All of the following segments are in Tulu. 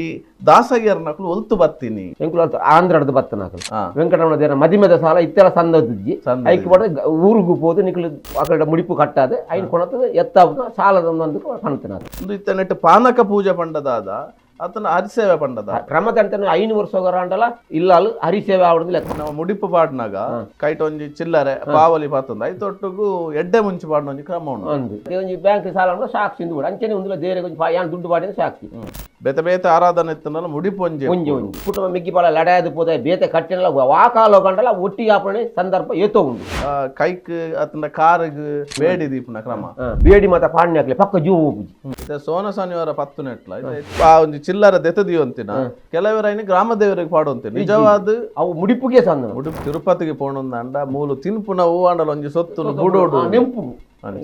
ಈ ದಾಸಯ್ಯರ್ನಕುಲು ಒಲ್ತು ಬತ್ತೀನಿ ಎಂಕುಲು ಅಂತ ಆಂಧ್ರದ ಬತ್ತನಕಲು ವೆಂಕಟರಮಣ ದೇವರ ಮದಿಮೆದ ಸಾಲ ಇತ್ತೆಲ ಸಂದದಿಜ್ಜಿ ಐಕ್ ಬಡ ಊರುಗು ಪೋದು ನಿಕುಲು ಅಕಡೆ ಮುಡಿಪು ಕಟ್ಟಾದ ಐನ್ ಕೊಣತದ ಎತ್ತಾಪುನ ಸಾಲದ ಒಂದು ಪಣತನ. ಒಂದು ಇತ್ತ ನೆಟ್ಟು ಪಾನಕ ಪೂಜೆ ಪಂಡದಾದ ಅತನ ಹರಿಸೇವೆ ಪಂಡದ ಕ್ರಮದಂತ 5 ವರ್ಷ ಅಂಡಲ ಇಲ್ಲಾಲು ಹರಿಸೇವೆ ಆವಡದು ಲೆಕ್ಕ. ನಮ್ಮ ಮುಡಿಪು ಪಾಡ್ನಾಗ ಕೈಟ್ ಒಂಜಿ ಚಿಲ್ಲರೆ ಪಾವಲಿ ಪಾತಂದ ಐತೊಟ್ಟುಗು ಎಡ್ಡೆ ಮುಂಚೆ ಪಾಡ್ನ ಒಂಜಿ ಕ್ರಮ ಉಂಡು. ಅಂದು ಒಂಜಿ ಬ್ಯಾಂಕ್ ಸಾಲ ಉಂಡು ಸಾಕ್ಷಿ ಇಂದು ಕೂಡ ಅಂಚನೆ ಒಂದು ದೇರೆ ಒಂಜಿ ಯಾನ್ ದುಡ್ಡು ಪಾಡಿನ ಸಾಕ್ಷಿ. ಬೇತೆ ಬೇತೆ ಆರಾಧನೆ ಇತ್ತಂದಲ್ಲ ಮುಡಿಪು ಒಂಜಿ ಒಂಜಿ ಒಂಜಿ ಕುಟುಂಬ ಮಿಗ್ಗಿ ಪಾಡ ಲಡಾಯದ ಪೋದ ಬೇತೆ ಕಟ್ಟಿನಲ್ಲ ವಾಕಾಲೋ ಗಂಡಲ ಒಟ್ಟಿಗೆ ಆಪಣೆ ಸಂದರ್ಭ ಏತೋ ಉಂಡು. ಕೈಕ್ ಅತನ ಕಾರುಗ್ ಬೇಡಿ ದೀಪನ ಕ್ರಮ ಬೇಡಿ ಮಾತ ಪಾಡ್ನೆ ಹಾಕ್ಲೆ ಪಕ್ಕ ಜೀವ ಹೋಗುಜಿ. ಇತ್ತೆ ಸೋನ ಶನಿವಾರ ಪತ್ತು ನೆಟ್ಲ ಆ ಒಂಜಿ ಚಿಲ್ಲರ ದೆತದಿಯೊಂತಿನ ಕೆಲವರ ಗ್ರಾಮ ದೇವರಿಗೆ ಪಾಡುವಂತೆ ನಿಜವಾದ ಅವು ಮುಡಿಪುಗೆ ಸಂದ ಮುಡಿಪು ತಿರುಪತಿಗೆ ಪೋಣೊಂದಾಂಡ ಮೂಲು ತಿನ್ಪುನ ಹೂ ಆಂಡಲ ಒಂಜಿ ಸೊತ್ತು ಬುಡೋಡು ನೆಂಪು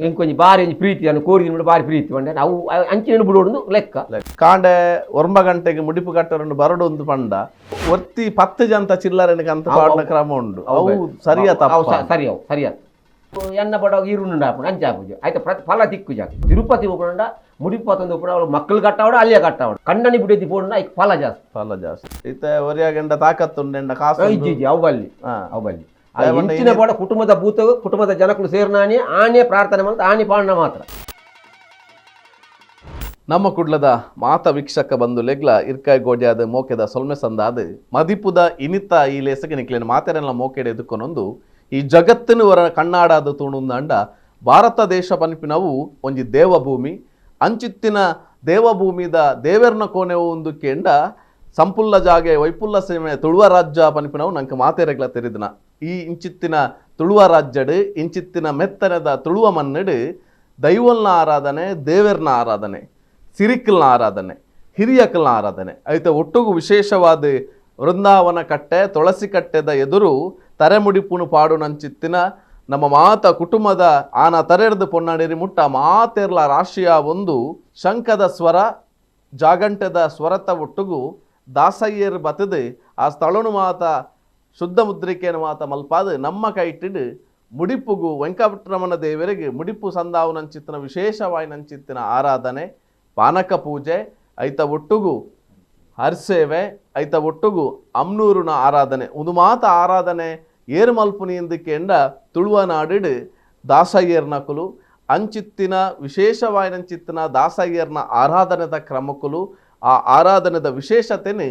ಇಂಕೊಂಜಿ ಬಾರಿ ಒಂಜಿ ಪ್ರೀತಿ ಅನ್ನು ಕೋರಿ ಬಾರಿ ಪ್ರೀತಿ ಪಂಡ ಅವು ಅಂಚಿನ ಬುಡೋಡು ಲೆಕ್ಕ. ಕಾಂಡೆ ಒಂಬ ಗಂಟೆಗೆ ಮುಡಿಪು ಕಟ್ಟರನ್ನು ಬರಡು ಒಂದು ಪಂಡ ಒತ್ತಿ 10 ಜಂತ ಚಿಲ್ಲರನಿಗೆ ಅಂತ ಪಾಡಿನ ಕ್ರಮ ಉಂಡು. ಅವು ಸರಿಯಾ ತಪ್ಪ? ಸರಿ, ಅವು ಸರಿಯಾ. ಎನ್ನ ಬಡವಾಗ ಈರುಂಡು ಹಾಪುಂಡು ಅಂಚೆ ಆಪುಜಿ ಆಯ್ತು ಪ್ರತಿ ಫಲ ತಿಕ್ಕು ಜಾಗ ತಿರುಪತಿ ಹೋಗೋಣ ಮುಡಿಪು ತಂದು ಹೋಗೋಣ ಅವಳು ಮಕ್ಕಳು ಕಟ್ಟಾವಡ ಅಲ್ಲಿಯ ಕಟ್ಟಾವಡ ಕಣ್ಣನಿ ಬಿಡಿದಿ ಪೋಣ ಐಕ್ ಫಲ ಜಾಸ್ತಿ. ಫಲ ಜಾಸ್ತಿ ಇತ್ತೆ ಒರಿಯಾಗೆಂಡ ತಾಕತ್ತುಂಡೆಂಡ ಕಾಸು ಇಜ್ಜಿ ಇಜ್ಜಿ ಅವು ಅಲ್ಲಿ ಅವು ಅಲ್ಲಿ ಇಂಚಿನ ಬೋಡ ಕುಟುಂಬದ ಭೂತ ಕುಟುಂಬದ ಜನಕುಲು ಸೇರ್ನಾನಿ ಆನೆ ಪ್ರಾರ್ಥನೆ ಮಾತ್ರ ಆನೆ ಪಾಂಡ ಮಾತ್ರ. ನಮ್ಮ ಕುಡ್ಲದ ಮಾತ ವೀಕ್ಷಕ ಬಂದು ಲೆಗ್ಲ ಇರ್ಕಾಯ್ ಗೋಡ್ಯಾದ ಮೋಕೆದ ಸೊಲ್ಮೆ ಸಂದಾದ ಮದಿಪುದ ಇನಿತ ಈ ಲೇಸಗೆ ನಿಕ್ಲೇನ ಮಾತೆರೆಲ್ಲ ಮೋಕೆಡೆ ಎದುಕೊನೊಂದು ಈ ಜಗತ್ತಿನ ವರ ಕಣ್ಣಾಡಾದ ತೂಣುಂದಾಂಡ ಭಾರತ ದೇಶ ಪನ್ಪಿನವು ಒಂಜಿ ದೇವಭೂಮಿ ಅಂಚಿತ್ತಿನ ದೇವಭೂಮಿದ ದೇವೆರ್ನ ಕೋಣೆ ಒಂದು ಕೇಂಡ ಸಂಪುಲ್ಲ ಜಾಗೆ ವೈಪುಲ್ಲ ಸೀಮೆ ತುಳುವ ರಾಜ್ಯ ಪನ್ಪಿನವು ನಂಗೆ ಮಾತೆರೆಗ್ಲ ತೆರಿದನ. ಈ ಇಂಚಿತ್ತಿನ ತುಳುವ ರಾಜ್ಯಡು ಇಂಚಿತ್ತಿನ ಮೆತ್ತನೆದ ತುಳುವ ಮನ್ನಡು ದೈವಲ್ನ ಆರಾಧನೆ, ದೇವೆರ್ನ ಆರಾಧನೆ, ಸಿರಿಕಲ್ನ ಆರಾಧನೆ, ಹಿರಿಯಕಲ್ನ ಆರಾಧನೆ ಐತ ಒಟ್ಟುಗು ವಿಶೇಷವಾದ ವೃಂದಾವನ ಕಟ್ಟೆ ತುಳಸಿ ಕಟ್ಟೆದ ಎದುರು ತರೆಮುಡಿಪುನು ಪಾಡುನಂಚಿತ್ತಿನ ನಮ್ಮ ಮಾತ ಕುಟುಂಬದ ಆನ ತರೆರ್ದು ಪೊನ್ನಡಿರಿ ಮುಟ್ಟ ಮಾತೆರ್ಲ ರಾಶಿಯ ಒಂದು ಶಂಖದ ಸ್ವರ ಜಾಗಂಟದ ಸ್ವರತ ಒಟ್ಟುಗು ದಾಸಯ್ಯರು ಬತದು ಆ ಸ್ಥಳನು ಮಾತ ಶುದ್ಧ ಮುದ್ರಿಕೆಯನ್ನು ಮಾತ ಮಲ್ಪಾದು ನಮ್ಮ ಕೈಟಿಡು ಮುಡಿಪುಗು ವೆಂಕಟರಮಣ ದೇವರಿಗೆ ಮುಡಿಪು ಸಂದಾವನಂಚಿತ್ತಿನ ವಿಶೇಷವಾಯಿನಂಚಿತ್ತಿನ ಆರಾಧನೆ ಪಾನಕ ಪೂಜೆ ಐತ ಒಟ್ಟುಗು ಹರ್ಸೇವೆ ಐತ ಒಟ್ಟುಗು ಅಮ್ನೂರುನ ಆರಾಧನೆ ಒಂದು ಮಾತ ಆರಾಧನೆ ಏರು ಮಲ್ಪುನಿ ಎಂದಕ್ಕೆಂಡ ತುಳುವ ನಾಡಿಡು ದಾಸಯ್ಯರ್ನಕುಲು ಅಂಚಿತ್ತಿನ ವಿಶೇಷವಾಯಿನಂಚಿತ್ತಿನ ದಾಸಯ್ಯರ್ನ ಆರಾಧನೆದ ಕ್ರಮಕ್ಕುಲು ಆ ಆರಾಧನೆದ ವಿಶೇಷತೆನೆ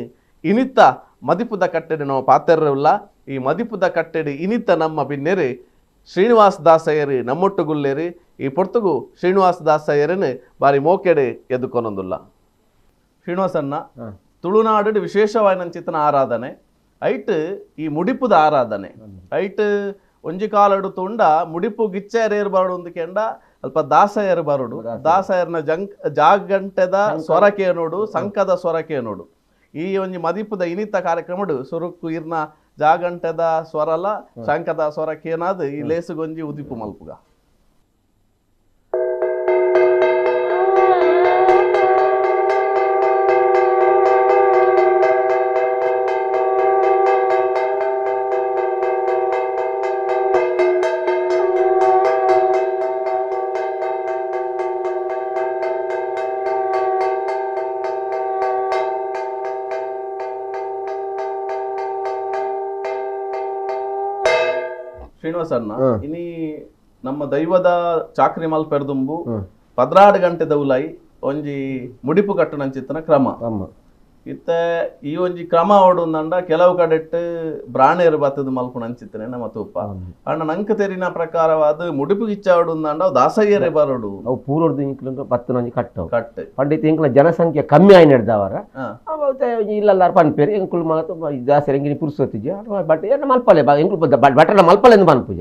ಇನಿತ ಮದಿಪುದ ಕಟ್ಟೆಡೆ ನಾವು ಪಾತೆರಲ್ಲ. ಈ ಮದಿಪುದ ಕಟ್ಟೆಡೆ ಇನಿತ ನಮ್ಮ ಬಿನ್ನೆರೆ ಶ್ರೀನಿವಾಸ ದಾಸಯ್ಯರು ನಮ್ಮೊಟ್ಟುಗುಲ್ಲೇರಿ. ಈ ಪೊರ್ತುಗು ಶ್ರೀನಿವಾಸ ದಾಸಯ್ಯರನ್ನು ಬಾರಿ ಮೋಕೆಡೆ ಎದ್ದುಕೊನೊಂದುಲ್ಲ. ಶ್ರೀನಿವಾಸನ್ನ ತುಳುನಾಡು ವಿಶೇಷವಾಯಿನಂಚಿತ್ತಿನ ಆರಾಧನೆ ಐಟ್ ಈ ಮುಡಿಪುದ ಆರಾಧನೆ ಐಟ್ ಒಂಜಿ ಕಾಲಡು ತುಂಡ ಮುಡಿಪು ಗಿಚ್ಚೇರು ಬರಡು ಒಂದು ಕೆಂಡ ಅಲ್ಪ ದಾಸಯ್ಯರು ಬರಡು ದಾಸಯ್ಯರ್ನ ಜಾಗಂಟೆದ ಸ್ವರಕೆ ನೋಡು ಸಂಕದ ಸ್ವರಕೆ ನೋಡು. ಈ ಒಂಜಿ ಮದಿಪುದ ಇನಿತ ಕಾರ್ಯಕ್ರಮಡು ಸುರುಕ್ಕು ಇರ್ನ ಜಾಗಂಟೆದ ಸ್ವರಲ ಶಂಕದ ಸ್ವರಕೇನಾದ ಈ ಲೇಸುಗೊಂಜಿ ಉದಿಪು ಮಲ್ಪುಗ. ಶ್ರೀನಿವಾಸಣ್ಣ, ಇನಿ ನಮ್ಮ ದೈವದ ಚಾಕ್ರಿ ಮಲ್ಪೆರ್ದುಂಬು 12 ಗಂಟೆ ದೌಲಾಯಿ ಒಂಜಿ ಮುಡಿಪು ಕಟ್ಟುನಂಚಿತ್ತಿನ ಕ್ರಮ ಇತ್ತೆ ಈ ಒಂಜಿ ಕ್ರಮ ಓಡುಂದಂಡ ಕೆಲವು ಕಡೆಟ್ ಬ್ರಾಣೇರು ಬತ್ತದ ಮಲ್ಪುನಂಚಿತ್ತನೆ ನಮ್ಮ ತೂಪ. ಅಣ್ಣ ನಂಕ್ ತೆರಿನ ಪ್ರಕಾರವಾದ ಮುಡಿಪು ಗಿಚ್ಚ ಓಡುಂದಂಡ ದಾಸಯ್ಯರೇ ಬರೋಡು ಅವು ಪೂರ್ವದ ಇಂಕ್ಲು ಪತ್ತನೊಂಜಿ ಕಟ್ಟವು ಕಟ್ಟು ಪಂಡಿತ ಇಂಕ್ಲ ಜನಸಂಖ್ಯೆ ಕಮ್ಮಿ ಆಯ್ನೆಡ್ದವರ ಇಲ್ಲಲ್ಲಾರು ಪನ್ಪೇರು ಎಂಕುಲು ಮಾತ ದಾಸರ ಎಂಗಿನಿ ಪುರುಸೊತ್ತಿಜಿ ಬಟ್ ಏನ ಮಲ್ಪಲೆ ಎಂಕುಲು ಬಟನ ಮಲ್ಪಲೆ ಎಂದು ಪನ್ಪುಜ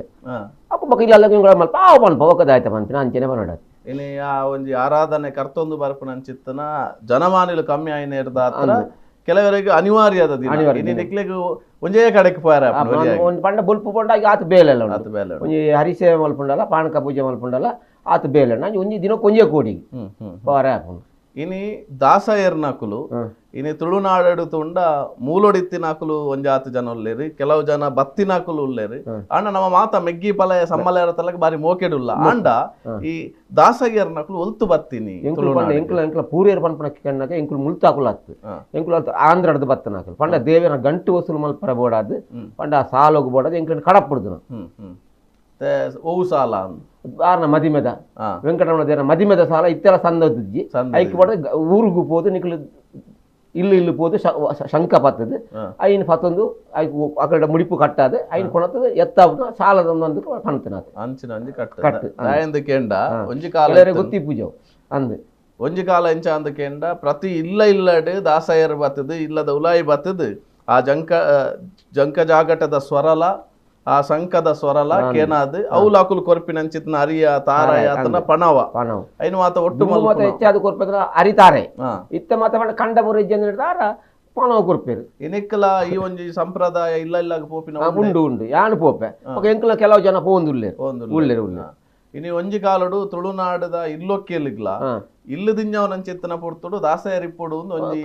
ಅಪ್ಪ ಬೊಕ ಇಲ್ಲಲ್ಲ ಇಂಗಳ ಮಲ್ಪ ಆವು ಪನ್ಪ ಒಕ್ಕದಾಯ್ತ ಪನ್ಪಿನ ಅಂಚನೆ ಪನಡ. ಇನಿ ಆ ಒಂಜಿ ಆರಾಧನೆ ಕರ್ತೊಂದು ಬರ್ಪುನಂಚಿತ್ತನ ಜನಮಾನಿಲು ಕಮ್ಮಿ ಆಯ್ನೆಡ್ದಾತ್ರ ಕೆಲವರಿಗೆ ಅನಿವಾರ್ಯದ ದಿನ ಇನಿ ನಿಕ್ಲೆಗ್ ಒಂಜೇ ಕಡೆಕ್ ಪೋಯರ ಒಂಜಿ ಪಂಡ ಬೊಲ್ಪು ಪಂಡ ಆತ ಬೇಲೆಲ್ಲ ಉಂಡು. ಬೇಲೆ ಒಂಜಿ ಹರಿಸೇವೆ ಮಲ್ಪುಂಡಲ ಪಾನಕ ಪೂಜೆ ಮಲ್ಪುಂಡಲ ಆತ ಬೇಲೆ ಒಂಜಿ ದಿನ ಒಂಜೇ ಕೋಡಿ ಪೋರೆ ಆಪುಂಡು. ಇನಿ ದಾಸಯರ್ನಕುಲು ಇನಿ ತುಳುನಾಡು ತುಂಡ ಮೂಲೊಡಿತ್ತಿನಾಕುಲು ಒಂಜಾತ್ ಜನ ಉಲ್ಲೇರು, ಕೆಲವು ಜನ ಬತ್ತಿನಾಕುಲು ಉಲ್ಲೇರು. ಆಂಡ ನಮ್ಮ ಮಾತ ಮೆಗ್ಗಿ ಪಲಯ ಸಮ್ಮಲಯರ ತಲಕ ಬಾರಿ ಮೋಕೆಡುಲ್ಲ. ಆಂಡ ಈ ದಾಸಯ್ಯರ್ನಕುಲು ಒಲ್ತು ಬತ್ತಿನಿ ಎಂಕುಲು ಎಂಕುಲ ಪೂರ್ಯರ್ ಪನ್ಪನ ಕಣ್ಣಾಗ ಎಂಕುಲು ಮುಲ್ತಾಕುಲು ಅತ್ತು ಎಂಕುಲು ಆಂಧ್ರಡ್ದು ಬತ್ತನಾಕುಲು ಪಂಡ ದೇವರ ಗಂಟು ವಸೂಲು ಮಲ್ಪರ ಬೋಡಾದ್ ಪಂಡ ಸಾಲೋಗು ಬೋಡಾದ್ ಎಂಕುಲು ಕಡಪುಡ್ದು. ಓವು ಸಾಲ ಆರ್ನ ಮದಿಮೆದ ವೆಂಕಟರಮಣ ದೇವರ ಮದಿಮೆದ ಸಾಲ ಇತ್ತೆಲ್ಲ ಸಂದೊಜ್ಜಿ ಐಕ್ ಬೋಡ ಊರುಗು ಪೋದು ನಿಕುಲು ಇಲ್ಲು ಇಲ್ಲು ಪೋದು ಶಂಕ ಪತ್ತದು ಐನ್ ಪತ್ತೊಂದು ಐಕ್ ಅಕಡೆ ಮುಡಿಪು ಕಟ್ಟಾದ ಐನ್ ಕೊಣತದ ಎತ್ತಾವುದ ಸಾಲದ ಪಂತನ ಅಂಚಿನ ಒಂಜಿ ಕಟ್ಟು ಕಟ್ಟು ಕೇಂಡ ಒಂಜಿ ಕಾಲ ಗೊತ್ತಿ ಪೂಜೆ ಅಂದ್ ಒಂಜಿ ಕಾಲ ಎಂಚ ಅಂದ ಕೇಂಡ ಪ್ರತಿ ಇಲ್ಲ ಇಲ್ಲಡ್ ದಾಸಯರ್ ಬತ್ತದು ಇಲ್ಲದ ಉಲಾಯಿ ಬತ್ತದು ಆ ಜಂಕ ಜಂಕ ಜಾಗಟದ ಸ್ವರಲ ಆ ಶಂಕದ ಸ್ವರಲ ಕೇನಾದ್ ಅವುಲಾಕುಲು ಕೊರ್ಪಿನಂಚಿತ್ನ ಅರಿಯ ತಾರಯ ಅತನ ಪಣವ ಐನು ಮಾತ ಒಟ್ಟು ಮಾತ ಹೆಚ್ಚಾದ ಕೊರ್ಪದ್ರ ಅರಿತಾರೆ ಇತ್ತ ಮಾತ ಪಂಡ ಕಂಡ ಬೊರ ತಾರ ಪಣವ ಕೊರ್ಪೇರು. ಇನಿಕ್ಕಲ ಈ ಒಂಜಿ ಸಂಪ್ರದಾಯ ಇಲ್ಲ ಇಲ್ಲ ಪೋಪಿನ ಉಂಡು ಉಂಡು ಯಾನು ಪೋಪೆ ಎಂಕಲ ಕೆಲವು ಜನ ಪೋಂದುಲ್ಲೇರು ಉಲ್ಲೇರು ಉಲ್ಲೇರು. ಇನಿ ಒಂಜಿ ಕಾಲಡು ತುಳುನಾಡದ ಇಲ್ಲೊಕ್ಕೇಲಿಗ್ಲ ಇಲ್ಲು ದಿಂಜವನಂಚಿತ್ತನ ಪೊರ್ತುಡು ದಾಸಯರಿಪ್ಪೊಡು ಒಂಜಿ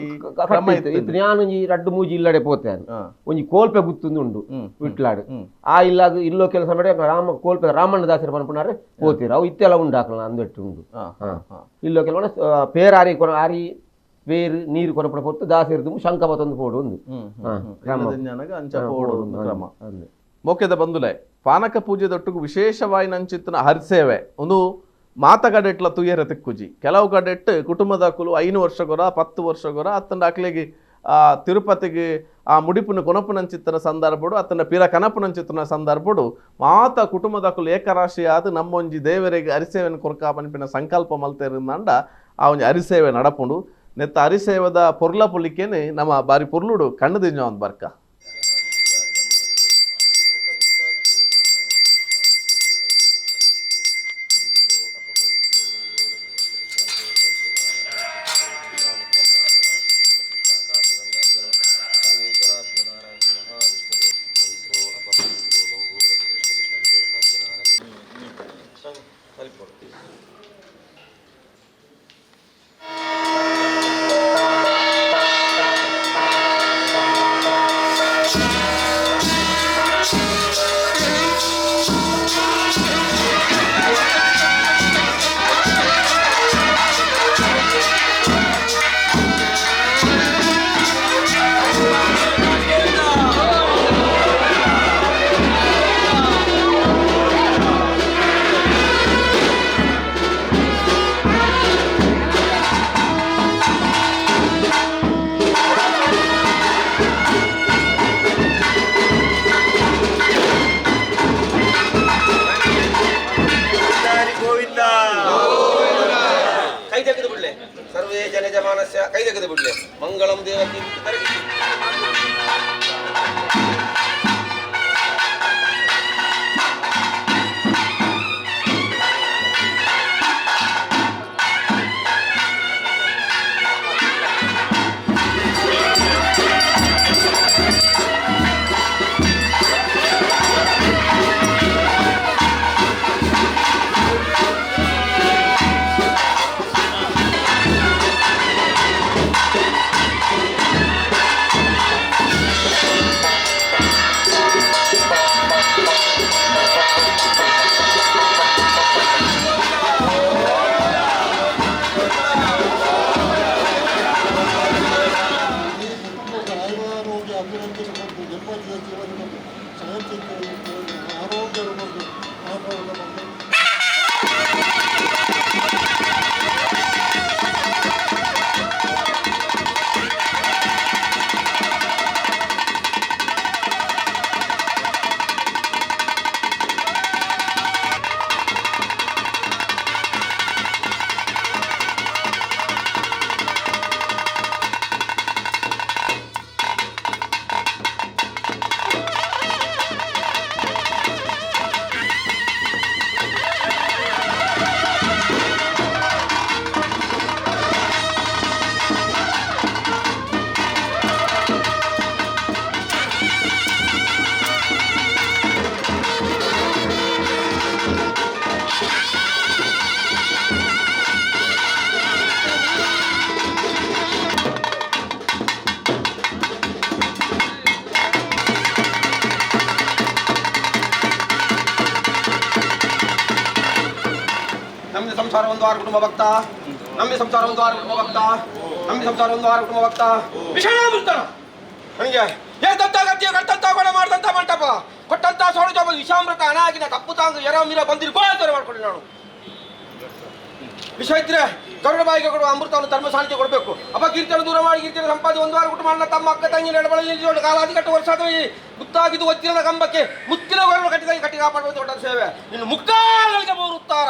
ಕ್ರಮ ಇತ್ತು. ಯಾನೊಂಜಿ ರಡ್ಡು ಮೂಜಿ ಇಲ್ಲಡೆ ಪೋತೆ ಒಂಜಿ ಕೋಲ್ಪೆ ಗುತ್ತೊಂದು ಉಂಡು ವಿಟ್ಲಾಡು ಆ ಇಲ್ಲಾಗ ಇಲ್ಲೋ ಕೆಲಸ ಮಾಡಿ ರಾಮ ಕೋಲ್ಪೆ ರಾಮಣ್ಣ ದಾಸರ ಪನ್ಪುನಾರೆ ಪೋತೀರು ಅವು ಇತ್ತೆಲ್ಲ ಉಂಡು ಹಾಕಲ ಅಂದೆಟ್ಟು ಉಂಡು. ಇಲ್ಲೋ ಕೆಲವು ಪೇರು ಆರಿ ಕೊರ ಆರಿ ಪೇರು ನೀರು ಕೊರಪಡ ಪೊರ್ತು ದಾಸರಿದ್ದು ಶಂಕ ಬತ್ತೊಂದು ಪೋಡು ಒಂದು ಕ್ರಮ. ಮೋಕೆದ ಬಂಧುಲೆ ಪಾನಕ ಪೂಜೆದೊಟ್ಟಿಗೆ ವಿಶೇಷವಾಯಿನಂಚಿತ್ತಿನ ಹರಿಸೇವೆ ಒಂದು ಮಾತ ಕಡೆಟ್ಲ ತುಯ್ಯರ ತಿಕ್ಕುಜಿ. ಕೆಲವು ಕಡೆಟ್ಟು ಕುಟುಂಬದಕುಲು 5 ವರ್ಷಗೊರ 10 ವರ್ಷಗೊರ ಅತ್ತಂಡ ಅಕ್ಲೆಗೆ ಆ ತಿರುಪತಿಗೆ ಆ ಮುಡಿಪುನ ಕೊನಪುನಂಚಿತ್ತನ ಸಂದರ್ಭಡು ಅತ್ತಂಡ ಪಿರ ಕನಪುನಂಚಿತ್ತನ ಸಂದರ್ಭಡು ಮಾತ ಕುಟುಂಬದಕುಲು ಏಕರಾಶಿಯಾದ ನಮ್ಮೊಂಜಿ ದೇವರಿಗೆ ಅರಿಸೇವೆನ ಕೊರ್ಕ ಪನ್ಪಿನ ಸಂಕಲ್ಪ ಮಲ್ತೆರಿಂದಂಡ ಆ ಒಂಜಿ ಅರಿಸೇವೆ ನಡಪುಂಡು. ನೆತ್ತ ಅರಿಸೇವದ ಪೊರ್ಲ ಪುಲಿಕೆನೆ ನಮ್ಮ ಬಾರಿ ಪೊರ್ಲುಡು ಕಣ್ಣು ದಿಂಜ ಒಂದು ಬರ್ಕ. ಮಂಗಳಂ ದೇವಕಿ. ಸಂಸಾರ ಒಂದು ಆರು ಕುಟುಂಬ ಭಕ್ತ, ನಂಬಿ ಸಂಸಾರ ಒಂದು ಆರು ಕುಟುಂಬ ಭಕ್ತ, ನಂಬಿ ಸಂಸಾರ ಒಂದು ಆರು ಕುಟುಂಬ ಭಕ್ತ. ವಿಷಯಾಮೃತನ ನನಗೆ ಏತಂತ ಗತಿಯ ಕಟ್ಟಂತ ಕೊಡ ಮಾಡಿದಂತ ಮಂಟಪ ಕೊಟ್ಟಂತ ಸೋಳು ವಿಷಾಮೃತ ಅನಾಗಿನ ಕಪ್ಪು ತಾಂಗು ಎರ ಮೀರ ಬಂದಿರು ಗೋಳಂತಾರೆ ಮಾಡ್ಕೊಂಡು ನಾನು ವಿಷ ಇದ್ರೆ ಗರುಡ ಬಾಯಿಗೆ ಕೊಡುವ ಅಮೃತವನ್ನು ಧರ್ಮ ಸಾನ್ನಿಧ್ಯ ಕೊಡಬೇಕು. ಅಪಕೀರ್ತಿಯನ್ನು ದೂರ ಮಾಡಿ ಕೀರ್ತಿಯನ್ನು ಸಂಪಾದಿ ಒಂದು ವಾರ ಕುಟುಂಬ ಅಣ್ಣ ತಮ್ಮ ಅಕ್ಕ ತಂಗಿ ನಡಬಳಲ್ಲಿ ನಿಲ್ಲಿಸಿಕೊಂಡು ಕಾಲಾದಿ ಕಟ್ಟು ವರ್ಷ ಮುತ್ತಾಗಿದ್ದು ಒತ್ತಿರದ ಕಂಬಕ್ಕೆ ಮುತ್ತಿನ ಗೋರನ್ನು ಕಟ್ಟಿದಾಗಿ ಕಟ್ಟಿ ಕಾಪಾಡುವ ದೊಡ್ಡ ಸೇವೆ ಇನ್ನು ಮುಕ್ಕಾಗಳಿಗೆ ಮೂರುತ್ತಾರ.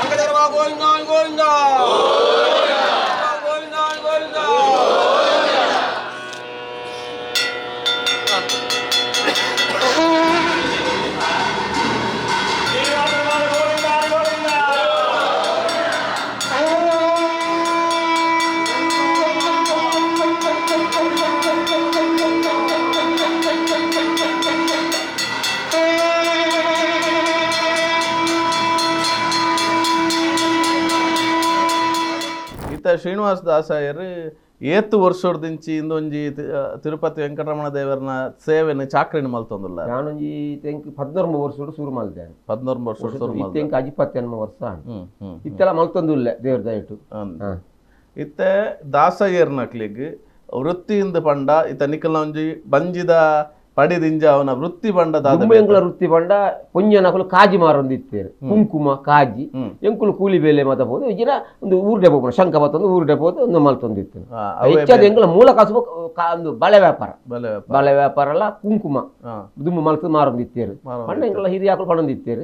ಸಂಘಧರ್ಮ ಗೋವಿಂದ ಗೋವಿಂದ ಗೋವಿಂದ ಗೋವಿಂದ. ಇತ್ತ ಶ್ರೀನಿವಾಸ ದಾಸಾಯರು ಏತು ವರ್ಷದಿಂಚಿ ಇಂದೊಂಜಿ ತಿರುಪತಿ ವೆಂಕಟರಮಣ ದೇವರನ ಸೇವೆನ ಚಾಕ್ರಿನ ಮಲ್ತೊಂದುಲ್ಲ. ನಾನೊಂಜಿ ತೆಂಕ್ 13 ವರ್ಷ ಶುರು ಮಲ್ದೆ. 13 ವರ್ಷ ಶುರು ಮಲ್ದೆ. ಇತ್ತೆಂಕ್ ಅಜಿಪತ್ತೆನ್ಮ ವರ್ಷ ಇತ್ತೆಲ್ಲ ಮಲ್ತೊಂದು ಇಲ್ಲ ದೇವ್ರ ದಯಟು. ಇತ್ತೆ ದಾಸಯ್ಯರ್ನಕ್ಲಿಗ್ ವೃತ್ತಿಯಿಂದ ಪಂಡ ಇತ್ತ ನಿಕಲ್ನ ಒಂಜಿ ಬಂಜಿದ ಪಡಿದಿಂಜ ಅವನ ವೃತ್ತಿ ಪಂಡ ದಾದ ದುಂಬು ಎಂಕುಲ ವೃತ್ತಿ ಪಂಡ ಪೊಂಜನಕುಲು ಕಾಜಿ ಮಾರೊಂದು ಇತ್ತೇರು, ಕುಂಕುಮ ಕಾಜಿ ಎಂಕುಲು ಕೂಲಿ ಬೇಲೆ ಮಾತ ಪೋದು ಇಜ್ಜಿನ ಒಂದು ಊರುಡೆ ಪೋಪುನ ಶಂಕ ಬತ್ತೊಂದು ಊರುಡೆ ಪೋದು ಒಂದು ಮಲ್ತೊಂದು ಇತ್ತು. ಹೆಚ್ಚಾದ ಎಂಕುಲ ಮೂಲ ಕಸುಬು ಒಂದು ಬಳೆ ವ್ಯಾಪಾರ, ಬಲೆ ವ್ಯಾಪಾರ. ಬಳೆ ವ್ಯಾಪಾರ ಅಲ್ಲ ಕುಂಕುಮ ದುಂಬು ಮಲ್ತು ಮಾರೊಂದು ಇತ್ತೇರು. ಪಂಡ ಎಂಕುಲ ಹಿರಿಯಾಕುಲು ಪಡೊಂದು ಇತ್ತೇರು.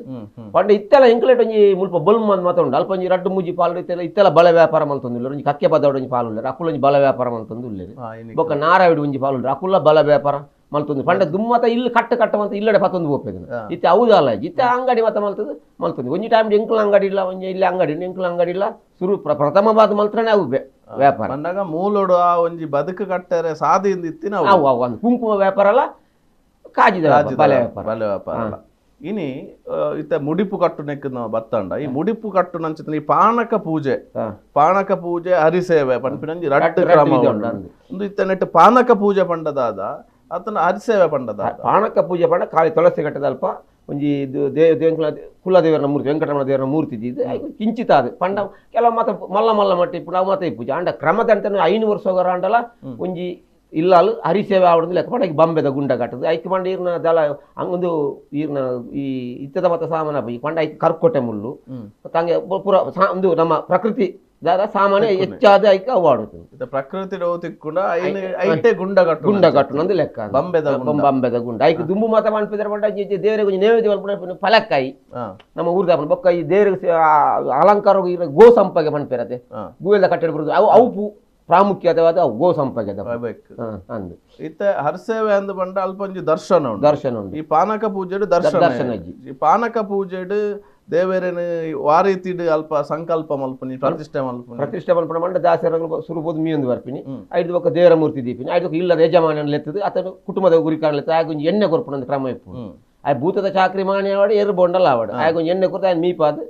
ಪಂಡ ಇತ್ತೆಲ್ಲ ಎಂಕುಲೇಟ್ ಒಂಜಿ ಮುಲ್ಪ ಬೊಲ್ಮ ಅಂದ್ ಮಾತ ಉಂಡು, ಅಲ್ಪ ಒಂಜಿ ರಡ್ಡು ಮೂಜಿ ಪಾಲು ಇತ್ತೆಲ್ಲ ಇತ್ತೆಲ್ಲ ಬಳೆ ವ್ಯಾಪಾರ ಮಲ್ತೊಂದು ಒಂಜಿ ಕಕ್ಕೆ ಪದವಡ ಒಂಜಿ ಪಾಲು ಉಲ್ಲೆರ್, ಅಕುಲು ಒಂಜಿ ಬಳೆ ವ್ಯಾಪಾರ ಮಲ್ತೊಂದು ಉಲ್ಲೆರ್. ಬೊಕ್ಕ ನಾರಾವಿಡು ಒಂಜಿ ಪಾಲು ಉಲ್ಲೆರ್, ಅಕುಲ ಬಳೆ ವ್ಯಾಪಾರ ಮಲ್ತೊಂದು. ಪಂಡ ದುಮ್ಮತ ಇಲ್ಲಿ ಕಟ್ಟು ಕಟ್ಟ ಮಂತ ಇಲ್ಲಡೆ ಪತ್ತೊಂದು ಪೋಪೆದು ಇತ್ತೆ ಹೌದಲ್ಲ. ಇತ್ತೆ ಅಂಗಡಿ ಮತ್ತ ಮಲ್ತದು ಮಲ್ತೊಂದು ಒಂಜಿ ಟೈಮ್ ಎಂಕುಲ ಅಂಗಡಿ ಇಲ್ಲ, ಒಂಜಿ ಇಲ್ಲಿ ಅಂಗಡಿ ಉಂಡು, ಎಂಕುಲ ಅಂಗಡಿ ಇಲ್ಲ. ಸುರು ಪ್ರಥಮ ಬಾದ್ ಮಲ್ತ್ರನೇ ಅವು ವ್ಯಾಪಾರ. ಪಂಡಾಗ ಮೂಲೋಡು ಆ ಒಂಜಿ ಬದುಕು ಕಟ್ಟರೆ ಸಾದಿಯಿಂದ ಇತ್ತಿನ ಅವು. ಅವು ಅವು ಒಂದು ಕುಂಕುಮ ವ್ಯಾಪಾರ ಅಲ್ಲ, ಕಾಜಿದ ವ್ಯಾಪಾರ, ಬಲೆ ವ್ಯಾಪಾರ. ಬಲೆ ವ್ಯಾಪಾರ ಅಲ್ಲ. ಇನಿ ಇತ್ತೆ ಮುಡಿಪು ಕಟ್ಟು ನೆಕ್ ನಾವು ಬತ್ತಂಡ ಈ ಮುಡಿಪು ಕಟ್ಟು ನಂಚಿನ ಈ ಪಾನಕ ಪೂಜೆ, ಪಾನಕ ಪೂಜೆ ಹರಿಸೇವೆ ಪನ್ಪಿನಂಜಿ ರಡ್ಡು ರಡ್ಡು ಕ್ರಮ ವಿಧ ಉಂಡು. ಉಂಡು. ಒಂದು ಇತ್ತೆ ನೆಟ್ಟು ಪಾನಕ ಪೂಜೆ ಪಂಡದಾದ ಅತನ ಹರಿಸೇವೆ ಪಂಡದಾದ. ಪಾನಕ ಪೂಜೆ ಪಂಡ ಖಾಲಿ ತುಳಸಿ ಕಟ್ಟದ ಅಲ್ಪ ಒಂಜಿ ಇದು ದೇವಂಕುಲ ಕುಲದೇವರ ಮೂರ್ತಿ, ವೆಂಕಟರಮಣ ದೇವರ ಮೂರ್ತಿ ಇದ್ದಿದ್ದು ಐಕ್ ಕಿಂಚಿತ ಅದು ಪಂಡ ಕೆಲವು ಮಾತ ಮಲ್ಲ ಮಲ್ಲ ಮಟ್ಟ ಇಪ್ಪು ನಾವು ಮಾತ ಪೂಜೆ ಅಂಡ ಕ್ರಮದಂತ 5 ವರ್ಷ ಆಂಡಲ ಒಂಜಿ ಇಲ್ಲಾಲು ಹರಿಸೇವೆ ಆವಡದು ಲೆಕ್ಕ ಪಂಡ ಐಕ್ ಬಂಬೆದ ಗುಂಡ ಕಟ್ಟದು ಐಕ್ ಪಂಡ ಈರ್ನ ದಲ ಹಂಗೊಂದು ಈರ್ನ ಈ ಇತ್ತದ ಮತ ಸಾಮಾನ ಪೂಜೆ ಪಂಡ ಐಕ್ ಕರ್ಕೋಟೆ ಮುಳ್ಳು ತಂಗೆ ಪೂರ ಒಂದು ನಮ್ಮ ಪ್ರಕೃತಿ ದಾದ ಸಾಮಾನ್ಯ ಹೆಚ್ಚಾದ ಐಕ್ ಅವು ಆಡುತ್ತದೆ. ಇತ್ತೆ ಪ್ರಕೃತಿ ತಿಕ್ಕುಂಡ ಐನ್ ಐಟೆ ಗುಂಡ ಕಟ್ಟು ಗುಂಡ ಕಟ್ಟುನಂದು ಲೆಕ್ಕ ಅದು. ಬಂಬೆದ ಗುಂಡ. ಬಂಬೆದ ಗುಂಡ ಐಕ್ ದುಂಬು ಮಾತ ಮನ್ಪಿದ್ರೆ ಪಂಡ ದೇವರಿಗೆ ಒಂಜಿ ನೈವೇದ್ಯ ಮಲ್ಪುನ ಫಲಕ್ಕಾಯಿ ನಮ್ಮ ಊರ್ದ ಬೊಕ್ಕ ಈ ದೇವರಿಗೆ ಅಲಂಕಾರ ಗೋ ಸಂಪಗೆ ಮನ್ಪಿರತ್ತೆ ಗೂವೆಲ್ಲ ಕಟ್ಟಡ ಬರುದು ಅವು ಅವು ಪ್ರಾಮುಖ್ಯತೆವಾದ ಅವು ಗೋ ಸಂಪಗೆ ಬೇಕು. ಅಂದು. ಇತ್ತೆ ಹರ್ಸೇವೆ ಅಂದ್ ಪಂಡ ಅಲ್ಪ ಒಂಜಿ ದರ್ಶನ ಉಂಡು. ದರ್ಶನ ಉಂಡು. ಈ ಪಾನಕ ಪೂಜೆಡ್ ದರ್ಶನ ದರ್ಶನ ಅಜ್ಜಿ. ಈ ಪಾನಕ ಪೂಜೆಡ್ ದೇವರೇನು ವಾರೀತಿಡ್ ಅಲ್ಪ ಸಂಕಲ್ಪ ಮಲ್ಪುನಿ ಪ್ರತಿಷ್ಠೆ ಮಲ್ಪುನಿ. ಪ್ರತಿಷ್ಠೆ ಮಲ್ಪುನ ಮಂಡ ದಾಸರಗಳು ಸುರುಬೋದು ಮೀಯೊಂದು ಬರ್ಪಿನಿ ಐದು ಬೊಕ್ಕ ದೇವರ ಮೂರ್ತಿ ದೀಪಿನಿ ಐದು ಬೊಕ್ಕ ಇಲ್ಲದ ಯಜಮಾನನ ಲೆತ್ತದು ಆತನು ಕುಟುಂಬದ ಗುರಿಕಾರನ ಲೆತ್ತದು ಆಗ ಒಂಜಿ ಎಣ್ಣೆ ಕೊರ್ಪುನ ಕ್ರಮ ಇಪ್ಪು. ಆ ಭೂತದ ಚಾಕ್ರಿ ಮಾಣಿ ಆವಡು ಎರು ಬೊಂಡಲ ಆವಡು ಆಗ ಒಂಜಿ ಎಣ್ಣೆ ಕೊರ್ತು ಆಯ್ನ ಮೀಪಾದು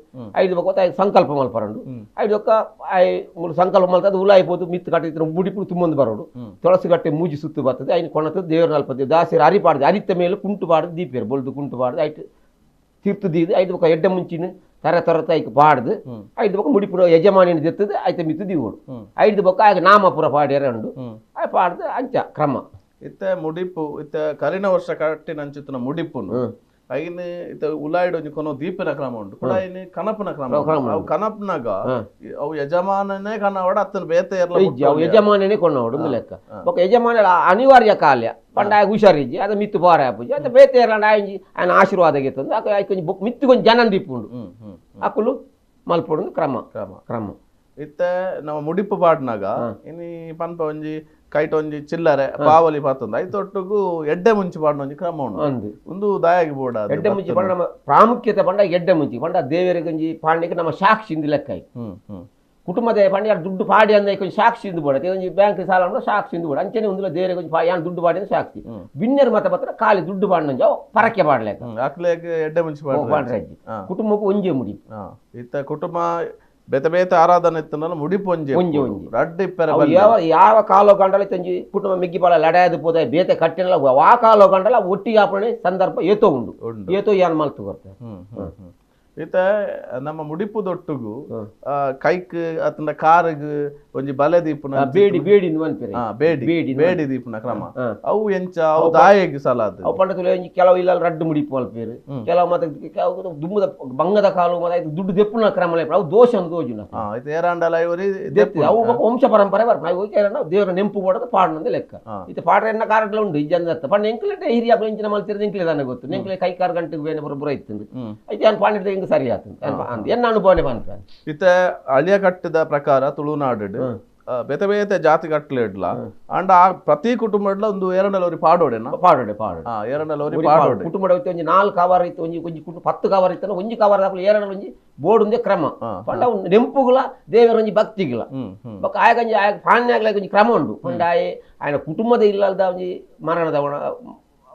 ಐದು ಬೊಕ್ಕ ಆಯ್ತು ಸಂಕಲ್ಪ ಮಲ್ಪರಂಡು ಐದು ಬೊಕ್ಕ ಆಯ್ ಮೂರು ಸಂಕಲ್ಪ ಮಲ್ತದು ಉಲಾಯಿ ಪೋದು ಮಿತ್ತು ಕಟ್ಟಿದ್ರೆ ಮುಡಿಪುಡು ತುಂಬೊಂದು ಬರೋಡು ತುಳಸಿ ಕಟ್ಟೆ ಮೂಜಿ ಸುತ್ತು ಬರ್ತದೆ ಐನು ಕೊಣತದ ದೇವರ ಅಲ್ಪ ದಾಸರು ಅರಿ ಪಾಡ್ದು ಅರಿತ ಮೇಲೆ ಕುಂಟು ಪಾಡ್ದು ದೀಪಿಯರು ಬೊಲ್ದು ಕುಂಟು ಪಾಡ್ದು ಐಟ್ ತೀರ್ತು ದೀದು ಐದು ಬೊಕ್ಕ ಎಡ್ಡೆ ಮುಂಚಿನ ತರ ತರತ ಐಕ್ ಪಾಡ್ದು ಐದು ಬೊಕ್ಕ ಮುಡಿಪುಡು ಯಜಮಾನಿನ ದೆತ್ತದು ಐತ ಮಿತ್ತು ದೀವೋಡು ಐದು ಬೊಕ್ಕ ಆಗ ನಾಮಪುರ ಪಾಡ್ಯರ ಉಂಡು ಆಯ್ ಪಾಡ್ದು ಅಂಚ ಕ್ರಮ. ಇತ್ತೆ ಮುಡಿಪು ಇತ್ತೆ ಕರಿನ ವರ್ಷ ಕಟ್ಟಿನ ಅಂಚಿತ್ತಿನ ಮುಡಿಪುನು ಐನ್ ಇತ್ತೆ ಉಲಾಯಿಡ್ ಒಂಜಿ ಕೊನೊ ದೀಪಿನ ಕ್ರಮ ಉಂಡು ಕೂಡ ಐನ್ ಕನಪುನ ಕ್ರಮ ಉಂಡು. ಅವು ಕನಪ್ನಾಗ ಅವು ಯಜಮಾನನೇ ಕನವಡ ಅತ್ತನ ಬೇತೆ ಎರ್ಲ ಇಜ್ಜಿ, ಅವು ಯಜಮಾನನೇ ಕೊನ್ನವಡು ಒಂದು ಲೆಕ್ಕ ಬೊಕ್ಕ ಯಜಮಾನ ಅನಿವಾರ್ಯ ಕಾಲ್ಯ ಪಂಡ ಆಯ್ ಹುಷಾರಿಜ್ಜಿ ಅದ ಮಿತ್ತು ಬಾರ ಪೂಜೆ ಅದ ಬೇತೆ ಎರ್ಲಾಂಡ ಆಯ್ ಆಯನ ಆಶೀರ್ವಾದ ಗೆತ್ತಂದು ಆಕ ಆಯ್ ಕೊಂಚ ಮಿತ್ತು ಕೊಂಚ ಜನ ದೀಪುಂಡು ಅಕುಲು ಮಲ್ಪೊಡು ಕ್ರಮ ಕ್ರಮ ಕ್ರಮ. ಇತ್ತೆ ನಮ್ಮ ಮುಡಿಪು ಪಾಡ್ನಾಗ ಇನಿ ಪನ್ಪ ಒಂಜಿ ಕೈಟ್ ಒಂಜಿ ಚಿಲ್ಲರೆ ಪಾವಲಿ ಪಾತಂದ ಐತೊಟ್ಟುಗು ಎಡ್ಡೆ ಮುಂಚಿ ಪಾಡ್ನ ಒಂಜಿ ಕ್ರಮ ಉಂಡು. ಅಂದು ಒಂದು ದಾಯಗ್ ಬೋಡ ಎಡ್ಡೆ ಮುಂಚಿ ಪಂಡ ನಮ್ಮ ಪ್ರಾಮುಖ್ಯತೆ ಪಂಡ ಎಡ್ಡೆ ಮುಂಚಿ ಪಂಡ ದೇವರಿಗೆ ಒಂಜಿ ಪಾಂಡಿಗೆ ನಮ್ಮ ಸಾಕ್ಷಿ ಇಂದು ಲೆಕ್ಕ. ಹ್ಮ್ ಹ್ಮ್ ಕುಟುಂಬದ ಪಂಡ ಯಾರು ದುಡ್ಡು ಪಾಡಿ ಅಂದ కొంచెం ಸಾಕ್ಷಿ ಇಂದು ಬೋಡ, ಒಂಜಿ ಬ್ಯಾಂಕ್ ಸಾಲ ಉಂಡು ಸಾಕ್ಷಿ ಇಂದು ಬೋಡ, ಅಂಚನೆ ಒಂದು ದೇವರಿಗೆ ಒಂಜಿ ಯಾನ್ ದುಡ್ಡು ಪಾಡಿ ಸಾಕ್ಷಿ. ಬಿನ್ನೆರ್ ಮತ ಪತ್ರ ಖಾಲಿ ದುಡ್ಡು ಪಾಡಿನ ಪರಕೆ ಪಾಡ್ಲೆಕ್ಕ ಅಕ್ಲೆಗ್ ಎಡ್ಡೆ ಮುಂಚಿ ಪಾಡ್ರೆ ಅಜ್ಜಿ. ಕುಟುಂಬಕ್ಕೂ ಒಂಜೇ ಮುಡಿ. ಇತ್ತ ಕುಟುಂಬ ಬೇತೆ ಬೇತೆ ಆರಾಧನೆ ಇತ್ತಂದ್ರೆ ಮುಡಿಪು ಒಂಜಿ ಒಂಜಿ ಒಂಜಿ. ರಡ್ಡ್ ಇಪ್ಪೆರೆ ಅವು ಬಲ್ಲಿ. ಯಾವ ಯಾವ ಕಾಲೋ ಗಂಡಲ ತಂಜಿ ಕುಟುಂಬ ಮಿಗ್ಗಿ ಪಾಲ ಲಡಾಯದ ಪೋದ ಬೇತೆ ಕಟ್ಟಿನಲ್ಲ ವಾ ಕಾಲೋ ಗಂಡಲ ಒಟ್ಟಿಗೆ ಆಪಣೆ ಸಂದರ್ಭ ಏತೋ ಉಂಡು, ಉಂಡು. ಏತೋ ಯಾನ್ ಮಲ್ತು ಕೊರ್ತೆ. ಹ್ಮ್ ಹ್ಮ್ ಹ್ಮ್. ಇತ್ತ ನಮ್ಮ ಮುಡಿಪು ದೊಟ್ಟುಗು ಕೈಕ್ ಅತ್ತಂಡ ಕಾರುಗ್ ಒಂಜಿ ಬಲೆ ದೀಪುನ ಬೇಡಿ ಬೇಡಿ ಮನ್ಪೆರೆ. ಬೇಡಿ ಬೇಡಿ ಬೇಡಿ ದೀಪುನ ಕ್ರಮ ಅವು ಎಂಚ ಅವು ದಾಯೆಗ್ ಸಲಾದ್ ಅವು ಪಂಡ ತುಲೆ ಒಂಜಿ ಕೆಲವು ಇಲ್ಲ ರಡ್ಡು ಮುಡಿಪು ಮಲ್ಪೇರು, ಕೆಲವು ಮತ್ತೆ ದುಮ್ಮದ ಬಂಗದ ಕಾಲು ಮತ್ತೆ ದುಡ್ಡು ದೆಪ್ಪುನ ಕ್ರಮ ಅವು ದೋಷ ಅಂತ ತೋಜುನ. ಇತ್ತ ಏರಾಂಡಲ ಇವರಿ ದೆಪ್ಪು ಅವು ವಂಶ ಪರಂಪರೆ ಬರ್ಪ ಅವು ಕೇರಣ ದೇವರ ನೆಂಪು ಕೊಡೋದು ಪಾಡನಂದ ಲೆಕ್ಕ. ಇತ್ತ ಪಾಡ್ರೆ ಎನ್ನ ಕಾರಡ್ಲ ಉಂಡು ಇಜ್ಜಂದ ಅರ್ಥ ಪಂಡ ಎಂಕ್ಲೆಟ ಹಿರಿಯ ಎಂಚಿನ ಮಲ್ತಿರೋದು ಎಂಕ್ಲೆ ತಾನೆ ಗೊತ್ತು. ಎಂಕ್ಲೆ ಕೈ ಕಾರು ಗಂಟೆಗೆ ಬೇನೆ ಬರೋ ಬುರ ಇತ್ತು ಐತೆ ಯಾನ್ ಪಾಂಡಿದ ಎಂಕ್ ಸರಿ ಆತು ಎನ್ನ ಅನುಭವನೆ ಪನ್ಪ. ಇತ್ತ ಅಳಿಯ ಕಟ್ಟದ ಪ್ರಕಾರ ತುಳುನಾಡು ಬೇತೆ ಬೇತೆ ಜಾತಿ ಕಟ್ಲೆಡ್ಲ ಅಂಡ ಆ ಪ್ರತಿ ಕುಟುಂಬಡ್ಲ ಒಂದು ಎರಡಲ್ಲಿ ಪಾಡೋಡೆನ ಪಾಡೋಡೆ ಪಾಡೋಡೆ ಎರಡಲ್ಲಿ ಪಾಡೋಡೆ ಕುಟುಂಬ ಒಂಜಿ 4 ಕವರ್ ಇತ್ತು, ಒಂಜಿ ಒಂಜಿ ಕುಟುಂಬ 10 ಕವರ್ ಇತ್ತು, ಒಂಜಿ ಕವರ್ ದಾಕಲು ಎರಡಲ್ಲಿ ಒಂಜಿ ಬೋರ್ಡ್ ಒಂದೇ ಕ್ರಮ ಪಂಡ ನೆಂಪುಗಳ ದೇವರ ಒಂಜಿ ಭಕ್ತಿಗಳ ಬೊಕ್ಕ ಆಯಗಂಜಿ ಆಯ ಪಾಣ್ಯಾಗ್ಲ ಒಂಜಿ ಕ್ರಮ ಉಂಡು. ಪಂಡ ಆಯೆ ಆಯನ ಕುಟುಂಬದ ಇಲ್ಲದ ಒಂಜಿ ಮರಣದ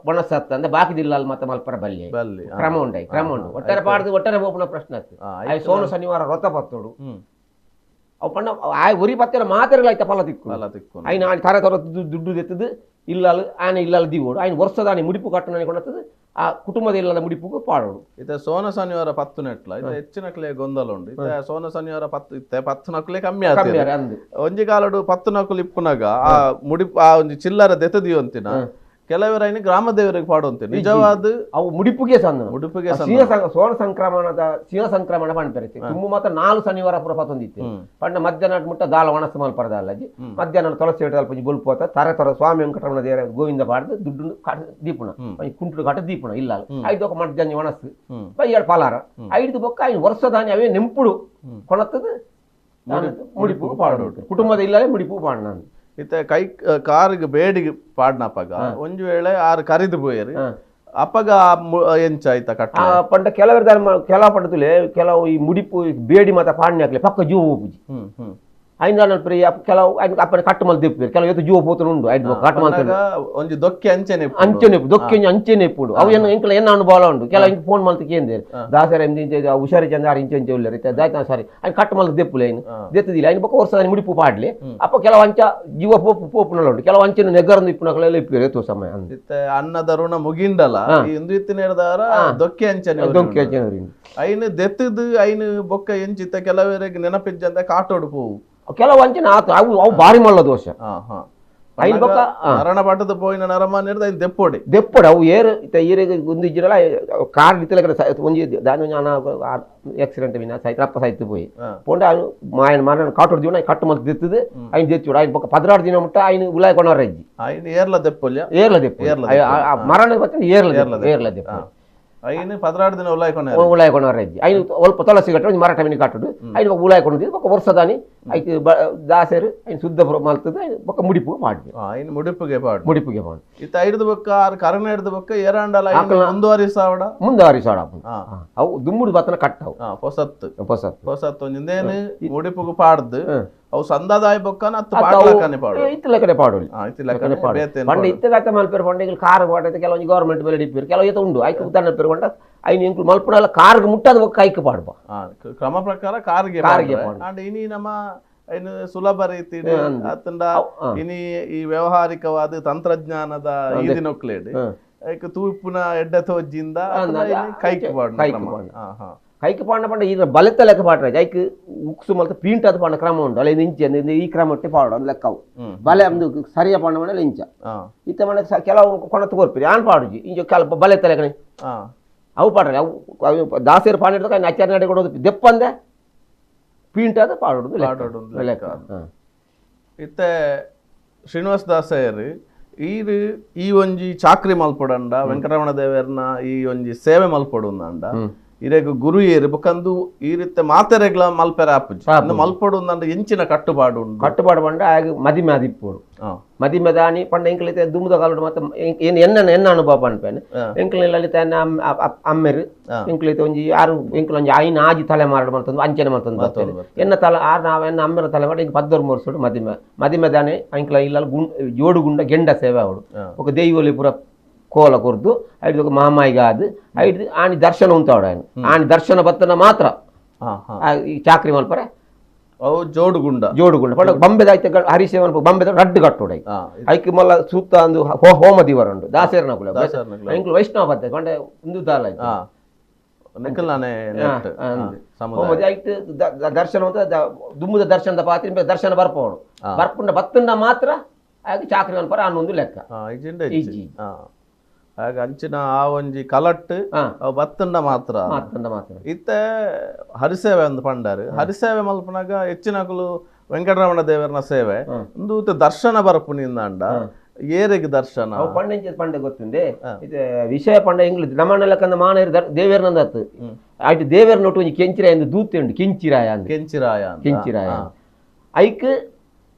ಒಣಸತ್ತ ಅಂದ್ರೆ ಬಾಕಿದಿಲ್ಲ ಮತ್ತೆ ಮಲ್ಪರ ಬಲ್ಯ ಕ್ರಮ ಉಂಡಾಯಿ ಕ್ರಮ ಉಂಡು. ಒಟ್ಟಾರೆ ಪಾಡ್ದು ಒಟ್ಟಾರೆ ಹೋಗುವ ಪ್ರಶ್ನೆ ಆಯ್ತು. ಆಯ್ ಸೋನು ಶನಿವಾರ ರೊತ್ತ ಪತ್ತೋಡು ಅವು ಪಂಡ ಆಯ್ ಉರಿ ಪತ್ತಿನ ಮಾತೆರೆಗಳ ಐತ ಫಲ ತಿಕ್ಕು ಆಯ್ನ ಆಯ್ನ ತರ ತರ ದುಡ್ಡು ದೆತ್ತದು ಇಲ್ಲಲು ಆನೆ ಇಲ್ಲಲು ದಿವೋಡು ಆಯ್ನ ವರ್ಷದಾನೆ ಮುಡಿಪು ಕಟ್ಟಣ ಕೊಡತ್ತದು ಆ ಕುಟುಂಬದ ಇಲ್ಲದ ಮುಡಿಪುಗೂ ಪಾಡೋಡು. ಇತ್ತ ಸೋನ ಶನಿವಾರ 10 ನೆಟ್ಲ ಇತ್ತ ಹೆಚ್ಚಿನಕ್ಲೆ ಗೊಂದಲ ಉಂಡು. ಇತ್ತ ಸೋನ ಶನಿವಾರ 10 ಇತ್ತೆ 10 ನಕ್ಲೆ ಕಮ್ಮಿ ಆಯ್ತು ಅಂದು ಒಂಜಿ ಕಾಲಡು 10 ನಕುಲು ಇಪ್ಪುನಾಗ ಆ ಮುಡಿಪು ಆ ಒಂಜಿ ಚಿಲ್ಲರ ದೆತ್ತದಿಯೊಂತಿನ ಕೆಲವರೈನ ಗ್ರಾಮ ದೇವರಿಗೆ ಪಾಡುವಂತೆ ನಿಜವಾದ ಅವು ಮುಡಿಪುಗೆ ಸಂದ ಮುಡಿಪುಗೆ ಸೋಣ ಸಂಕ್ರಮಣದ ಸಿಂಹ ಸಂಕ್ರಮಣ ಪಂಡ್ಪೆರೆ ತುಂಬು ಮಾತ್ರ 4 ಶನಿವಾರ ಪೂರ ಪತ್ತೊಂದಿತ್ತು ಪಂಡ ಮಧ್ಯಾಹ್ನ ಮುಟ್ಟ ದಾಲ ಒಣಸು ಮಲ್ಪರದಲ್ಲಜಿ ಮಧ್ಯಾಹ್ನ ತುಳಸಿ ಹಿಡಿದ ಪಂಜಿ ಬೊಲ್ಪು ಹೋತ ತರ ತರ ಸ್ವಾಮಿ ವೆಂಕಟರಮಣ ದೇವರ ಗೋವಿಂದ ಪಾಡ್ದು ದುಡ್ಡು ಕಾಟ ದೀಪುಣ ಕುಂಟು ಕಾಟ ದೀಪುಣ ಇಲ್ಲ ಐದು ఒక ಮಧ್ಯಾಹ್ನ ಒಣಸು ಎರಡು ಫಲಾರ ಐದು ಬೊಕ್ಕ ಐದು ವರ್ಷದಾನಿ ಅವೇ ನೆಂಪುಡು ಕೊಣತ್ತದು ಮುಡಿಪು ಪಾಡು ಕುಟುಂಬದ ಇಲ್ಲಲೇ ಮುಡಿಪು ಪಾಡು ನಾನು. ಇತ್ತ ಕೈ ಕಾರಿಗೆ ಬೇಡಿಗೆ ಪಾಡ್ನಪ್ಪಗ ಒಂಜಿ ವೇಳೆ ಆರು ಕರಿದು ಪೋಯರು ಅಪ್ಪಗ ಎಂಚ ಆಯ್ತ ಕಟ್ಟ ಪಂಡ ಕೆಲವರು ಕೆಲವು ಪಂಡతుಲೆ ಕೆಲವು ಈ ಮುಡಿಪು ಬೇಡಿ ಮಾತ ಪಾಡ್ನೆ ಹಾಕ್ಲೆ ಪಕ್ಕ ಜೀವ ಹೋಗುಜಿ ಐನ ಪ್ರಿಯ ಕೆಲವು ಅಪ್ಪನ ಕಟ್ಟು ಮಲ್ ದಿಪ್ಪು ಕೆಲವು ಎತ್ತು ಜೀವ ಪೋತನ ಉಂಡು ಐದು ಕಟ್ಟು ಮಲ್ತ ಒಂಜಿ ದೊಕ್ಕೆ ಅಂಚೆನೆ ಅಂಚೆನೆ ದೊಕ್ಕೆ ಅಂಚೆನೆ ಇಪ್ಪುಂಡು ಅವು ಏನು ಎಂಕಲ ಏನ ಅನುಭವ ಉಂಡು ಕೆಲವು ಇಂಕ ಫೋನ್ ಮಲ್ತ ಕೇಂದ್ರ ದಾಸರ ಇಂಚ ಹುಷಾರಿ ಚಂದ ಆರು ಇಂಚ ಇಂಚ ಉಳ್ಳರು ದಾಯ್ತ ಸಾರಿ ಐನ್ ಕಟ್ಟು ಮಲ್ತ ದೆಪ್ಪುಲೆ ಐನು ದೆತ್ತದಿಲ್ಲ ಐನ್ ಬೊಕ್ಕ ವರ್ಷ ಮುಡಿಪು ಪಾಡ್ಲೆ ಅಪ್ಪ ಕೆಲವು ಅಂಚ ಜೀವ ಪೋಪು ಪೋಪುನಲ್ಲ ಉಂಡು ಕೆಲವು ಅಂಚೆನ ನೆಗರಂದು ಇಪ್ಪುನಕಲೆಲ್ಲ ಇಪ್ಪು ಎತ್ತು ಸಮಯ ಅನ್ನದ ಋಣ ಮುಗಿಂಡಲ ಇಂದು ಇತ್ತಿನ ದೊಕ್ಕೆ ಅಂಚನೆ ದೊಕ್ಕೆ ಅಂಚನೆ ಐನು ದೆತ್ತದು ಐನು ಬೊಕ್ಕ ಎಂಚಿತ್ತ ಕೆಲವರಿಗೆ ನೆನಪಿಜ್ಜಂತ ಕಾಟೋಡು ಪೋವು ಕೆಲವು ಅಂಚನೆ ಆತು ಅವು ಅವು ಭಾರಿ ಮಲ್ಲ ದೋಷ. ಐನ್ ಬೊಕ್ಕ ನರಣ ಪಾಠದ ಪೋಯಿನ ನರಮಾನ್ಯರ್ದು ಐನ್ ದೆಪ್ಪೋಡಿ ದೆಪ್ಪೋಡಿ ಅವು ಏರು ಇತ್ತ ಏರಿಗೆ ಒಂದು ಇಜ್ಜಿರಲ್ಲ ಕಾರ್ ಇತ್ತಲ ಕಡೆ ಒಂಜಿ ದಾನ ಜ್ಞಾನ ಆಕ್ಸಿಡೆಂಟ್ ವಿನ ಸೈತ್ ರಪ್ಪ ಸೈತ್ ಪೋಯಿ ಪೋಂಡ ಅವನು ಮಾಯನ ಮರಣ ಕಾಟೋಡು ದಿವನ ಕಟ್ಟು ಮಲ್ತ್ ದೆತ್ತದು ಐನ್ ದೆಚ್ಚೋಡು ಐನ್ ಬೊಕ್ಕ 16 ದಿನ ಮುಟ್ಟ ಐನ್ ಉಲಾಯ್ ಕೊನರ ಇಜ್ಜಿ ಐನ್ ಏರ್ಲ ದೆಪ್ಪೊಲ್ಯ ಏರ್ಲ ದೆಪ್ಪು ಮರಣ ಬತ್ತ ಏರ್ಲ ದೆಪ್ಪು ಏರ್ಲ ದೆಪ್ಪು ಐನ್ 16 ದಿನ ಉಲಾಯ್ ಕೊನ ಉಲಾಯ್ ಕೊನರ ಇಜ್ಜಿ ಐನ್ ಒಲ್ಪ ತುಳಸಿ ಕಟ್ಟು ಒಂಜಿ ಮರಾಠ ಮಿನಿ ಕಟ್ಟುಡು ಐನ್ ಬೊಕ್ಕ ಉಲಾಯ್ ಕೊನದು ಬೊಕ್ಕ ವರ್ಷದಾನಿ ಐಕ್ ದಾಸರು ಐನ್ ಶುದ್ಧ ಮಲ್ತದು ಐನ್ ಬೊಕ್ಕ ಮುಡಿಪು ಮಾಡ್ದು ಐನ್ ಮುಡಿಪುಗೆ ಪಾಡು ಮುಡಿಪುಗೆ ಪಾಡು ಇತ್ತ ಐಡ್ದು ಬೊಕ್ಕ ಆರು ಕರಣ ಹಿಡ್ದು ಬೊಕ್ಕ ಏರಾಂಡಲ ಮುಂದುವರಿಸಾವಡ ಮುಂದುವರಿಸಾವಡ ಅವು ದುಮ್ಮುಡು ಬತ್ತನ ಕಟ್ಟವು ಪೊಸತ್ತು ಪೊಸತ್ತು ಪೊಸತ್ತು ಒಂಜಿಂದೇನು ಮುಡಿಪುಗು ಪಾಡ್ದು ಅವು ಸಂದಾದಾಯ ಬೊಕ್ಕನ ಅತ್ತು ಪಾಡ್ಲಕ್ಕನೆ ಪಾಡು ಇತ್ತಲಕಡೆ ಪಾಡು ಇತ್ತಲಕಡೆ ಪಾಡು ಪಂಡ ಇತ್ತಗಾತ ಮಲ್ಪೇರು ಪಂಡ ಈಗ ಕಾರ್ ಪಾಡೈತೆ ಕೆಲವೊಂದು ಗೌರ್ಮೆಂಟ್ ಮೇಲೆ ಇಪ್ಪೇರು ಕೆಲವು ಈತ ಉಂಡು ಐಕ್ ಉದ್ದಾನ ಪೇರು ಪಂಡ ಐನು ಎಂಕುಲು ಮಲ್ಪುಡಲ್ಲ ಕಾರ್ಗೆ ಮುಟ್ಟದ ಬೊಕ್ಕ ಐಕ್ ಪಾಡ್ಬ ಕ್ರಮ ಪ್ರಕಾರ ಕಾರ್ಗೆ ಕಾರ್ಗೆ ಪಾಡು ಅಂಡ್ ಇನಿ ನಮ್ಮ ಐನು ಸುಲಭ ರೀತಿ ಅತ್ತಂಡ ಇನಿ ಈ ವ್ಯವಹಾರಿಕವಾದ ತಂತ್ರಜ್ಞಾನದ ಈ ದಿನೊಕ್ಲೇಡ್ ಐಕ್ ತೂಪುನ ಎಡ್ಡೆ ತೋಜಿಂದ ಕೈಕ್ ಪಾಡು ಕೈಕ್ ಪಾಡು ಕೈಕ್ ಪಾಂಡ ಪಂಡ ಈ ಬಲೆತ್ತ ಲೆಕ್ಕ ಪಾಡ್ರೆ ಐಕ್ ಉಕ್ಸು ಮಲ್ತ ಪೀಂಟ್ ಅದು ಪಾಂಡ ಕ್ರಮ ಉಂಡು ಅಲ್ಲ ಇಂಚೆ ಈ ಕ್ರಮ ಒಟ್ಟೆ ಪಾಡು ಅದು ಲೆಕ್ಕವು ಬಲೆ ಒಂದು ಸರಿಯ ಪಾಂಡ ಮನೆ ಇಂಚ ಇತ್ತ ಮನೆ ಕೆಲವು ಕೊಣತ್ತು ಕೊರ್ಪಿರಿ ಆನ್ ಪಾಡುಜಿ ಇಂಚ ಕೆಲ ಬಲೆತ್ತ ಲೆಕ್ಕನೆ ಅವು ಪಾಡ್ರೆ ಅವು ದಾಸರು ಪಾಂಡ ಹಿಡ್ದು ಆಚಾರ್ಯ ನಡೆ ಕೊಡೋದು ದೆಪ್ಪಂದೆ ಪೀಂಟ್ ಅದು ಪಾಡೋದು ಲೆಕ್ಕ. ಇತ್ತೆ ಶ್ರೀನಿವಾಸ ದಾಸಯ್ಯರು ಈರು ಈ ಒಂಜಿ ಚಾಕ್ರಿ ಮಲ್ಪೊಡಂಡ ವೆಂಕಟರಮಣ ದೇವರ್ನ ಈ ಒಂಜಿ ಸೇವೆ ಮಲ್ಪೊಡುಂದಂಡ ಇರೆಗ್ ಗುರು ಏರು ಬೊಕಂದು ಈ ರೀತಿ ಮಾತೆರೆಗ್ಲ ಮಲ್ಪೆರ ಆಪುಜಿ. ಆಪುಜಿ. ಮಲ್ಪೊಡು ಅಂದ್ ಎಂಚಿನ ಕಟ್ಟುಪಾಡು ಉಂಡು? ಕಟ್ಟುಪಾಡು ಪಂಡ ಆಗ ಮದಿಮೆ ಆದಿಪ್ಪೊಡು. ಮದಿಮೆ ದಾನಿ ಪಂಡ ಎಂಕ್ಲೈತೆ ದುಂಬುದ ಕಾಲಡ್ ಮಾತ ಏನ್ ಎನ್ನ ಎನ್ನ ಅನುಭವ ಪನ್ಪೇನೆ. ಎಂಕ್ಲ ಲಲಿತ ಎನ್ನ ಅಮ್ಮೆರು ಎಂಕ್ಲೈತೆ ಒಂಜಿ ಆರು ಎಂಕ್ಲ ಒಂಜಿ ಐನ್ ಆಜಿ ತಲೆಮಾರು ಮಲ್ತೊಂದು ಅಂಚನೆ ಮಲ್ತೊಂದು ಬರ್ತೇನೆ. ಎನ್ನ ತಲೆ ಆರು ನಾವು ಎನ್ನ ಅಮ್ಮೆರ ತಲೆಮಾರು ಎಂಕ್ ಪದ್ದೊರು ಮೂರ್ಸೋಡು ಮದಿಮೆ ಮದಿಮೆ ದಾನೆ ಎಂಕ್ಲ ಇಲ್ಲ ಜೋಡು ಗುಂಡ ಗೆಂಡ ಸೇವೆ ಅವಡು. ఒక ದೈವಲಿ ಪೂರ ಕೋಲ ಕೊರ್ದು ಐದು ಮಾಮಾಯಿಗೆ ಆದ್ ಐದು ಆನಿ ದರ್ಶನ ಉಂತಾವಡ ఆయన ಆನಿ ದರ್ಶನ ಬತ್ತನ ಮಾತ್ರ ಈ ಚಾಕ್ರಿ ಮಲ್ಪರೆ. ಅವು ಜೋಡುಗುಂಡ. ಜೋಡುಗುಂಡ ಪಂಡ ಬಂಬೆದ ಐತೆ ಹರಿಸೇವನ್ ಬಂಬೆದ ರಡ್ಡು ಕಟ್ಟೋಡು ಐಕ್. ಐಕ್ ಮಲ್ಲ ಸೂತ ಅಂದು ಹೋಮ ದಿವರ ಉಂಡು ದಾಸೇರ್ನಕುಲು. ದಾಸೇರ್ನಕುಲು. ಎಂಕ್ಲು ವೈಷ್ಣವ ಪದ್ಧತಿ ಪಂಡ ಹಿಂದೂ ದಾಲ ಐತೆ. ನಿಕಲ್ನಾನೆ ನೆಟ್. ಸಮುದಾಯ. ಹೋಮ ಐಕ್ ದರ್ಶನ ಅಂತ ದುಮ್ಮದ ದರ್ಶನದ ಪಾತ್ರೆ ದರ್ಶನ ಬರ್ಪೋಡು. ಬರ್ಪುಂಡ ಬತ್ತುಂಡ ಮಾತ್ರ ಆಗ ಚಾಕ್ರಿ ಮಲ್ಪರೆ ಅನ್ನೊಂದು ಲೆಕ್ಕ. ಇಜ್ಜಿಂಡ ಇಜ್ಜಿ. ಆಗ ಅಂಚಿನ ಆ ಒಂಜಿ ಕಲಟ್ಟು ಅವು ಬತ್ತುಂಡ ಮಾತ್ರ. ಬತ್ತುಂಡ ಮಾತ್ರ. ಇತ್ತೆ ಹರಿಸೇವೆ ಅಂದ್ ಪಂಡಾರು. ಹರಿಸೇವೆ ಮಲ್ಪನಾಗ ಹೆಚ್ಚಿನಕುಲು ವೆಂಕಟರಮಣ ದೇವರನ ಸೇವೆ ಉಂದು ಇತ್ತೆ ದರ್ಶನ ಬರ್ಪುನಿಂದಾಂಡ ಏರೆಗ್ ದರ್ಶನ? ಅವು ಪಂಡ ಇಂಚ ಪಂಡ ಗೊತ್ತುಂಡೆ. ಇತ್ತೆ ವಿಷಯ ಪಂಡ ಇಂಗ್ಲಿಷ್ ನಮ್ಮನೆ ಲೆಕ್ಕಂದ ಮಾನರು ದೇವೇರ್ನಂದ ಆತು. ಆಯ್ತು ದೇವೇರ್ನ ಒಟ್ಟು ಒಂಜಿ ಕೆಂಚಿರಾಯ ಅಂದ್ ದೂತೆ ಉಂಡು, ಕೆಂಚಿರಾಯ ಅಂದ್. ಕೆಂಚಿರಾಯ ಅಂದ್. ಕೆಂಚಿರಾಯ. ಐಕ್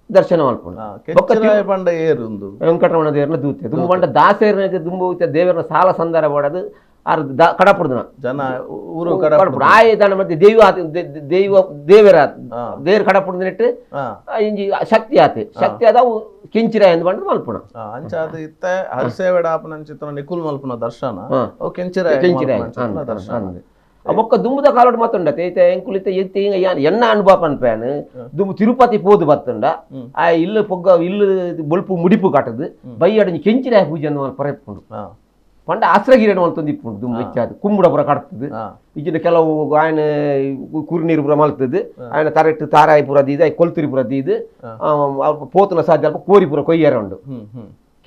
ದರ್ಶನ ಮಲ್ಪುಂಡು. ಬೊಕ್ಕ ಕೆಂಚಿರಾಯ ಪಂಡ ಏರು ಉಂದು? ವೆಂಕಟರಮಣ ದೇವರನ ದೂತೆ. ದುಂಬು ಪಂಡ ದಾಸೇರ್ನ ದುಂಬು ಇತ್ತೆ ದೇವರನ ಸಾಲ ಸಂದಾರ ಬೋಡದು ಆರ್ ಕಡಪುಡ್ದನ. ಜನ ಊರು ಕಡಪುಡು. ಕಡಪುಡು. ಆಯೆ ದಾನ ಮತ್ತೆ ದೈವ ಆತ, ದೈವ ದೇವರ ಆತ. ದೇವರು ಕಡಪುಡ್ದನೆಟ್ಟು ಇಂಜಿ ಶಕ್ತಿ ಆತೆ. ಶಕ್ತಿ ಆದ ಅವು ಕೆಂಚಿರಾಯ ಅಂದ್ ಪಂಡ ಮಲ್ಪುಣ. ಅಂಚಾದ ಇತ್ತೆ ಹರಿಸೇವೆಡ ಆಪನಂಚಿತ್ತನ ನಿಕುಲ್ ಮಲ್ಪುನ ದರ್ಶನ. ಅವು ಕೆಂಚಿರಾಯ ಕೆಂಚಿರಾಯ. ಮಲ್ಪುನ ದರ್ಶನ. ಬೊಕ್ಕ ದುಂಬುದ ಕಾಲೋಡು ಮಾತುಂಡತೆ. ಇತ್ತೆ ಎಂಕುಲು ಇತ್ತೆ ಇತ್ತೆ ಇಂಗ ಯಾನ್ ಎನ್ನ ಅನುಭವ ಪನ್ಪೇನ್. ದುಂಬು ತಿರುಪತಿ ಪೋದು ಬತ್ತುಂಡ. ಆ ಇಲ್ಲು ಪೊಗ್ಗ ಇಲ್ಲು ಬೊಲ್ಪು ಮುಡಿಪು ಕಟ್ಟದು. ಬೈಯಡಂಜಿ ಕೆಂಚಿರಾಯ ಪೂಜೆ ಅನ್ನು ಮಲ್ಪ ಪರೆಪುಂಡು. ಪಂಡ ಅಸ್ರಗಿರಣ ಮಲ್ತೊಂದು ಇಪ್ಪುಂಡು ದುಂಬು ಹೆಚ್ಚಾದ್. ಕುಂಬುಡ ಪೂರ ಕಟ್ತದು. ಇಜ್ಜಿಂಡ ಕೆಲವು ಆಯನ ಕುರುನೀರು ಪೂರ ಮಲ್ತದು. ಆಯನ ತರೆಟ್ಟು ತಾರಾಯಿ ಪೂರ ದೀದು, ಆಯ್ ಕೊಲ್ತುರಿ ಪೂರ ದೀದು. ಪೋತುನ ಸಾಧ್ಯ ಅಲ್ಪ ಕೋರಿ ಪೂರ ಕೊಯ್ಯರ ಉಂಡು.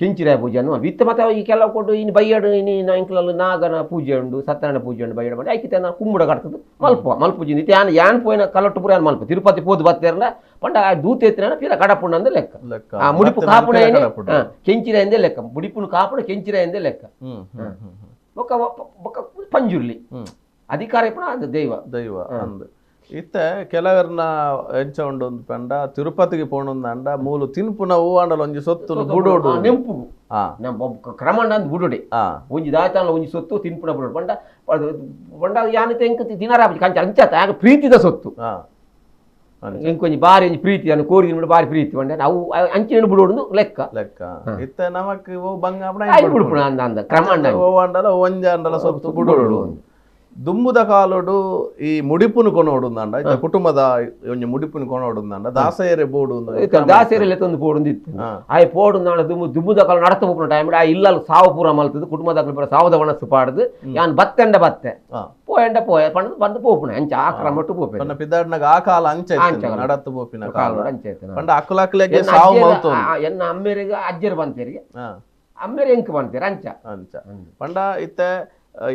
ಕೆಂಚಿರಾಯ ಪೂಜೆ ಅನ್ನು ಮಲ್ಪ. ಇತ್ತೆ ಮತ್ತೆ ಈ ಕೆಲವು ಕೊಟ್ಟು ಇನ್ನು ಬೈಯಡು ಇನ್ನು ಎಂಕ್ಲಲ್ಲಿ ನಾಗನ ಪೂಜೆ ಉಂಡು, ಸತ್ಯನಾರಾಯಣ ಪೂಜೆ ಉಂಡು ಬೈಯಡು ಮಾಡಿ ಐಕಿತ ನಾನು ಕುಂಬುಡ ಕಟ್ತದು ಮಲ್ಪ ಮಲ್ಪುಜಿ. ಇತ್ತೆ ಯಾನ್ ಯಾನ್ ಪೋಯಿನ ಕಲಟ್ಟು ಪೂರ ಯಾನ್ ಮಲ್ಪ ತಿರುಪತಿ ಪೋದು ಬತ್ತೇರ್ನ ಪಂಡ ಆ ದೂತೆ ಎತ್ತಿನ ಪಿರ ಕಡಪುಂಡು ಅಂದ ಲೆಕ್ಕ. ಲೆಕ್ಕ. ಆ ಮುಡಿಪು ಮತ್ತೆ ಕಾಪುಣ ಪಿರ ಏನೆ? ಕಡಪುಂಡು. ಕೆಂಚಿರಾಯ ಎಂದೇ ಲೆಕ್ಕ. ಮುಡಿಪುನು ಕಾಪುಣ ಕೆಂಚಿರಾಯ ಎಂದೇ ಲೆಕ್ಕ. ಬೊಕ್ಕ ಬೊಕ್ಕ ಪಂಜುರ್ಲಿ. ಅಧಿಕಾರ ಇಪ್ಪುನ ಅದು ದೈವ. ದೈವ ಅಂದ್. ಇತ್ತೆ ಕೆಲವರ್ನ ಎಂಚ ಉಂಡು ಅಂದ್ ಪಂಡ ತಿರುಪತಿಗೆ ಪೋಣುಂದಾಂಡ ಮೂಲು ತಿನ್ಪುನ ಹೂ ಆಂಡಲ ಒಂಜಿ ಸೊತ್ತುನು ಬುಡೋಡು. ನೆಂಪುಗು. ನಮ್ಮ ಒಬ್ಬ ಕ್ರಮಂಡ ಅಂದ್ ಬುಡೋಡೆ. ಒಂಜಿ ದಾತಾನ ಒಂಜಿ ಸೊತ್ತು ತಿನ್ಪುನ ಬುಡೋಡು. ಪಂಡ, ಅದು ಪಂಡ ಯಾನ್ ತೆಂಕ್ ದಿನರಾಪಿ ಕಂಚ ಅಂಚಾತ ಆಗ ಪ್ರೀತಿದ ಸೊತ್ತು. ಅಂಚ. ಎಂಕ್ ಒಂಜಿ ಬಾರಿ ಒಂಜಿ ಪ್ರೀತಿ, ಅನ್ನು ಕೋರಿ ತಿನ್ಪುನ ಬಾರಿ ಪ್ರೀತಿ ಪಂಡ ಅವು ಅಂಚಿನ ಬುಡೋಡು ಲೆಕ್ಕ. ಲೆಕ್ಕ. ಇತ್ತೆ ನಮಕ್ ಓ ಬಂಗ ಆಪುನ ಆಯ್ ಬುಡ್ಪುನ ಅಂದ ಅಂದ ಕ್ರಮಂಡ ಅಂಚ. ಓ ಆಂಡಲ ಒಂಜಿ ಆಂಡಲ ಸೊತ್ತು ಬುಡೋಡು. ಬುಡೋಡು. ದುಂಬುದ ಕಾಲೋಡು ಈ ಮುಡಿಪುನು ಕೊನೋಡುಂದಾಂಡ, ಇತ್ತೆ ಕುಟುಂಬದ ಒಂಜಿ ಮುಡಿಪುನು ಕೊನೋಡುಂದಾಂಡ ದಾಸೆಯರೆ ಬೋಡು ಉಂದು. ಇತ್ತೆ ದಾಸೆಯರೆ ಲೆತ್ತೊಂದು ಪೋಡುಂದು ಇತ್ತು. ಆಯ್ ಪೋಡುಂದಾಂಡ ದುಂಬುದ ಕಾಲ ನಡತ ಪೋಪುನ ಟೈಮ್ ಆ ಇಲ್ಲಲ್ ಸಾವು ಪೂರ ಮಲ್ತದು, ಕುಟುಂಬದ ಪೂರ ಸಾವುದ ಒಣಸು ಪಾಡ್ದು, ಯಾನ್ ಬತ್ತೆಂಡ ಬತ್ತೆ. ಪೋಯಂಡ ಪೋಯ ಪಂಡ್ದು ಬಂದು ಪೋಪುನ. ಅಂಚ ಆ ಕ್ರಮಟ್ಟು ಪೋಪೆ. ಪಂಡ ಪಿದಾಡ್ನಾಗ ಆ ಕಾಲ ಅಂಚ ಇತ್ತು, ಅಂಚ ಕಾಲ. ನಡತ್ತು ಪೋಪಿನ ಕಾಲ ಕಾಲ. ಅಂಚ ಇತ್ತು. ಪಂಡ ಅಕ್ಕುಲಕ್ಕುಲೆಗೆ ಎನ್ನ ಸಾವು ಅಜ್ಜೆರ್ ಮಲ್ತೊಂದು. ಎನ್ನ ಅಮ್ಮೆರೆಗ್ ಅಜ್ಜೆರ್ ಬಂತೇರಿಗೆ. ಅಮ್ಮೆರ್ ಎಂಕ್ ಬಂತೇರ್ ಅಂಚ. ಅಂಚ. ಪಂಡ ಇತ್ತೆ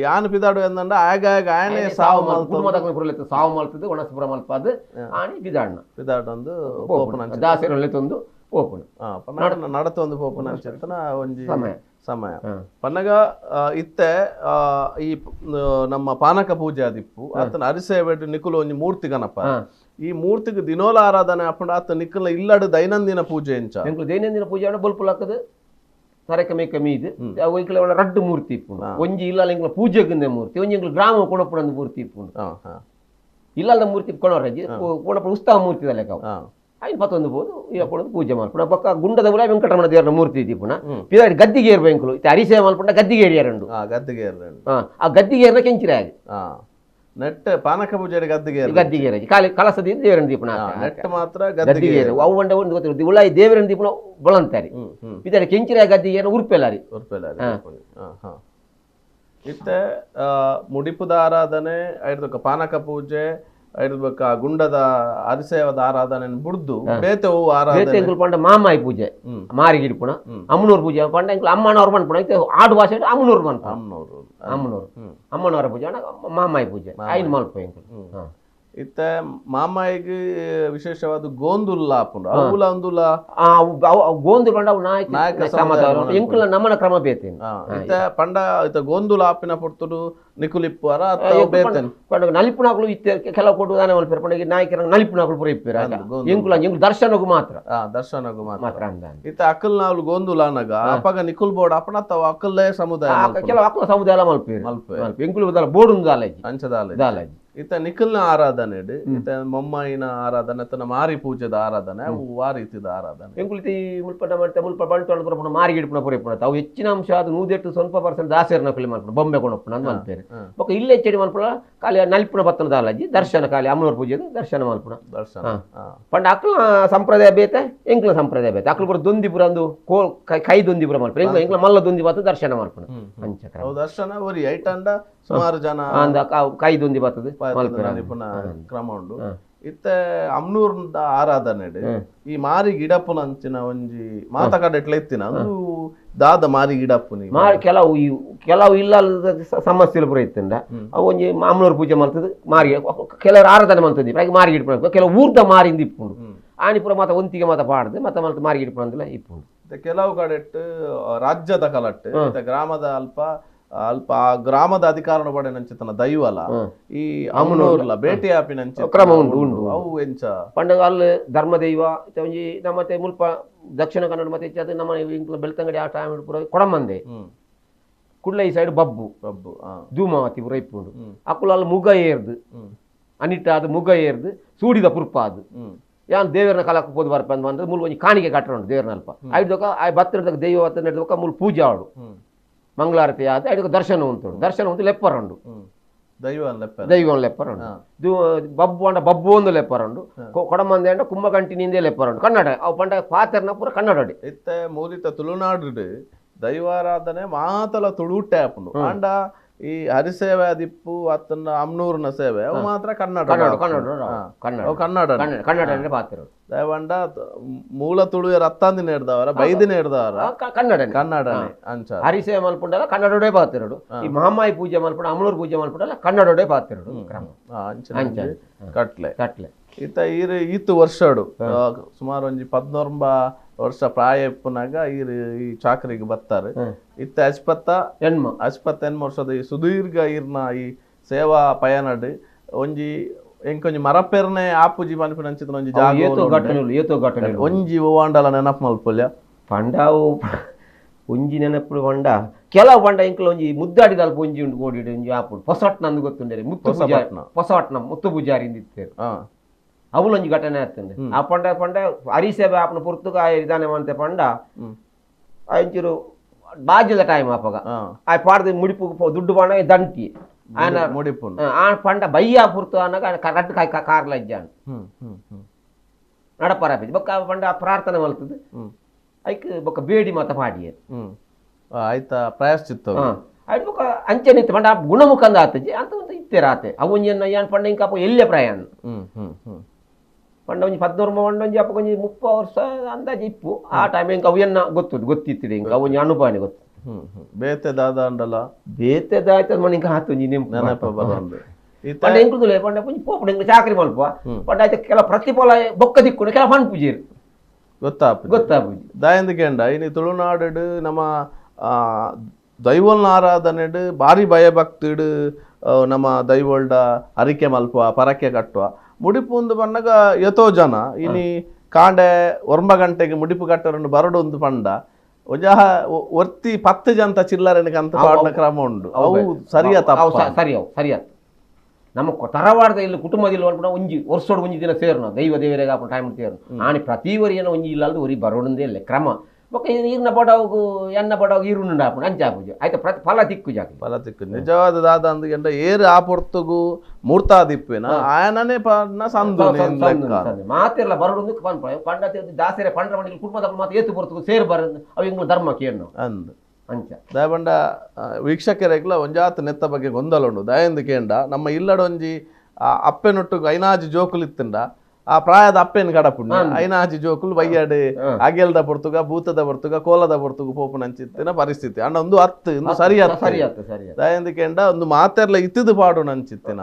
ಯಾನ್ ಪಿದಾಡು ಎಂದಂಡ ಆಗ ಆಗ ಆಯನೆ ಆಯನೆ ಸಾವು ಸಾವು ಮಲ್ತು. ಮಲ್ತೊಂದು. ಕುಟುಂಬದ ಪೂರ ಲೆತ್ತ ಸಾವು ಮಲ್ತದು, ಒಣಸು ಪೂರ ಮಲ್ಪಾದು, ಆನಿ ಪಿದಾಡ್ನ. ಪಿದಾಡೊಂದು ಪೋಪುನ. ಪೋಪುನ ಅಂಚ. ದಾಸೆರ್ ಲೆತ್ತೊಂದು ಪೋಪುನ. ಪಂಡ ನಡತೊಂದು ಪೋಪುನ ಅಂಚೆತ್ತನ ಒಂಜಿ ಸಮಯ. ಸಮಯ. ಪನ್ನಗ, ಇತ್ತೆ, ಈ ನಮ್ಮ ಪಾನಕ ಪೂಜೆ ಆದಿಪ್ಪು ಆತನ ಅರಿಸೇವೆಡ್ ನಿಕುಲು ಒಂಜಿ ಮೂರ್ತಿ ಗಣಪ. ಈ ಮೂರ್ತಿಗೆ ದಿನೋಲ ಆರಾಧನೆ ಆಪುಂಡ ಆತ ನಿಕುಲ ಇಲ್ಲಡು ದೈನಂದಿನ ಪೂಜೆ ಎಂಚ? ಎಂಕುಲು ದೈನಂದಿನ ಪೂಜೆ ಆಂಡ ಬೊಲ್ಪು ಲಕ್ಕದು ತರಕ ಮೇಕ ಮೀದು. ಅವು ಎಂಕುಲು ಅವಳ ರಡ್ಡು ಮೂರ್ತಿ ಇಪ್ಪುಂಡು. ಒಂಜಿ ಇಲ್ಲಲ ಎಂಕುಲು ಪೂಜೆಗುಂದೆ ಮೂರ್ತಿ, ಒಂಜಿ ಎಂಕುಲು ಗ್ರಾಮ ಕೊಣಪುಡಂದು ಮೂರ್ತಿ ಇಪ್ಪುಂಡು. ಇಲ್ಲದ ಮೂರ್ತಿ ಕೊಣವರಜ್ಜಿ ಕೊಣಪುಡ ಉತ್ಸವ ಮೂರ್ತಿ ಲೆಕ್ಕ ಅವು. ಐನ್ ಪತ್ತೊಂದು ಪೋದು ಈ ಕೊಡೋದು ಪೂಜೆ ಮಲ್ಪುಣ. ಬೊಕ್ಕ ಗುಂಡದ ಉಲಾಯಿ ವೆಂಕಟರಮಣ ದೇವರ ಮೂರ್ತಿ ಇಪ್ಪುಣ. ಪಿದಾಡಿ ಗದ್ದಿಗೆ ಏರ್ಬ ಎಂಕುಲು. ಇತ್ತೆ ಅರಿಸೆ ಮಲ್ಪುಂಡ ಗದ್ದಿಗೆ ಏರಿಯಾರುಂಡು. ಗದ್ದಿಗೆ ಏರ್ರುಂಡು. ಆ ಗದ್ದಿಗೆ ಏರ್ನ ಕೆಂಚಿರಾಯ. ನೆಟ್ ಪಾನಕ ಪೂಜೆ ಗದ್ದಿಗೆ ಏರ್ರು. ಗದ್ದಿಗೆ ಏರಜಿ. ಖಾಲಿ ಕಲಸದಿಂದ ದೇವರನ್ನ ದೀಪಣ. ನೆಟ್ ಮಾತ್ರ ಗದ್ದಿಗೆ ಗದ್ದಿಗೆ ಏರು. ಅವು ಒಂಡ ಒಂದು ಗೊತ್ತಿಲ್ಲ. ಉಲಾಯಿ ದೇವರನ್ನ ದೀಪಣ ಬೊಳಂತಾರಿ. ಇದಾರೆ ಕೆಂಚಿರಾಯ ಗದ್ದಿಗೆ ಏರ್ನ ಉರ್ಪೆಲಾರಿ. ಉರ್ಪೆಲಾರಿ. ಇತ್ತೆ, ಮುಡಿಪುದ ಆರಾಧನೆ, ಐರ್ದೊಕ್ಕ ಪಾನಕ ಪೂಜೆ, ಐರ್ದೊಕ್ಕ ಗುಂಡದ ಅರಿಸೇವದ ಆರಾಧನೆ ಬುಡ್ದು ಬೇತೆ ಹೂ ಆರಾಧನೆ. ಬೇತೆ ಎಂಕುಲು ಪಂಡ ಮಾಮಾಯಿ ಪೂಜೆ, ಮಾರಿಗಿಡ್ಪುಣ, ಅಮ್ಮನೂರು ಪೂಜೆ ಪಂಡ ಎಂಕುಲು ಅಮ್ಮನವ್ರು ಪನ್ಪುಣ. ಇತ್ತೆ ಆಡು ಭಾಷೆ ಅಮ್ಮನೂರು ಪನ್ಪುಣ. ಅಮ್ಮನೂರು. ಅಮ್ಮನೂರು. ಅಮ್ಮನವರ ಪೂಜೆ ಅಂಡ ಮಾಮಾಯಿ ಪೂಜೆ ಐನ್ ಮಲ್ಪ ಎಂಕುಲು. ಇತ್ತೆ ಮಾಮಾಯಿಗ್ ವಿಶೇಷವಾದ ಗೋಂದುಲ್ಲ ಆಪುಂಡು ಅವುಲ ಅಂದುಲ ಗೋಂದು ಪಂಡ ಅವು ನಾಯಕ ನಾಯಕ ಸಮಾಜ ಸಮುದಾಯ ಎಂಕುಲ ನಮ್ಮನ ಕ್ರಮ ಬೇತೇನೆ. ಇತ್ತೆ ಪಂಡ ಇತ್ತೆ ಗೋಂದುಲ ಆಪಿನ ಪೊರ್ತುಡು ನಿಕುಲಿಪ್ಪುವರ ಅತ್ತ ಅವು ಬೇತೇನೆ? ಪಂಡ ನಲಿಪುನಾಕುಲು ಇತ್ತೆ ಕೆಲವು ಕೊಟ್ಟು ದಾನೆ ಮಲ್ಪೆರ್ ಪಂಡ ಈ ನಾಯಕರ ನಲಿಪುನಾಕುಲು ಪೂರ ಇಪ್ಪೆರ್. ಅಂದ್, ಗೋಂದುಲು. ಎಂಕುಲ ಎಂಕುಲು ದರ್ಶನಗು ಮಾತ್ರ. ದರ್ಶನಗು ಮಾತ್ರ. ಮಾತ್ರ ಅಂದ. ಇತ್ತೆ ಅಕಲ್ ನಾವ್ಲು ಗೋಂದುಲ ಅನಗ ಅಪಗ ನಿಕುಲ್ ಬೋರ್ಡ್ ಅಪನ ಅತ್ತ ಅಕಲ್ಲೇ ಸಮುದಾಯ ಮಲ್ಪುನು? ಕೆಲವು ಅಕುಲ ಸಮುದಾಯ ಮಲ್ಪೆರ್. ಮಲ್ಪೆ. ಮಲ್ಪೆ. ಎಂಕುಲು ದಾಲ ಬೋರ್ಡ್ ದಾಲ ಇಜ್ಜಿ. ಅಂಚದಾಲ ದಾಲ ಇಜ್ಜಿ. ಇತ್ತೆ ನಿಖಲ್ನ ಆರಾಧನೆ ಇತ್ತೆ ಮೊಮ್ಮಾಯಿನ ಆರಾಧನೆ ತನ್ನ ಮಾರಿ ಪೂಜೆದ ಆರಾಧನೆ ಅವು ಆ ರೀತಿದ ಆರಾಧನೆ. ಎಂಕುಲು ಈ ಮುಲ್ಪ ನಮ್ಮ ಮುಲ್ಪ ಬಂಟು ಪೂರ ಪುನ ಮಾರಿಗೆ ಇಡ್ಪುನ ಪೂರ ಇಪ್ಪುನ ಅವು ಹೆಚ್ಚಿನ ಅಂಶ ಅದು ನೂದೆಟ್ಟು ಸ್ವಲ್ಪ ಪರ್ಸೆಂಟ್ ದಾಸೇರ್ನ ಕುಲಿ ಮಲ್ಪುನ ಬೊಂಬೆ ಕೊಣಪ್ಪುನ ಅಂದ್ ಮಲ್ಪೇರು. ಬೊಕ್ಕ ಇಲ್ಲೇ ಹೆಚ್ಚಡಿ ಮಲ್ಪುನ ಖಾಲಿ ನಲಿಪುನ ಬತ್ತನ ದಾಲಜ್ಜಿ ದರ್ಶನ ಖಾಲಿ ಅಮ್ಮನವ್ರ ಪೂಜೆದು ದರ್ಶನ ಮಲ್ಪುನ. ದರ್ಶನ. ಪಂಡ ಅಕ್ಲ ಸಂಪ್ರದಾಯ ಬೇತೆ ಎಂಕ್ಲ ಸಂಪ್ರದಾಯ ಬೇತೆ. ಅಕ್ಲು ಪೂರ ದೊಂದಿ ಪೂರ ಅಂದು ಕೋ ಕೈ ದೊಂದಿ ಪೂರ ಮಲ್ಪುನ. ಎಂಕ್ಲ ಎಂಕ್ಲ ಮಲ್ಲ ದೊಂದಿ ಬತ್ತ ದರ್ಶನ ಮಲ್ಪುನ ಅಂಚ ಕ್ರಮ. ಅವು ದರ್ಶನ ಒರಿ ಐಟಂಡ ಸುಮಾರು ಜನ ಅಂದ ಕೈ ದೊಂದಿ ಬತ್ತದ ಮಲ್ಪೆರ್. ನಲಿಪುನ ಕ್ರಮ ಉಂಡು. ಇತ್ತೆ ಅಮ್ನೂರ್ದ ಆರಾಧನೆ ಈ ಮಾರಿ ಗಿಡಪ್ಪುನ ಅಂಚಿನ ಒಂಜಿ ಮಾತ ಕಡೆಟ್ಲ ಇತ್ತಿನ ಅಂದು ದಾದ ಮಾರಿ ಗಿಡಪ್ಪುನಿ ಮಾರಿ ಕೆಲವು ಈ ಕೆಲವು ಇಲ್ಲ ಸಮಸ್ಯೆಲು ಪೂರ ಇತ್ತಂಡ ಅವು ಒಂಜಿ ಅಮ್ನೂರು ಪೂಜೆ ಮಲ್ತದ ಮಾರಿ ಕೆಲವರು ಆರಾಧನೆ ಮಲ್ತದಿ ಮಾರಿ ಗಿಡಪುನ ಕೆಲವು ಊರ್ದ ಮಾರಿಂದ ಇಪ್ಪುಂಡು ಆನಿ ಪೂರ ಮಾತ ಒಂತಿಗೆ ಮಾತ ಪಾಡ್ದು ಮತ್ತ ಮಲ್ತ ಮಾರಿ ಗಿಡಪುನ ಅಂದಲ ಇಪ್ಪುಂಡು. ಇತ್ತೆ ಕೆಲವು ಕಡೆಟ್ ರಾಜ್ಯದ ಕಲಟ್ ಇತ್ತೆ ಗ್ರಾಮದ ಅಲ್ಪ ಅಲ್ಪ ಆ ಗ್ರಾಮದ ಅಧಿಕಾರನ ಪಡೆನಂಚಿತನ ದೈವಲ ಈ ಅಮ್ನೂರ್ಲ ಭೇಟಿ ಆಪಿನಂಚ ಕ್ರಮ ಉಂಡು, ಉಂಡು. ಅವು ಎಂಚ ಪಂಡ ಅಲ್ಲಿ ಧರ್ಮದೈವ ಇತ್ತೆ ಒಂಜಿ ನಮ್ಮ ಮತ್ತೆ ಮುಲ್ಪ ದಕ್ಷಿಣ ಕನ್ನಡ ಮತ್ತೆ ಹೆಚ್ಚಾದ ನಮ್ಮ ಇಂಕ್ಲ ಬೆಳ್ತಂಗಡಿ ಆ ಟೈಮ್ ಪೂರ ಕೊಡಮಂದೆ ಕುಡ್ಲ ಈ ಸೈಡ್ ಬಬ್ಬು ಬಬ್ಬು ಧೂಮಾವತಿ ಪೂರ ಇಪ್ಪುಂಡು. ಅಕುಲು ಅಲ್ಲಿ ಮುಗ ಏರ್ದು ಅನಿಟ್ಟಾದ ಮುಗ ಏರ್ದು ಸೂಡಿದ ಪುರ್ಪಾದು ಯಾನ್ ದೇವರನ ಕಾಲಕ್ಕೆ ಪೋದು ಬರ್ಪ ಅಂದ್ ಮೂಲು ಒಂಜಿ ಕಾಣಿಕೆ ಕಟ್ಟರ ಉಂಟು ದೇವರನ ಅಲ್ಪ ಐದೊಕ ಆ ಬತ್ತಿನ ದೈವ ಬತ್ತಿನ ಮೂಲು ಪೂಜೆ ಆಡು ಮಂಗಳಾರತಿ ಆದ ಐದೊಕ ದರ್ಶನ ಉಂಟು ದರ್ಶನ ಉಂಟು ಲೆಪ್ಪರ ಉಂಡು ದೈವ ಲೆಪ್ಪರ ದೈವ ಲೆಪ್ಪರ ಉಂಡು ಬಬ್ಬು ಅಂಡ ಬಬ್ಬು ಒಂದು ಲೆಪ್ಪರ ಉಂಡು ಕೊಡಮಂದೆ ಅಂಡ ಕುಂಭಕಂಟಿನಿಂದೇ ಲೆಪ್ಪರ ಉಂಡು ಕನ್ನಡ ಅವು ಪಂಡ ಪಾತೆರ್ನ ಪೂರ ಕನ್ನಡ. ಇತ್ತೆ ಮೂಲಿತ ತುಳುನಾಡು ದೈವಾರಾಧನೆ ಮಾತಲ ತುಳುಟೆ ಆಪುಂಡು ಅಂಡ ಈ ಹರಿಸೇವೆ ಅದಿಪ್ಪು ಅತ್ತನ ಅಮ್ನೂರ್ನ ಸೇವೆ ಅವು ಮಾತ್ರ ಕನ್ನಡ ಕನ್ನಡ ಕನ್ನಡ ಕನ್ನಡ ಕನ್ನಡ ಕನ್ನಡ ಅಂದ್ರೆ ಪಾತ್ರ ದಯವಂಡ ಮೂಲ ತುಳುವೆರ್ ಅತ್ತಾಂದಿ ನೇಡ್ದವರ ಬೈದಿ ನೇಡ್ದವರ ಕನ್ನಡ ಕನ್ನಡ ಅಂಚ ಹರಿಸೇವೆ ಮಲ್ಪುಂಡಲ ಕನ್ನಡೋಡೆ ಪಾತಿರಡು ಈ ಮಹಾಮಾಯಿ ಪೂಜೆ ಮಲ್ಪುಂಡ ಅಮ್ನೂರ್ ಪೂಜೆ ಮಲ್ಪುಂಡಲ ಕನ್ನಡೋಡೆ ಪಾತಿರಡು ಕ್ರಮ ಅಂಚ ಕಟ್ಲೆ ಕಟ್ಲೆ. ಇತ್ತ ಈರು ಈತು ವರ್ಷಡು ಸುಮಾರು ಒಂಜಿ 19 ವರ್ಷ ಪ್ರಾಯ ಇಪ್ಪುನಾಗ ಈರು ಈ ಚಾಕರಿಗೆ ಬತ್ತಾರೆ. ಇತ್ತ ಅಜ್ಪತ್ತ ಎಣ್ಮ ಅಜ್ಪತ್ತ ಎಣ್ಮ ವರ್ಷದ ಈ ಸುದೀರ್ಘ ಈರ್ನ ಈ ಸೇವಾ ಪಯಣಡ್ ಒಂಜಿ ಎಂಕೊಂಜಿ ಮರಪೆರ್ನೆ ಆಪುಜಿ ಪನ್ಪಿನಂಚಿನ ಒಂಜಿ ಜಾಗ ಏತೋ ಘಟನೆಲು ಏತೋ ಘಟನೆ ಒಂಜಿ ಓವಾಂಡಲ ನೆನಪು ಮಲ್ಪೊಲ್ಯ ಪಂಡಾವು ಒಂಜಿ ನೆನಪು ಪಂಡ ಕೆಲವು ಪಂಡ ಎಂಕುಲು ಒಂಜಿ ಮುದ್ದಾಡಿದಲ್ಪ ಒಂಜಿ ಉಂಡು ಕೋಡಿಡು ಒಂಜಿ ಆಪುಂಡು ಪೊಸಟ್ನ ಅಂದ್ ಗೊತ್ತುಂಡೇರಿ ಮುತ್ತು ಪೂಜಾರಿ ಪೊಸಟ್ನ ಮುತ್ತು ಪೂಜಾರಿ ಇತ್ತೇರು ಅವಲೊಂಜಿ ಘಟನೆ ಆಗ್ತದೆ. ಆ ಪಂಡ ಪಂಡ ಹರಿಸೇವೆ ಆಪನ ಪೊರ್ತುಗ ಇದಾನೆ ಮಂತೆ ಪಂಡ ಅಂಚೂರು ಬಾಜ್ಯದ ಟೈಮ್ ಆಪಗ ಆ ಪಾಡ್ದು ಮುಡಿಪು ದುಡ್ಡು ಪಂಡ ದಂಟಿ ఆయన ಮುಡಿಪು ಆ ಪಂಡ ಬಯ್ಯ ಪುರ್ತು ಅನ್ನಾಗ ఆయన ಕರೆಕ್ಟ್ ಕಾರ್ಲ ಇಜ್ಜಾನು ನಡಪರ ಬೊಕ್ಕ ಪಂಡ ಪ್ರಾರ್ಥನೆ ಮಲ್ತದೆ ಐಕ್ ಬೊಕ್ಕ ಬೇಡಿ ಮಾತ ಪಾಡಿಯೆ ಆಯ್ತಾ ಪ್ರಾಯಶ್ಚಿತ್ತ ಆಯ್ತು ಬೊಕ್ಕ ಅಂಚನೆ ಇತ್ತು ಪಂಡ ಗುಣಮುಖಂದ ಆತಜಿ ಅಂತ ಒಂದು ಇತ್ತೇರ ಆತೆ ಅವು ಒಂಜಿ ಏನ್ ಪಂಡ ಇಂಕ ಅಪ್ಪ ಎಲ್ಲೇ ಪ್ರಯಾಣ ಪಂಡ ಒಂಜಿ 14 ಪಂಡ ಒಂಜಿ ಅಪ್ಪ ಒಂಜಿ 30 ವರ್ಷ ಅಂದಾಜು ಇಪ್ಪು ಆ ಟೈಮ್ ಇಂಕ ಅವು ಎನ್ನ ಗೊತ್ತು ಗೊತ್ತಿತ್ತು ಇಂಕ ಅವು ಒಂಜಿ ಅನುಭವನೆ ಗೊತ್ತು. ಬೇತೆ ದಾದ ಅಂಡಲ ಬೇತೆ ದಾಯ್ತದ ಮಣ ಇಂಕ ಆತು ಒಂಜಿ ನೆನಪು ಬರಂದು ಪಂಡ ಎಂಕುಲು ಪಂಡ ಒಂಜಿ ಪೋಪುಂಡು ಎಂಕ್ಲು ಚಾಕರಿ ಮಲ್ಪ ಪಂಡ ಆಯ್ತು ಕೆಲ ಪ್ರತಿಫಲ ಬೊಕ್ಕ ದಿಕ್ಕುಂಡು ಕೆಲ ಪನ್ಪುಜೇರು ಗೊತ್ತಾಪು ಗೊತ್ತಾಪುಜಿ ದಾಯಂದಿಕೆಂಡ ಇನಿ ತುಳುನಾಡು ನಮ್ಮ ದೈವಲ್ನ ಆರಾಧನೆಡು ಭಾರಿ ಭಯಭಕ್ತಿಡು ನಮ್ಮ ದೈವಲ್ಡ ಅರಿಕೆ ಮಲ್ಪುವ ಪರಕೆ ಕಟ್ಟುವ ಮುಡಿಪು ಒಂದು ಪನ್ನಗ ಎತೋ ಜನ ಇನಿ ಕಾಂಡೆ 9 ಗಂಟೆಗೆ ಮುಡಿಪು ಕಟ್ಟರನ್ನು ಬರಡು ಒಂದು ಪಂಡ ಒಂಜಾಹ ಒರ್ತಿ 10 ಜನ ಚಿಲ್ಲರೆನಕ್ಕೆ ಅಂತ ಪಾಡಿನ ಕ್ರಮ ಉಂಡು ಅವು ಸರಿಯ ತಪ್ಪು ಸರಿ ಅವು ಸರಿಯಾದ ನಮ್ಮ ತರವಾಡದ ಇಲ್ಲಿ ಕುಟುಂಬದಲ್ಲಿ ಅನ್ಕೊಂಡು ಒಂಜಿ ವರ್ಷೋಡು ಒಂಜಿ ದಿನ ಸೇರ್ನು ದೈವ ದೇವರಿಗೆ ಹಾಕೊಂಡು ಟೈಮ್ ಸೇರ್ನು ಆನೆ ಪ್ರತಿ ವರಿಯನ ಒಂಜಿ ಇಲ್ಲಲ್ದು ಒರಿ ಬರೋಣಂದೇ ಇಲ್ಲ ಕ್ರಮ ಬೊಕ್ಕ ಈರ್ನ ಬಡವಗು ಎನ್ನ ಬಡವಗು ಈರುಂಡು ಹಾಪುಂಡು ಅಂಚ ಆಪುಜಿ ಆಯ್ತು ಪ್ರತಿ ಫಲ ತಿಕ್ಕು ಜಾತಿ ಫಲ ತಿಕ್ಕು ನಿಜವಾದ ದಾದ ಅಂದ್ ಏರು ಆ ಪೊರ್ತುಗು ಮೂರ್ತಾದಿಪ್ಪೇನ ಆಯನನೇ ಪನ್ನ ಸಂದು ಮಾತಿರಲ್ಲ ಬರೋದು ಪನ್ಪ ಪಂಡ ದಾಸರೆ ಪಂಡ್ರ ಮಣಿಗೆ ಕುಟುಂಬದ ಮಾತು ಏತು ಪೊರ್ತುಗು ಸೇರು ಬರ ಅವು ಇಂಗ್ಲ ಧರ್ಮ ಕೇಳು ಅಂದ್ ಅಂಚ ದಯಬಂಡ ವೀಕ್ಷಕರೆಗ್ಲ ಒಂಜಾತ ನೆತ್ತ ಬಗ್ಗೆ ಗೊಂದಲ ಉಂಡು ದಯಂದು ಕೇಂಡ ನಮ್ಮ ಇಲ್ಲಡೊಂಜಿ ಅಪ್ಪೆನೊಟ್ಟುಗು ಐನಾಜಿ ಜೋಕುಲು ಇತ್ತಂಡ ಆ ಪ್ರಾಯದ ಅಪ್ಪೆನ್ ಕಡಪುಂಡು ಐನಾಜಿ ಜೋಕುಲು ಬಯ್ಯಾಡು ಅಗೆಲ್ದ ಪೊರ್ತುಗ ಭೂತದ ಪೊರ್ತುಗ ಕೋಲದ ಪೊರ್ತುಗ ಪೋಪುನಂಚಿತ್ತಿನ ಪರಿಸ್ಥಿತಿ ಅಂಡ ಒಂದು ಅತ್ತು ಒಂದು ಸರಿ ಸರಿ ಅತ್ತು ಸರಿ ದಯಂದು ಕೇಂಡ ಒಂದು ಮಾತೆರ್ಲ ಇತ್ತಿದು ಪಾಡು ನಂಚಿತ್ತಿನ.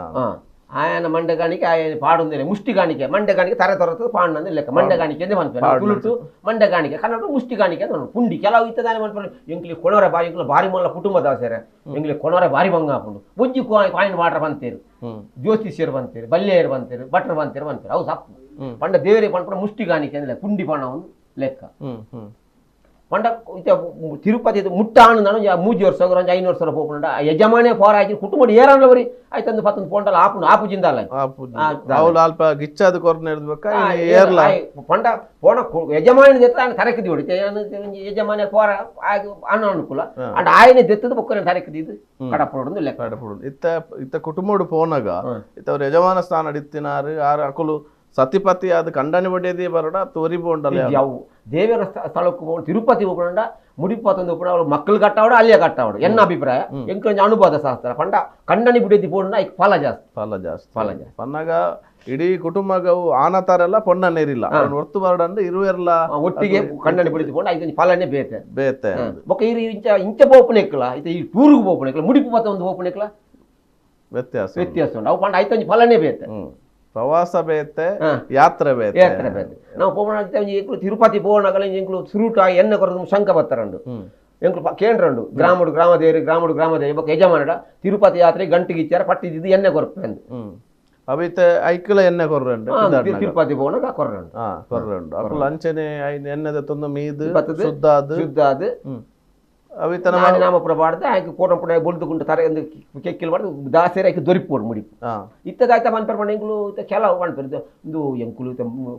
ఆయన మండగానికి ఆయన పాడుంది ముష్టిగానికే మండగానికి తర తరత పాడినంది లెక్క మండగానికి ఎందు మనపేరు ತುಳುಟು ಮಂಡಗಾಣಿಕೆ ಕನ್ನಡ ಮುಷ್ಟಿಗಾಣಿಕೆ ಅಂತ ಪುಂಡಿ ಕೆಲವು ಇತ್ತದಾನೆ ಮನ್ಪರು ಎಂಕ್ಲಿ ಕೊಣವರ ಬಾರಿ ಎಂಕ್ಲ ಬಾರಿ ಮೊಲ್ಲ ಕುಟುಂಬದ ಸೇರೆ ಎಂಕ್ಲಿ ಕೊಣವರ ಬಾರಿ ಬಂಗ ಹಾಕೊಂಡು ಒಂಜಿ ಕಾಯಿನ್ ವಾಟರ್ ಬಂತೇರು ಜ್ಯೋತಿಷ್ಯರು ಬಂತೇರು ಬಲ್ಲೆಯರು ಬಂತೇರು ಭಟ್ರು ಬಂತೇರು ಬಂತೇರು ಅವು ಸಪ್ಪು ಪಂಡ ದೇವರೇ ಪಂಡ ಮುಷ್ಟಿಗಾಣಿಕೆ ಅಂದ್ರೆ ಪುಂಡಿ ಪಣ ಒಂದು ಲೆಕ್ಕ ಪಂಡ ತಿರುಪತಿ ಮುಟ್ಟ ನಾನು ಮೂಜಿ ವರ್ಷ ಒಂಜಿ 5 ವರ್ಷ ಪೋಪುಂಡ ಯಜಮಾನೇ ಫೋರ್ ಆಯ್ತು ಕುಟುಂಬ ಏರಲ್ಲ ಬರಿ ಆಯ್ತಂದು ಪತ್ತೊಂದು ಪೋಂಡಲ ಆಪುಂಡು ಆಪು ಜಿಂದಲ್ಲ ಅಲ್ಪ ಗಿಚ್ಚಾದ ಕೊರ್ನ ಹಿಡ್ಬೇಕಾ ಏರ್ಲ ಪಂಡ ಪೋಣ ಯಜಮಾನ ದೆತ್ತ ఆయన ತರಕ್ಕೆ ದಿವಡಿ ಯಜಮಾನ ಫೋರ ಅನ್ನ ಅನುಕೂಲ ಅಂಡ್ ಆಯನೆ ದೆತ್ತದ ಬೊಕ್ಕನೆ ತರಕ್ಕೆ ದಿದ್ದು ಕಡಪಡೊಂದು ಲೆಕ್ಕ ಕಡಪಡು ಇತ್ತ ಇತ್ತ ಕುಟುಂಬಡು ಪೋನಗ ಇತ್ತ ಅವ್ರ ಯಜಮಾನ ಸ್ಥಾನ ಇತ್ತಿನಾರು ಆರು ಅಕುಲು ಸತಿಪತಿ ಅದು ಕಂಡನಿ ಬಡಿಯದೇ ಬರೋಡ ತೋರಿ ಬೋಂಡಲ್ಲ ಯಾವ ದೇವರ ಸ್ಥಳಕ್ಕೆ ಹೋಗಿ ತಿರುಪತಿ ಹೋಗೋಣ ಮುಡಿಪತ್ತೊಂದು ಹೋಗೋಣ ಅವಳು ಮಕ್ಕಳು ಕಟ್ಟಾವಡು ಅಲ್ಲಿಯೇ ಕಟ್ಟಾವಡು ಎನ್ನ ಅಭಿಪ್ರಾಯ ಎಂಕೊಂಚ ಅನುಭವದ ಶಾಸ್ತ್ರ ಪಂಡ ಕಂಡನಿ ಬಿಡಿಯದಿ ಪೋಂಡ ಐಕ್ ಫಲ ಜಾಸ್ತಿ ಫಲ ಜಾಸ್ತಿ ಫಲ ಜಾಸ್ತಿ ಪನ್ನಾಗ ಇಡೀ ಕುಟುಂಬಗವು ಆನತಾರೆಲ್ಲ ಪೊಣ್ಣ ನೀರಿಲ್ಲ ಅವನು ಹೊರ್ತು ಬರಡಂದ್ರೆ ಇರುವೆಲ್ಲ ಒಟ್ಟಿಗೆ ಕಂಡನಿ ಬಿಡಿದಿ ಪೋಂಡ ಐದು ಫಲನೇ ಬೇತೆ ಬೇತೆ ಬೊಕ್ಕ ಇರು ಇಂಚ ಇಂಚ ಪೋಪುನೆಕ್ಲ ಇತ್ತ ಈ ಟೂರ್ಗೆ ಪೋಪುನೆಕ್ಲ ಮುಡಿಪು ಪತ್ತೊಂದು ಪೋಪುನೆಕ್ಲ ವ್ಯತ್ಯಾಸ ವ್ಯತ್ಯಾಸ ಉಂಟು ಅವು ಪಂಡ ಐತೊಂಜಿ ಫಲನೇ ಬೇತೆ ಪ್ರವಾಸ ಬೇತೆ ಯಾತ್ರೆ ಬೇತೆ ಯಾತ್ರೆ ಬೇತೆ ನಾವು ಪೋಣ ತಿರುಪತಿ ಪೋಣಗಲ ಎಂಕ್ಲು ಸುರುಟ ಎನ್ನ ಕೊರದು ಶಂಕ ಬತ್ತರಂಡು ಎಂಕ್ಲು ಕೇಂದ್ರಂಡು ಗ್ರಾಮಡು ಗ್ರಾಮದೇವರು ಗ್ರಾಮಡು ಗ್ರಾಮದೇವಿ ಬೊಕ್ಕ ಯಜಮಾನಡ ತಿರುಪತಿ ಯಾತ್ರೆ ಗಂಟೆಗೆ ಇಚ್ಚಾರ ಪಟ್ಟಿದ್ದು ಎಣ್ಣೆ ಕೊರಪು ಅವಿತ ಐಕ್ಲ ಎಣ್ಣೆ ಕೊರ್ರಂಡು ತಿರುಪತಿ ಪೋಣಗ ಕೊರ್ರಂಡು ಕೊರ್ರಂಡು ಅಕುಲು ಅಂಚನೆ ಐನ್ ಎಣ್ಣೆದ ತೊಂದು ಮೀದು ಶುದ್ಧ ಶುದ್ಧ ಅವಿತ ನಾಮ ಪ್ರಭಾಡ್ದ ಆಯ್ಕೆ ಕೋಟಂಪುಡ ಬೊಲ್ದುಗುಂಟು ತರ ಎಂದು ಕೆಕ್ಕಿಲ್ ಮಾಡಿ ದಾಸೇರಿ ಆಯ್ಕೆ ದೊರಿಪೋಡು ಮುಡಿಪು ಇತ್ತದಾಯ್ತ ಪನ್ಪೇರು ಪಂಡ ಎಂಕುಲು ಕೆಲವು ಪನ್ಪೇರು ಇಂದು ಎಂಕುಲು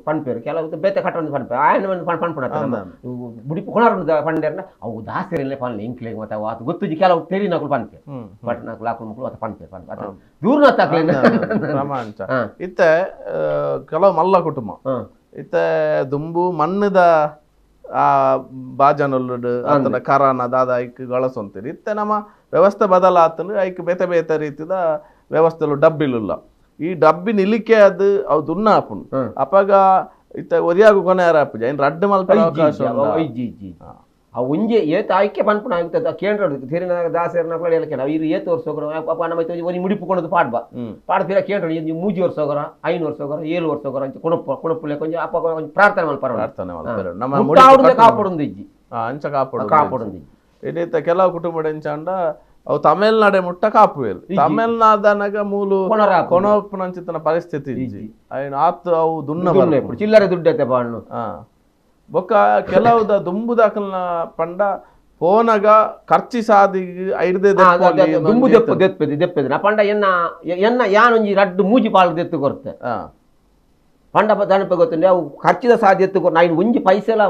ಪನ್ಪೇರು ಕೆಲವು ಬೇತೆ ಕಟ್ಟೊಂದು ಪನ್ಪೇರು ಆಯನ ಒಂದು ಪನ್ಪುಣ ಮುಡಿಪು ಕೊಣರು ಪಂಡೇರ್ನ ಅವು ದಾಸೇರಿಲ್ಲೇ ಪನ್ಲೆ ಎಂಕ್ಲೆ ಮತ್ತೆ ಅವು ಆತು ಗೊತ್ತುಜಿ ಕೆಲವು ತೆರಿನಕುಲು ಪನ್ಪೇರು ಬಟ್ ನಾಕುಲು ಆಕುಲು ಮಕ್ಕಳು ಆತ ಪನ್ಪೇರು ಪನ್ಪೇರು ದೂರ ತಾಕ್ಲೇನ ಪ್ರಮಾಂಚ ಇತ್ತ ಕೆಲವು ಮಲ್ಲ ಕುಟುಂಬ ಇತ್ತ ದುಂಬು ಮಣ್ಣದ ಆ ಬಾಜನೊಲ್ಲುಡು ಅತನ ಕರಾನ ದಾದ ಐಕ್ ಗಳಸೊಂತೀರಿ ಇತ್ತೆ ನಮ್ಮ ವ್ಯವಸ್ಥೆ ಬದಲಾತನು ಐಕ್ ಬೇತೆ ಬೇತೆ ರೀತಿದ ವ್ಯವಸ್ಥೆಲು ಡಬ್ಬಿಲುಲ್ಲ ಈ ಡಬ್ಬಿ ನಿಲಿಕೆ ಅದು ಅವು ದುನ್ನ ಆಪುಂಡು ಅಪಗ ಇತ್ತ ಒರಿಯಾಗು ಕೊನೆ ಆಪುಜ ಇನ್ ರಡ್ಡು ಮಲ್ಪರ ಅವಕಾಶ ಆ ಒಂಜೆ ಏತ ಆಯ್ಕೆ ಪನ್ಪುಣ ಆಗುತ್ತದೆ ಕೇಂದ್ರ ತೇರಿನ ದಾಸೇರ್ನ ಕೇಳ ಇರು ಏತು ವರ್ಷ ಹೋಗ್ರ ಪಾಪ ನಮ್ಮ ಒಂಜಿ ಮುಡಿಪು ಕೊಣದು ಪಾಡ್ಬ ಪಾಡ್ತೀರ ಕೇಂದ್ರ ಮೂಜಿ ವರ್ಷ ಹೋಗರ 5 ವರ್ಷ ಹೋಗರ 7 ವರ್ಷ ಹೋಗರ ಅಂಚ ಕೊಣಪ್ಪ ಕೊಣಪ್ಪು ಕೊಂಚ ಅಪ್ಪ ಕೊಂಚ ಪ್ರಾರ್ಥನೆ ಮಲ್ಪರ ಪ್ರಾರ್ಥನೆ ಮಲ್ಪರ ನಮ್ಮ ಕಾಪಡುಂದು ಇಜ್ಜಿ ಅಂಚ ಕಾಪಡು ಕಾಪಡುಂದು ಇಡೀತ ಕೆಲವು ಕುಟುಂಬ ಎಂಚಾಂಡ ಅವು ತಮಿಳ್ನಾಡೆ ಮುಟ್ಟ ಕಾಪುವೇರು ತಮಿಳ್ನಾಡನಗ ಮೂಲು ಕೊಣಪ್ಪನಂಚಿತನ ಪರಿಸ್ಥಿತಿ ಇಜ್ಜಿ ಐನ್ ಆತು ಅವು ದುನ್ನ ಚಿಲ್ಲರೆ ದುಡ್ಡು ಐತೆ ಬಾಣ್ಣು ಬೊಕ್ಕ ಕೆಲವುದ ದುಂಬುದಾಕಲ್ನ ಪಂಡ ಪೋನಗ ಖರ್ಚಿ ಸಾದಿ ಐಡ್ದೆ ದುಂಬು ದೆಪ್ಪು ದೆಪ್ಪೆದು ದೆಪ್ಪೆದು ನಾ ಪಂಡ ಎನ್ನ ಎನ್ನ ಯಾನೊಂಜಿ ರಡ್ಡು ಮೂಜಿ ಪಾಲು ದೆತ್ತು ಕೊರ್ತೆ ಪಂಡ ದನಪ ಗೊತ್ತುಂಡೆ ಅವು ಖರ್ಚಿದ ಸಾದಿ ಎತ್ತು ಕೊರ್ ನಾ ಒಂಜಿ ಪೈಸೆಲ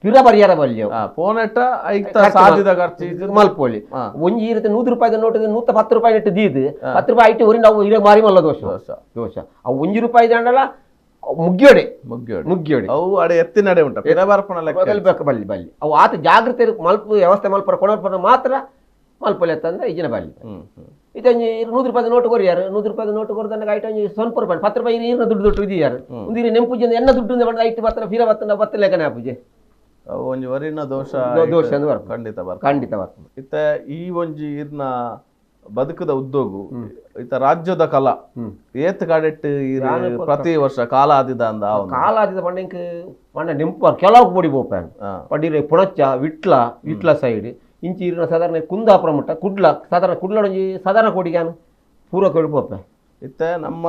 ಪಿರ ಪರಿಹಾರ ಬಲ್ಯ ಪೋನೆಟ್ಟ ಐಕ್ತ ಸಾದಿದ ಖರ್ಚು ಮಲ್ಪೊಳಿ ಒಂಜಿ ಈ ರೀತಿ 100 ರೂಪಾಯಿದ ನೋಟ್ 110 ರೂಪಾಯಿ ನೆಟ್ಟು ದೀದು 10 ರೂಪಾಯಿ IT ಊರಿಂದ ಅವು ಇರ ಮಾರಿ ಮಲ್ಲ ದೋಷ ದೋಷ ಅವು ಒಂಜಿ ರೂಪಾಯಿ ದಂಡಲ ಮುಗ್ಯೋಡೆ ಮುಗ್ಯೋಡೆ ಮುಗ್ಯೋಡೆ ಅವು ಅಡೆ ಎತ್ತಿನಡೆ ಉಂಟು ಪಿರ ಬರ್ಪಣ ಲೆಕ್ಕ ಬಲ್ಲಿ ಬಲ್ಲಿ ಅವು ಆತ ಜಾಗೃತೆ ಮಲ್ಪ ವ್ಯವಸ್ಥೆ ಮಲ್ಪರ ಕೊಣರ್ಪರ ಮಾತ್ರ ಮಲ್ಪೊಲಿ ಅಂತಂದ್ರೆ ಈಜಿನ ಬಲ್ಲಿ ಇದೊಂಜಿ 100 ರೂಪಾಯಿ ನೋಟು ಕೊರಿಯಾರು 100 ರೂಪಾಯಿ ನೋಟು ಕೊರ್ದನ್ನ ಐಟ್ ಒಂಜಿ 0 ರೂಪಾಯಿ 10 ರೂಪಾಯಿ ನೀರಿನ ದುಡ್ಡು ದುಡ್ಡು ಇದೆಯಾರು ಒಂದು ಇರು ನೆಂಪುಜಿ ಎನ್ನ ದುಡ್ಡು ಬಂದ ಐಟ್ ಬತ್ತನ ಫಿರ ಬತ್ತನ ಬತ್ತ ಲೆಕ್ಕನೆ ಆಪುಜೆ ಒಂಜಿ ವರಿನ ದೋಷ ದೋಷ ಅಂದ್ರೆ ಬರ್ಪ ಖಂಡಿತ ಬರ್ಪ ಖಂಡಿತ ಬರ್ಪ ಇತ್ತ ಈ ಒಂಜಿ ಇರ್ನ ಬದುಕದ ಉದ್ಯೋಗ ಇತ್ತ ರಾಜ್ಯದ ಕಲಾ ಏತ್ ಕಡೆಟ್ ಪ್ರತಿ ವರ್ಷ ಕಾಲಾದಿದ ಅಂದ ಕಾಲಾದಿದ ಪಂಡ ಪಂಡ ನೆಂಪು ಕೆಲವು ಪೊಡಿ ಪೋಪಾನ್ ಪಂಡಿರ ಪುಣಚ್ಚ ವಿಟ್ಲ ವಿಟ್ಲ ಸೈಡ್ ಇಂಚಿ ಇರ್ನ ಸಾಧಾರಣ ಕುಂದಾಪುರ ಮುಟ್ಟ ಕುಡ್ಲ ಸಾಧಾರಣ ಕುಡ್ಲ ಒಂಜಿ ಸಾಧಾರಣ ಕೋಡಿಗಾನು ಪೂರ್ವ ಕೋಡಿ ಪೋಪೆ ಇತ್ತ ನಮ್ಮ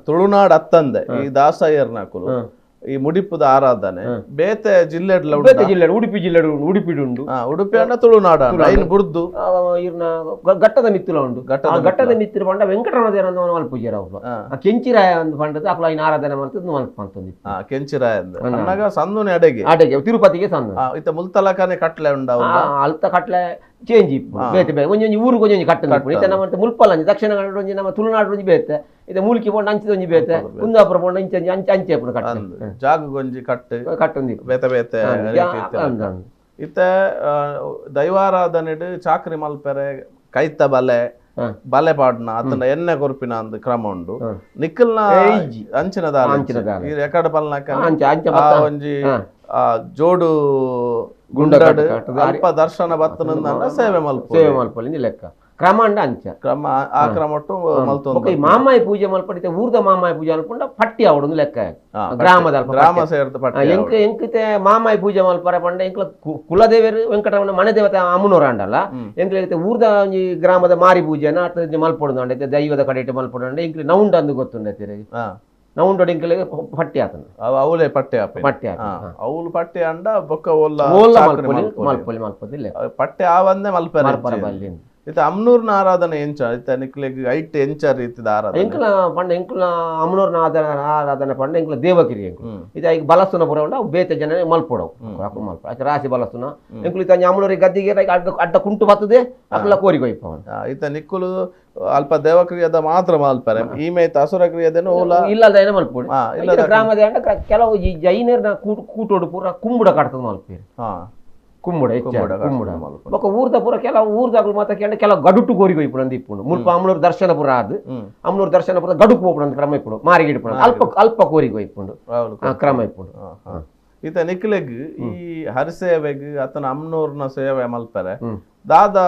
ತುಳುನಾಡು ಅತ್ತಂದೆ ಈ ದಾಸಯ್ಯರ್ನಕುಲು ಈ ಮುಡಿಪುದ ಆರಾಧನೆ ಬೇತೆ ಜಿಲ್ಲೆ ಬೇತೆ ಜಿಲ್ಲೆ ಉಡುಪಿ ಜಿಲ್ಲೆ ಉಡುಪಿ ಉಂಡು ಉಡುಪಿ ಅಣ್ಣ ತುಳುನಾಡು ಐನ್ ಬುರ್ದು ಇರ್ನ ಘಟ್ಟದ ಮಿತ್ತುಲ ಉಂಡು ಘಟ್ಟದ ಮಿತ್ತಿರ ಪಂಡ ವೆಂಕಟರಮಣ ದೇವರ ಮಲ್ಪುಜೇರ ಅವರು ಕೆಂಚಿರಾಯ ಒಂದು ಪಂಡದ ಅಕ್ಲು ಐನ ಆರಾಧನೆ ಮಾಡ್ತದ್ದು ಮಲ್ಪಂತಂದು ಕೆಂಚಿರಾಯ ಅಂದ ಸಂದುನೆ ಅಡೆಗೆ ಅಡೆಗೆ ತಿರುಪತಿಗೆ ಸಂದು ಇತ್ತ ಮುಲ್ತಲಕನೆ ಕಟ್ಲೆ ಉಂಡ ಅಲ್ತ ಕಟ್ಲೆ ಚೇಂಜ್ ಇಪ್ಪು ಬೇತೆ ಬೇತೆ ಒಂಜೊಂಜಿ ಊರಿಗೆ ಒಂಜೊಂಜಿ ಕಟ್ಟೆ ಇತ್ತ ನಮ್ಮ ಮುಲ್ಪಲ್ಲ ದಕ್ಷಿಣ ಕನ್ನಡ ಒಂಜಿ ನಮ್ಮ ತುಳುನಾಡು ಒಂಜಿ ಬೇತೆ ಇದು ಮೂಲ್ಕಿ ಪೋಂಡ ಅಂಚಿದ ಒಂಜಿ ಬೇತೆ ಕುಂದಾಪುರ ಪೋಂಡ ಇಂಚ ಅಂಚೆ ಅಂಚೆ ಪುಣ ಕಟ್ಟೆ ಜಾಗಗೊಂಜಿ ಕಟ್ಟು ಕಟ್ಟೊಂದು ಬೇತೆ ಬೇತೆ ಇತ್ತ ದೈವಾರಾಧನೆಡ್ ಚಾಕ್ರಿ ಮಲ್ಪೆರೆ ಕೈತ ಬಲೆ ಬಲೆ ಪಾಡ್ನ ಅತನ ಎಣ್ಣೆ ಕೊರ್ಪಿನ ಅಂದ್ ಕ್ರಮ ಉಂಡು ನಿಕ್ಕಲ್ನ ಅಂಚಿನ ದಾಲ ಎಕಡ ಪಲ್ನಕ ಒಂಜಿ ಜೋಡು ಗುಂಡಾಡು ಅಲ್ಪ ದರ್ಶನ ಬತ್ತನ ಸೇವೆ ಮಲ್ಪ ಸೇವೆ ಮಲ್ಪೊಲಿ ಲೆಕ್ಕ. ಕ್ರಮ ಅಂಡ ಅಂಚ ಕ್ರಮ ಆ ಕ್ರಮಟ್ಟು ಮಲ್ತೊಂದು ಬೊಕ್ಕ ಈ ಮಾಮಾಯಿ ಪೂಜೆ ಮಲ್ಪಡಿತೆ ಊರ್ದ ಮಾಮಾಯಿ ಪೂಜೆ ಅನ್ಕೊಂಡ ಪಟ್ಟಿ ಆವಡೊಂದು ಲೆಕ್ಕ. ಗ್ರಾಮದ ಅಲ್ಪ ಗ್ರಾಮ ಪಟ್ಟಿ. ಸೇರ್ದ ಪಟ್ಟಿ. ಎಂಕ್ ಎಂಕಿತೆ ಮಾಮಾಯಿ ಪೂಜೆ ಮಲ್ಪರೆ ಪಂಡ ಎಂಕ್ಲ ಕುಲದೇವರು ವೆಂಕಟರಮಣ ಮನೆ ದೇವತೆ ಅಮ್ಮನೋರ ಅಂಡಲ್ಲ. ಎಂಕ್ಲ ಊರ್ದ ಒಂಜಿ ಗ್ರಾಮದ ಮಾರಿ ಪೂಜೆನ ಅತ್ತ ಮಲ್ಪೊಡು ಅಂಡ ದೈವದ ಕಡೆಟ್ ಮಲ್ಪೊಡು ಅಂಡ ಎಂಕ್ಲೆ ನೌಂಡ ಅಂದು ಗೊತ್ತುಂಡ ತಿರುಗಿ. ನೌಂಡ ಎಂಕ್ಲೆಗ್ ಪಟ್ಟಿ ಆತನ. ಅವಲೇ ಪಟ್ಟಿ ಆಪೆ. ಪಟ್ಟಿ ಆಪೆ. ಅವ್ಲು ಪಟ್ಟಿ ಅಂಡ ಬೊಕ್ಕ ಓಲ್ಲ ಓಲ್ಲ ಚಾಕ್ರಿ ಮಲ್ಪೊಲಿ ಮಲ್ಪೊಲಿ. ಮಲ್ಪೊಲಿ ಮಲ್ಪೊದಿಲ್ಲ. ಪಟ್ಟಿ ಆವಂದೆ ಮಲ್ಪೆರೆ ಮಲ್ಪರ ಇಜ್ಜಿ. ಬಲ್ಲಿ. ಇತ್ತೆ ಅಮ್ನೂರ್ನ ಆರಾಧನೆ ಎಂಚ ಇತ್ತೆ ನಿಕ್ಲೆಗ್ ಐಟ್ ಎಂಚ ರೀತಿದ ಆರಾಧನೆ? ಎಂಕ್ಲ ಪಂಡ ಎಂಕ್ಲ ಅಮ್ನೂರ್ನ ಆರಾಧನೆ ಪಂಡ ಎಂಕ್ಲ ದೇವಕಿರಿ ಎಂಕ್ಲು. ಇದು ಐಕ್ ಬಲಸುನ ಪುರ ಉಂಡು, ಅವು ಬೇತೆ ಜನ ಮಲ್ಪೊಡವು. ಅಕುಲು ಮಲ್ಪ ಆಚೆ ರಾಶಿ ಬಲಸುನ ಎಂಕ್ಲು ಇತ್ತೆ ಅಮ್ನೂರಿಗೆ ಗದ್ದಿಗೆ ಐಕ್ ಅಡ್ಡ ಅಡ್ಡ ಕುಂಟು ಬರ್ತದೆ ಅಕುಲ ಕೋರಿ ಕೊಯ್ಪವನು. ಇತ್ತೆ ನಿಕ್ಕುಲು ಅಲ್ಪ ದೇವಕ್ರಿಯದ ಮಾತ್ರ ಮಲ್ಪರೆ ಈಮೇತ ಅಸುರ ಕ್ರಿಯೆದೇನು ಓಲ ಇಲ್ಲದ ಮಲ್ಪೊಡು. ಇಲ್ಲದ ಗ್ರಾಮದ ಅಂಡ ಕೆಲವು ಈ ಜೈನರ್ನ ಕೂಟೋಡು ಪೂರ ಕುಂಬುಡ ಕಟ್ತದ ಮಲ್ಪೇರು. ಕುಂಬುಡ ಹೆಚ್ಚು ಕುಂಬುಡ ಕುಂಬುಡ ಕಟ್ತದ ಮಲ್ಪುನು. ಬೊಕ್ಕ ಊರ್ದ ಪೂರ ಕೆಲವು ಊರ್ದಾಗಲು ಮಾತ್ರ ಕೇಂಡ ಕೆಲವು ಗಡುಟು ಕೋರಿ ಕೊಯ್ಪುಡು ಅಂದ್ ಇಪ್ಪುಂಡು. ಮುಲ್ಪ ಅಮ್ನೂರು ದರ್ಶನ ಪೂರ ಆದ್ ಅಮ್ನೂರು ದರ್ಶನ ಪೂರ ಗಡುಕು ಪೋಪುಂಡು ಅಂತ ಕ್ರಮ ಇಪ್ಪುಂಡು. ಮಾರಿಗೆ ಇಡ್ಪುಂಡು ಅಲ್ಪ ಅಲ್ಪ ಕೋರಿ ಕೊಯ್ಪುಂಡು. ಅವ್ಲು ಕ್ರಮ ಇಪ್ಪುಂಡು. ಇತ್ತೆ ನಿಕ್ಲೆಗ್ ಈ ಹರಿಸೇವೆಗ್ ಅತನ ಅಮ್ನೂರ್ನ ಸೇವೆ ಮಲ್ಪರೆ ದಾದ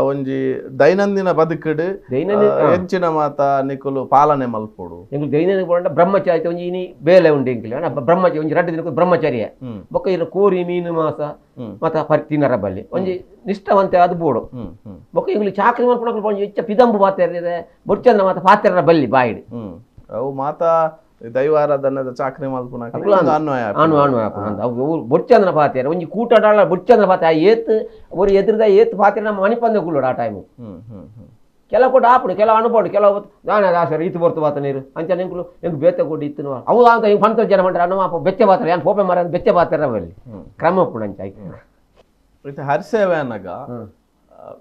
ಒಂಜಿ ದೈನಂದಿನ ಬದುಕುಡು ದೈನಂದಿನ ಎಂಚಿನ ಮಾತ ನಿಕುಲು ಪಾಲನೆ ಮಲ್ಪೊಡು? ಎಂಕ್ಲು ದೈನಂದಿನ ಪಂಡ ಬ್ರಹ್ಮಚಾರಿ ಒಂಜಿ ಇನಿ ಬೇಲೆ ಉಂಡು ಎಂಕ್ಲು. ಬ್ರಹ್ಮಚಾರಿ ಒಂಜಿ ರಡ್ಡು ದಿನಕ್ಕೆ ಬ್ರಹ್ಮಚಾರಿಯ. ಬೊಕ್ಕ ಇನ್ನು ಕೋರಿ ಮೀನು ಮಾಸ ಮತ ತಿನ್ನರ ಬಲ್ಲಿ ಒಂಜಿ ನಿಷ್ಠವಂತೆ ಅದು ಬೋಡು. ಬೊಕ್ಕ ಎಂಕ್ಲು ಚಾಕ್ರಿ ಮಲ್ಪುನಕುಲು ಒಂಜಿ ಹೆಚ್ಚ ಪಿದಂಬು ಮಾತಾಡಿದ್ರೆ ಬೊಡ್ಚಂದ್ರ ಮಾತ ಪಾತೆರ ಬಲ್ಲಿ ಬಾಯಿಡ್. ಅವು ಮಾತ ದೈವಾರಾಧನೆದ ಚಾಕ್ರಿ ಮಲ್ಪುನಕುಲು ಅನ್ವಯ ಅನು ಅನು ಆಪುಂಡು. ಅವು ಬೊಡ್ಚಂದ್ರ ಪಾತೆರ ಒಂಜಿ ಕೂಟಡಾಳ ಬೊಡ್ಚಂದ್ರ ಪಾತೆ ಆ ಏತ್ ಒರಿ ಎದುರುದ ಏತ್ ಪಾತೆರ ನಮ್ಮ ಮಣಿಪಂದೆ ಕುಲ್ಲೋಡು ಆ ಟೈಮು. ಕೆಲವು ಕೊಟ್ಟು ಆಪುಂಡು ಕೆಲವು ಅನುಪೋಡು ಕೆಲವು ದಾನ ದಾಸರು ಈತು ಬರ್ತು ಬಾತ ನೀರು ಅಂಚ ಎಂಕ್ಲು ಎಂಕ್ ಬೇತೆ ಕೊಟ್ಟು ಇತ್ತು ಅವು ಅಂತ ಹಿಂಗೆ ಪಂತ ಜನ ಮಂಡ್ರೆ ಅನ್ನೋ ಅಪ್ಪ ಬೆಚ್ಚ ಪಾತ್ರ ಏನು ಪೋಪೆ ಮಾರ ಬೆಚ್ಚ ಪಾತ್ರ ಬಲ್ಲಿ ಕ್ರಮ ಉಪ್ಪುಂಡು ಅಂಚ ಐಕ್. ಇತ್ತೆ ಹರಿಸೇವೆ ಅನ್ನಗ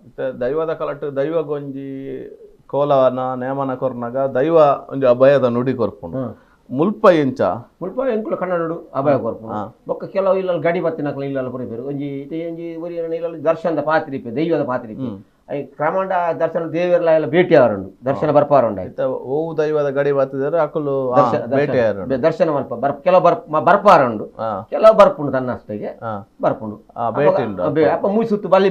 ಇತ್ತೆ ದೈವದ ಕಲಟ್ ದೈವಗೊಂಜಿ ಕೋಲವನ ನೇಮನ ಕೊರ್ನಗ ದೈವ ಒಂಜಿ ಅಭಯದ ನುಡಿ ಕೊರ್ಪುಂಡು. ಮುಲ್ಪ ಎಂಚ? ಮುಲ್ಪ ಎಂಕುಲು ಕನ್ನಡ ಅಭಯ ಕೊರ್ಪುಂಡು. ಬೊಕ್ಕ ಕೆಲವು ಇಲ್ಲ ಗಡಿ ಬತ್ತಿನಕಲು ಇಲ್ಲ ಪುರಿಪೇರು ಒಂಜಿ ಇತ್ತೆ ಒಂಜಿ ಒರಿ ಇಲ್ಲ ದರ್ಶನದ ಪಾತ್ರಿ ಇಪ್ಪೆ ದೈವದ ಪಾತ್ರಿ ಇಪ್ಪೆ I ಕ್ರಮಾಂಡ ದರ್ಶನ ದೇವರೆಲ್ಲ ಎಲ್ಲ ಭೇಟಿ ಆರುಂಡು ದರ್ಶನ ಬರ್ಪಾರುಂಡು. ಇತ್ತೆ ಓವು ದೈವದ ಗಡಿ ಬತ್ತಿದರೆ ಅಕುಲು ಭೇಟಿ ಆರುಂಡು ದರ್ಶನ ಮಲ್ಪ ಬರ್ ಕೆಲವು ಬರ್ಪಾರುಂಡು ಕೆಲವು ಬರ್ಪುಂಡು ತನ್ನಷ್ಟಗೆ ಬರ್ಪುಂಡು ಭೇಟಿ ಉಂಡು. ಅಪ್ಪ ಮೂಸುತ್ತು ಬಲಿ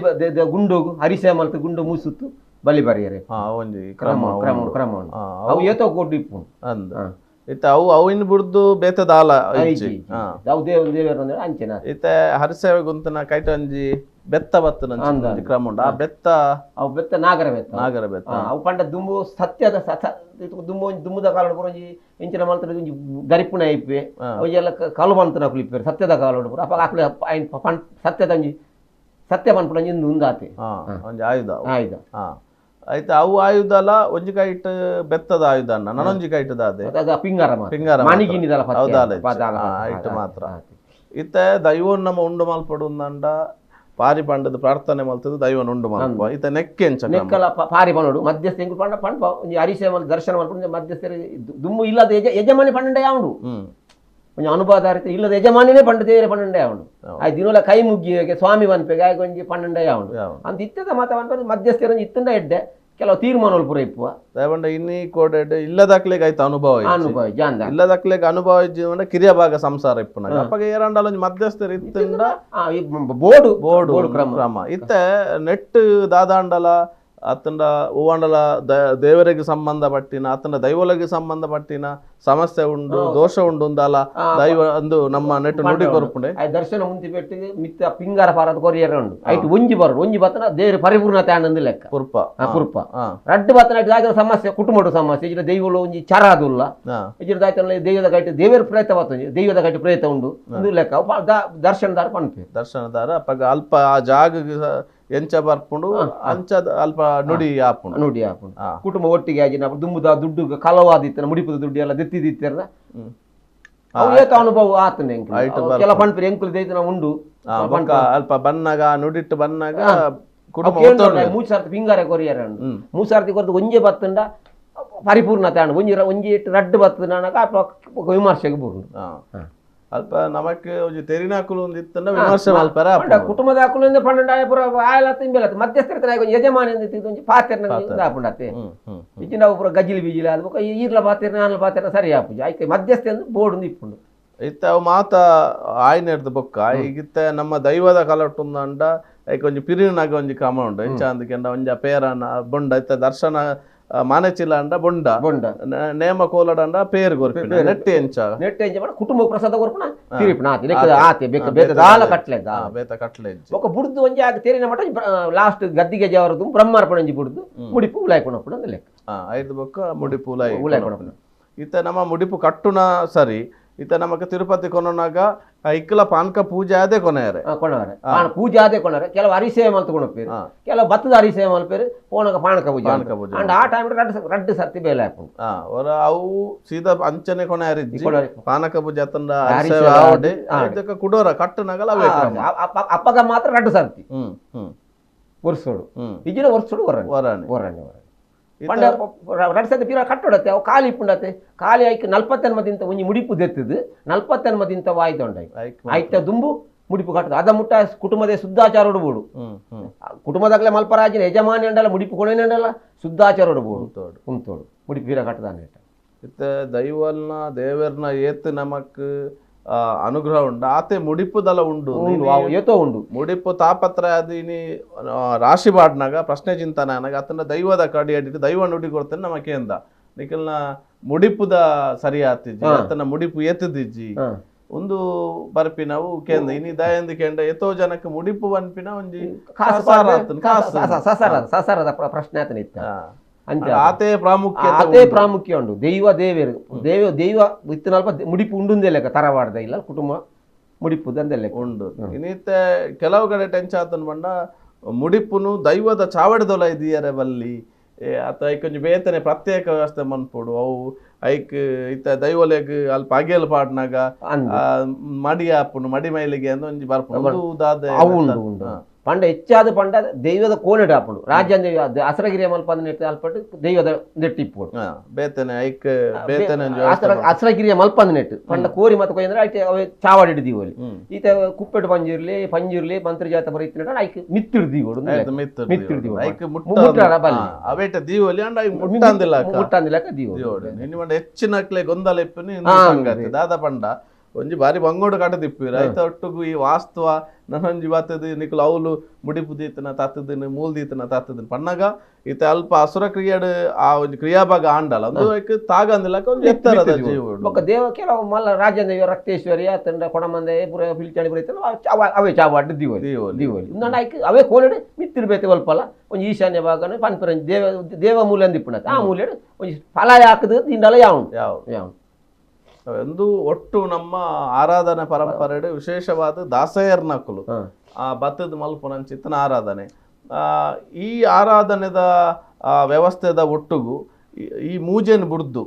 ಗುಂಡೋಗು ಹರಿಸೆ ಮಲ್ತು ಗುಂಡು ಮೂಸುತ್ತು ಬಲಿ ಬರಿಯರೆ ಒಂಜಿ ಕ್ರಮ ಕ್ರಮ ಕ್ರಮ ಉಂಡು. ಅವು ಏತೋ ಕೊಟ್ಟು ಇಪ್ಪುಂಡು. ಅಂದ್ ಇತ್ತೆ ಅವು ಅವಿನ ಬುಡ್ದು ಬೇತೆ ದಾಲ ಇಜ್ಜಿ. ಅವು ದೇವ ದೇವರು ಅಂದ್ರೆ ಅಂಚೆನ. ಇತ್ತೆ ಹರಿಸೇವೆ ಗುಂತನ ಕೈಟ ಒಂಜಿ ಬೆತ್ತ ಬತ್ತನ ಒಂಜಿ ಕ್ರಮ ಉಂಡು. ಆ ಬೆತ್ತ ಅವು ಬೆತ್ತ ನಾಗರ ಬೆತ್ತ. ನಾಗರ ಬೆತ್ತ ಅವು ಪಂಡ ದುಂಬು ಸತ್ಯದ ದುಂಬು ಒಂಜಿ ದುಂಬುದ ಕಾಲ ಪೂರ ಒಂಜಿ ಇಂಚಿನ ಮಲ್ತದ ಒಂಜಿ ಗರಿಪುಣ ಇಪ್ಪೆ ಅವು ಎಲ್ಲ ಕಲು ಮಂತನ ಅಕುಲು ಇಪ್ಪೆರು ಸತ್ಯದ ಕಾಲ ಪೂರ. ಅಪ್ಪ ಅಕುಲು ಪನ್ ಸತ್ಯದ ಒಂಜಿ ಸತ್ಯ ಪನ್ಪುಣ ಒಂಜಿ ಉಂದಾತೆ ಒಂಜಿ ಆಯುಧ ಆಯುಧ. ಆಯ್ತು ಅವು ಆಯುಧಲ ಒಂಜಿ ಕೈಟ್ ಬೆತ್ತದ ಆಯುಧ ಅಣ್ಣ ನನೊಂಜಿ ಕೈಟ್ ದಾದೆ ಪಿಂಗಾರ ಪಿಂಗಾರ ಮಣಿಗಿನಿದಲ ಐಟ್ ಮಾತ್ರ. ಇತ್ತೆ ದೈವನ್ ನಮ್ಮ ಉಂಡು ಮಲ್ಪಡು ಅಂಡ ಪಾರಿ ಪಂಡದ ಪ್ರಾರ್ಥನೆ ಮಲ್ತದ ದೈವನ್ ಉಂಡು ಮಲ್ಪ. ಇತ್ತೆ ನೆಕ್ಕೆ ಎಂಚ? ನೆಕ್ಕಲ ಪಾರಿ ಪಂಡು ಮಧ್ಯಸ್ಥ ಎಂಕುಲು ಪಂಡ ಪಂಪ ಒಂಜಿ ಹರಿಸೆ ಮಲ್ ದರ್ಶನ ಮಲ್ಪಡು ಮಧ್ಯಸ್ಥರು ದುಮ್ಮು ಇಲ್ಲದ ಯಜಮಾನಿ ಪಂಡ ಯಾವುಂಡು ಒಂಜಿ ಅನುಭವಧಾರಿತ ಇಲ್ಲದ ಯಜಮಾನಿನೇ ಪಂಡ ದೇವರೇ ಪನ್ನೊಂಡೆ ಯಾವುಂಡು ಆ ದಿನೋಲ ಕೈ ಮುಗ್ಗಿಗೆ ಸ್ವಾಮಿ ಪನ್ಪೆಗೆ ಆಯ್ಕೆ ಒಂಜಿ ಪನ್ನೊಂಡೆ ಯಾವುಂಡು ಅಂತ ಇತ್ತದ ಮಾತ ಪನ್ಪ ಮಧ್ಯಸ್ಥರ ಇತ್ತಂಡ ಎಡ್ಡೆ ಕೆಲವು ತೀರ್ಮಾನಗಳು ಪೂರ ಇಪ್ಪುವ. ದಯಪಂಡ ಇನ್ನಿ ಕೋಡೆಡ್ ಇಲ್ಲದಕ್ಲೆಗ್ ಆಯ್ತು ಅನುಭವ ಅನುಭವ ಜಾಂದ ಇಲ್ಲದಕ್ಲೆಗ್ ಅನುಭವ ಇಜ್ಜಿ ಕಿರಿಯ ಭಾಗ ಸಂಸಾರ ಇಪ್ಪುನಾಗ ಅಪ್ಪಗ ಏರಂಡಲ ಒಂಜಿ ಮಧ್ಯಸ್ಥರು ಇತ್ತಂಡ ಬೋರ್ಡು ಬೋರ್ಡು ಕ್ರಮ. ಇತ್ತೆ ನೆಟ್ ದಾದಾಂಡಲ ಅತ್ತಂಡ ಹೂವಂಡಲ ದೇವರಿಗೆ ಸಂಬಂಧಪಟ್ಟಿನ ಅತ್ತಂಡ ದೈವೊಲಗೆ ಸಂಬಂಧಪಟ್ಟಿನ ಸಮಸ್ಯೆ ಉಂಡು ದೋಷ ಉಂಡು ಅಂದಲ ದೈವ ಅಂದು ನಮ್ಮ ನೆಟ್ಟು ನುಡಿ ಕೊರ್ಪುಂಡೆ. ದರ್ಶನ ಮುಂತಿ ಪೆಟ್ಟು ಮಿತ್ತ ಪಿಂಗಾರ ಪಾರದ ಕೊರಿಯರ ಉಂಡು ಐಟ್ ಒಂಜಿ ಬರೋಡು ಒಂಜಿ ಬತ್ತನ ದೇವರು ಪರಿಪೂರ್ಣತೆ ಆನಂದ ಲೆಕ್ಕ ಕುರ್ಪ ಕುರ್ಪ ರಡ್ಡು ಬತ್ತನ ಐಟ್ ಸಮಸ್ಯೆ ಕುಟುಂಬದ ಸಮಸ್ಯೆ ಇಜ್ಜಿಡ ದೈವಲು ಒಂಜಿ ಚರಾದುಲ್ಲ ಇಜ್ಜಿಡ ದಾಯ್ತನ ದೈವದ ಗೈಟ್ ದೇವರ ಪ್ರೇತ ಬತ್ತೊಂಜಿ ದೈವದ ಗೈಟ್ ಪ್ರೇತ ಉಂಡು ಒಂದು ಲೆಕ್ಕ ದರ್ಶನದಾರ ಪನ್ಪೆ ದರ್ಶನದಾರ ಅಪ್ಪಗ ಅಲ್ಪ ಆ ಜಾಗ ಎಂಚ ಬರ್ಪುಂಡು ಅಂಚ ಅಲ್ಪ ನುಡಿ ಆಪುಂಡು ನುಡಿ ಆಪುಂಡು ಕುಟುಂಬ ಒಟ್ಟಿಗೆ ಆಜಿನ ದುಂಬುದ ದುಡ್ಡು ಕಲವಾದಿತ್ತನ ಮುಡಿಪುದ ದುಡ್ಡು ಎಲ್ಲ ದೆತ್ತಿದಿತ್ತೆರ್ನ ಅವು ಏತ ಅನುಭವ ಆತನ ಎಂಕುಲು ಕೆಲ ಪನ್ಪೆರ್ ಎಂಕುಲು ದೈತನ ಉಂಡು ಅಲ್ಪ ಬನ್ನಾಗ ನುಡಿಟ್ಟು ಬನ್ನಾಗ ಕುಟುಂಬ ಮೂರು ಸಾರ್ತಿ ಪಿಂಗಾರ ಕೊರಿಯರ ಉಂಡು ಮೂರು ಸಾರ್ತಿ ಕೊರದು ಒಂಜೆ ಬತ್ತಂಡ ಪರಿಪೂರ್ಣತೆ ಆಂಡ್ ಒಂಜಿ ಒಂಜಿ ರಡ್ಡು ಬತ್ತಂಡ ಅಲ್ಪ ವಿಮರ್ಶೆಗೆ ಬರುಂಡು. ಅಲ್ಪ ನಮಕ್ ಒಂಜಿ ತೆರಿನಾಕುಲು ಒಂದು ಇತ್ತಂಡ ವಿಮರ್ಶೆ ಮಲ್ಪರ ಕುಟುಂಬದ ಅಕುಲು ಪನ್ನೊಂಡು ಆಯ ಪೂರ ಆಯಲ ತಿಂಬೆಲ ಮಧ್ಯಸ್ಥರ ಒಂಜಿ ಯಜಮಾನಿ ಒಂಜಿ ಪಾತೆರ್ನ ಆಪುಂಡತ್ತೆ ಇಜ್ಜಿಂಡ ಅವು ಪೂರ ಗಜಿಲಿ ಬಿಜಿಲಿ ಅದು ಬೊಕ್ಕ ಈರ್ಲ ಪಾತೆರ್ನ ಆನ್ಲ ಪಾತೆರ್ನ ಸರಿ ಆಪುಜಿ ಐಕೆ ಮಧ್ಯಸ್ಥೆ ಅಂದ್ ಬೋರ್ಡ್ ಇಪ್ಪುಂಡು. ಇತ್ತೆ ಅವು ಮಾತ ಆಯ್ನೆರ್ದು ಬೊಕ್ಕ ಈಗಿತ್ತೆ ನಮ್ಮ ದೈವದ ಕಲಟುಂದಂಡ ಐಕ್ ಒಂಜಿ ಪಿರಿನಾಗ ಒಂಜಿ ಕ್ರಮ ಉಂಡು ಎಂಚ ಅಂದಕೆಂಡ ಒಂಜಿ ಪೇರನ ಬೊಂಡ ಇತ್ತ ದರ್ಶನ ಮಾನೆಚಿಲ್ಲ ಅಂಡ ಬೊಂಡ ಬೊಂಡ ನೇಮ ಕೋಲಡ ಪೇರು ಕೊರ್ಪಿನ ನೆಟ್ಟಿ ಎಂಚ ನೆಟ್ಟಿ ಎಂಚ ಪಂಡ ಕುಟುಂಬ ಪ್ರಸಾದ ಕೊರ್ಪುನ ತಿರಿಪುನ ಆತೆ ಆತೆ ಬೇಕ ಬೇತ ದಾಲ ಕಟ್ಲೆ ಬೇತ ಕಟ್ಲೆ ಬೊಕ ಬುಡ್ದು ಒಂಜಿ ಆಗ ತೇರಿನ ಮಟ್ಟ ಲಾಸ್ಟ್ ಗದ್ದಿಗೆ ಜವರದು ಬ್ರಹ್ಮಾರ್ಪಣೆ ಒಂಜಿ ಬುಡ್ದು ಮುಡಿಪು ಉಲಾಯ್ಕೊಣಪ್ಪುನ ಅಂದ್ ಲೆಕ್ಕ ಐದು ಬೊಕ್ಕ ಮುಡಿಪು ಉಲಾಯಿ ಉಲಾಯ್ಕೊಣಪ್ಪುನ ಇತ್ತ ನಮ್ಮ ಮುಡಿಪು ಕಟ್ಟುನ ಸರಿ ಇತ್ತ ನಮಕ್ ತಿರುಪತಿ ಕೊನೊನಾಗ ಇಕ್ಕಲ ಪಾನಕ ಪೂಜೆ ಆದೇ ಕೊನೆಯರೆ ಕೊಣವರೆ ಪೂಜೆ ಆದೇ ಕೊಣರೆ ಕೆಲವು ಅರಿಸೇವೆ ಮಲ್ತು ಕೊಣಪೇರು ಕೆಲವು ಭತ್ತದ ಅರಿಸೇವೆ ಮಲ್ಪೇರು ಪೋನಗ ಪಾನಕ ಪೂಜೆ ಪಾನಕ ಪೂಜೆ ಅಂಡ್ ಆ ಟೈಮ್ ರಡ್ಡು ಸರ್ತಿ ಬೇಲೆ ಹಾಕೊಂಡು ಅವರ ಅವು ಸೀದಾ ಅಂಚನೆ ಕೊನೆಯರಿ ಪಾನಕ ಪೂಜೆ ಅತ್ತಂಡ ಅರಿಸೇವೆ ಆವಡೆ ಇದಕ್ಕೆ ಕುಡೋರ ಕಟ್ಟುನಾಗಲ ಅವೇ ಅಪ್ಪಗ ಮಾತ್ರ ರಡ್ಡು ಸರ್ತಿ ವರ್ಷೋಡು ಇಜ್ಜಿನ ವರ್ಷೋಡು ವರಣೆ ವರಣೆ ವರಣೆ ವರಣೆ ಪಂಡ ರಡ್ಡು ಸರ್ತಿ ಪೀರ ಕಟ್ಟೋಡತ್ತೆ ಅವು ಖಾಲಿ ಇಪ್ಪುಂಡತ್ತೆ ಖಾಲಿ ಐಕ್ ನಲ್ಪತ್ತೆನ್ಮದಿಂತ ಒಂಜಿ ಮುಡಿಪು ದೆತ್ತದು ನಲ್ಪತ್ತೆನ್ಮದಿಂತ ವಾಯ್ದೊಂಡ ಐತ ದುಂಬು ಮುಡಿಪು ಕಟ್ಟದು ಅದ ಮುಟ್ಟ ಕುಟುಂಬದ ಶುದ್ಧಾಚಾರೋಡು ಬೋಡು ಕುಟುಂಬದಾಗಲೇ ಮಲ್ಪರಾಜಿನ ಯಜಮಾನಿ ಅಂಡಲ್ಲ ಮುಡಿಪು ಕೊಣೇನೆ ಅಂಡಲ್ಲ ಶುದ್ಧಾಚಾರೋಡು ಬೋಡು ಉಂತೋಡು ಮುಡಿಪು ಪೀರ ಕಟ್ಟದಾನೆ ಇತ್ತ ದೈವಲ್ನ ದೇವರ್ನ ಏತ್ ನಮಕ್ ಅನುಗ್ರಹ ಉಂಡು ಆತೆ ಮುಡಿಪುದಲ ಉಂಡು ಏತೋ ಉಂಡು ಮುಡಿಪು ತಾಪತ್ರ ಅದು ಇನಿ ರಾಶಿ ಬಾಡ್ನಾಗ ಪ್ರಶ್ನೆ ಚಿಂತನೆ ಅನಾಗ ಅತನ ದೈವದ ಕಡಿ ಅಡಿಟ್ಟು ದೈವ ನುಡಿ ಕೊಡ್ತಾನೆ ನಮಕೇಂದ ನಿಖಲ್ನ ಮುಡಿಪುದ ಸರಿ ಆತಿಜ್ಜಿ ಆತನ ಮುಡಿಪು ಏತದಿಜ್ಜಿ ಒಂದು ಬರ್ಪಿನವು ಕೇಂದ್ರ ಇನಿ ದಯಂದು ಕೇಂದ್ರ ಏತೋ ಜನಕ್ಕೆ ಮುಡಿಪು ಬನ್ಪಿನ ಒಂಜಿ ಸಸಾರದ ಪ್ರಶ್ನೆ ಆತನ ಇತ್ತ ಆತೆ ಪ್ರಾಮುಖ್ಯ ಆತೆ ಪ್ರಾಮುಖ್ಯ ಉಂಡು ದೈವ ದೇವೇರು ದೇವ ದೈವ ಇತ್ತನಲ್ಪ ಮುಡಿಪು ಉಂಡುಂದೇ ಲೆಕ್ಕ ತರವಾಡ್ದ ಇಲ್ಲ ಕುಟುಂಬ ಮುಡಿಪು ದಂದೆ ಉಂಡು ಇನ್ನಿತ್ತ ಕೆಲವು ಕಡೆ ಟೆನ್ಷನ್ ಆತನ ಬಂಡ ಮುಡಿಪುನು ದೈವದ ಚಾವಡಿದೊಲ ಇದೆಯರೆ ಬಲ್ಲಿ ಅತ ಐಕ್ ಒಂಜಿ ಬೇತನೆ ಪ್ರತ್ಯೇಕ ವ್ಯವಸ್ಥೆ ಮನ್ಪೊಡು ಅವು ಐಕ್ ಇತ್ತ ದೈವಲೆಗ್ ಅಲ್ಪ ಅಗೆಲ್ ಪಾಡ್ನಾಗ ಮಡಿ ಆಪುಂಡು ಮಡಿ ಮೈಲಿಗೆ ಅಂದ್ ಒಂಜಿ ಬರ್ಪುಂಡು ದಾದ ಅವು ಉಂಡು ಉಂಡು ಪಂಡ ಹೆಚ್ಚಾದ ಪಂಡ ದೈವದ ಕೋನೆಟ್ ಆಪುಂಡು ರಾಜ್ಯ ಅಸರಗಿರಿಯ ಮಲ್ಪ ನೆಟ್ಟು ಅಲ್ಪಟ್ಟು ದೈವದ ನೆಟ್ಟಿಪ್ಪುಡು ಬೇತನೆ ಐಕ್ ಬೇತನೆ ಅಸರಗಿರಿಯ ಮಲ್ಪಂದ ನೆಟ್ಟು ಪಂಡ ಕೋರಿ ಮತ್ತೆ ಕೊಯ್ಯಂದ್ರೆ ಐತೆ ಅವೇ ಚಾವಾಡಿ ದೀವಲಿ ಈತ ಕುಪ್ಪೆಟ್ಟು ಪಂಜಿರ್ಲಿ ಪಂಜಿರ್ಲಿ ಮಂತ್ರಿ ಜಾತ ಬರೀತಿನ ಐಕ್ ಮಿತ್ತಿರ್ ದೀವೋಡು ಮಿತ್ತಿರ್ ದೀವೋಡು ಐಕ್ ಮುಟ್ಟಾರ ಬಲ್ಲಿ ಅವೇಟ ದೀವಲಿ ಅಂಡ ಐಕ್ ಮುಟ್ಟಂದಿಲ್ಲ ಮುಟ್ಟಂದಿಲ್ಲ ದೀವೋಡು ನಿನ್ನ ಪಂಡ ಹೆಚ್ಚಿನಕ್ಲೆ ಗೊಂದಲ ಇಪ್ಪುನಿ ಸಂಗತಿ ದಾದ ಪಂಡ ಒಂಜಿ ಬಾರಿ ಬಂಗೋಡು ಕಟ ತಿಪ್ಪಿರ ಐತ ಒಟ್ಟುಗು ಈ ವಾಸ್ತವ ನನೊಂಜಿ ಬತ್ತದ ನಿಕುಲು ಅವ್ಲು ಮುಡಿಪು ದೀತನ ತತ್ತದಿನ ಮೂಲ್ ದೀತನ ತತ್ತದಿನ ಪಣ್ಣಗ ಈತ ಅಲ್ಪ ಅಸುರ ಕ್ರಿಯೆಡ್ ಆ ಒಂಜಿ ಕ್ರಿಯಾಭಾಗ ಆಂಡಲ ಒಂದು ಐಕ್ ತಾಗಂದಿಲ್ಲ ಒಂಜಿ ಎತ್ತರದ ಜೀವಡು ಬೊಕ್ಕ ದೇವ ಕೆಲವು ಮಲ್ಲ ರಾಜೇಂದ್ರ ರಕ್ತೇಶ್ವರಿ ಆತಂಡ ಕೊಡಮಂದೆ ಪೂರ ಪಿಲ್ಚಾಣಿ ಪೂರ ಅವೇ ಚಾವಾಡ್ ದೀವಲಿ ದೀವಲಿ ಇಂದಂಡ ಐಕ್ ಅವೇ ಕೋಲೆಡ್ ಮಿತ್ತಿರ್ ಬೇತೆ ಒಲ್ಪಲ ಒಂಜಿ ಈಶಾನ್ಯ ಭಾಗನ ಪನ್ಪುರ ದೇವ ದೇವ ಮೂಲೆ ಅಂದಿಪ್ಪುನ ಆ ಮೂಲೆಡ್ ಒಂಜಿ ಫಲ ಹಾಕದು ದಿಂಡಲ ಯಾವು ಯಾವ ಯಾವು ಒಂದು ಒಟ್ಟು ನಮ್ಮ ಆರಾಧನೆ ಪರಂಪರೆ ವಿಶೇಷವಾದ ದಾಸೆಯರ್ನಕುಲು ಆ ಭತ್ತದ ಮಲ್ಪುನಂಚಿತ್ತನ ಆರಾಧನೆ ಈ ಆರಾಧನೆದ ವ್ಯವಸ್ಥೆದ ಒಟ್ಟುಗು ಈ ಮೂಜೆನ್ ಬುಡ್ದು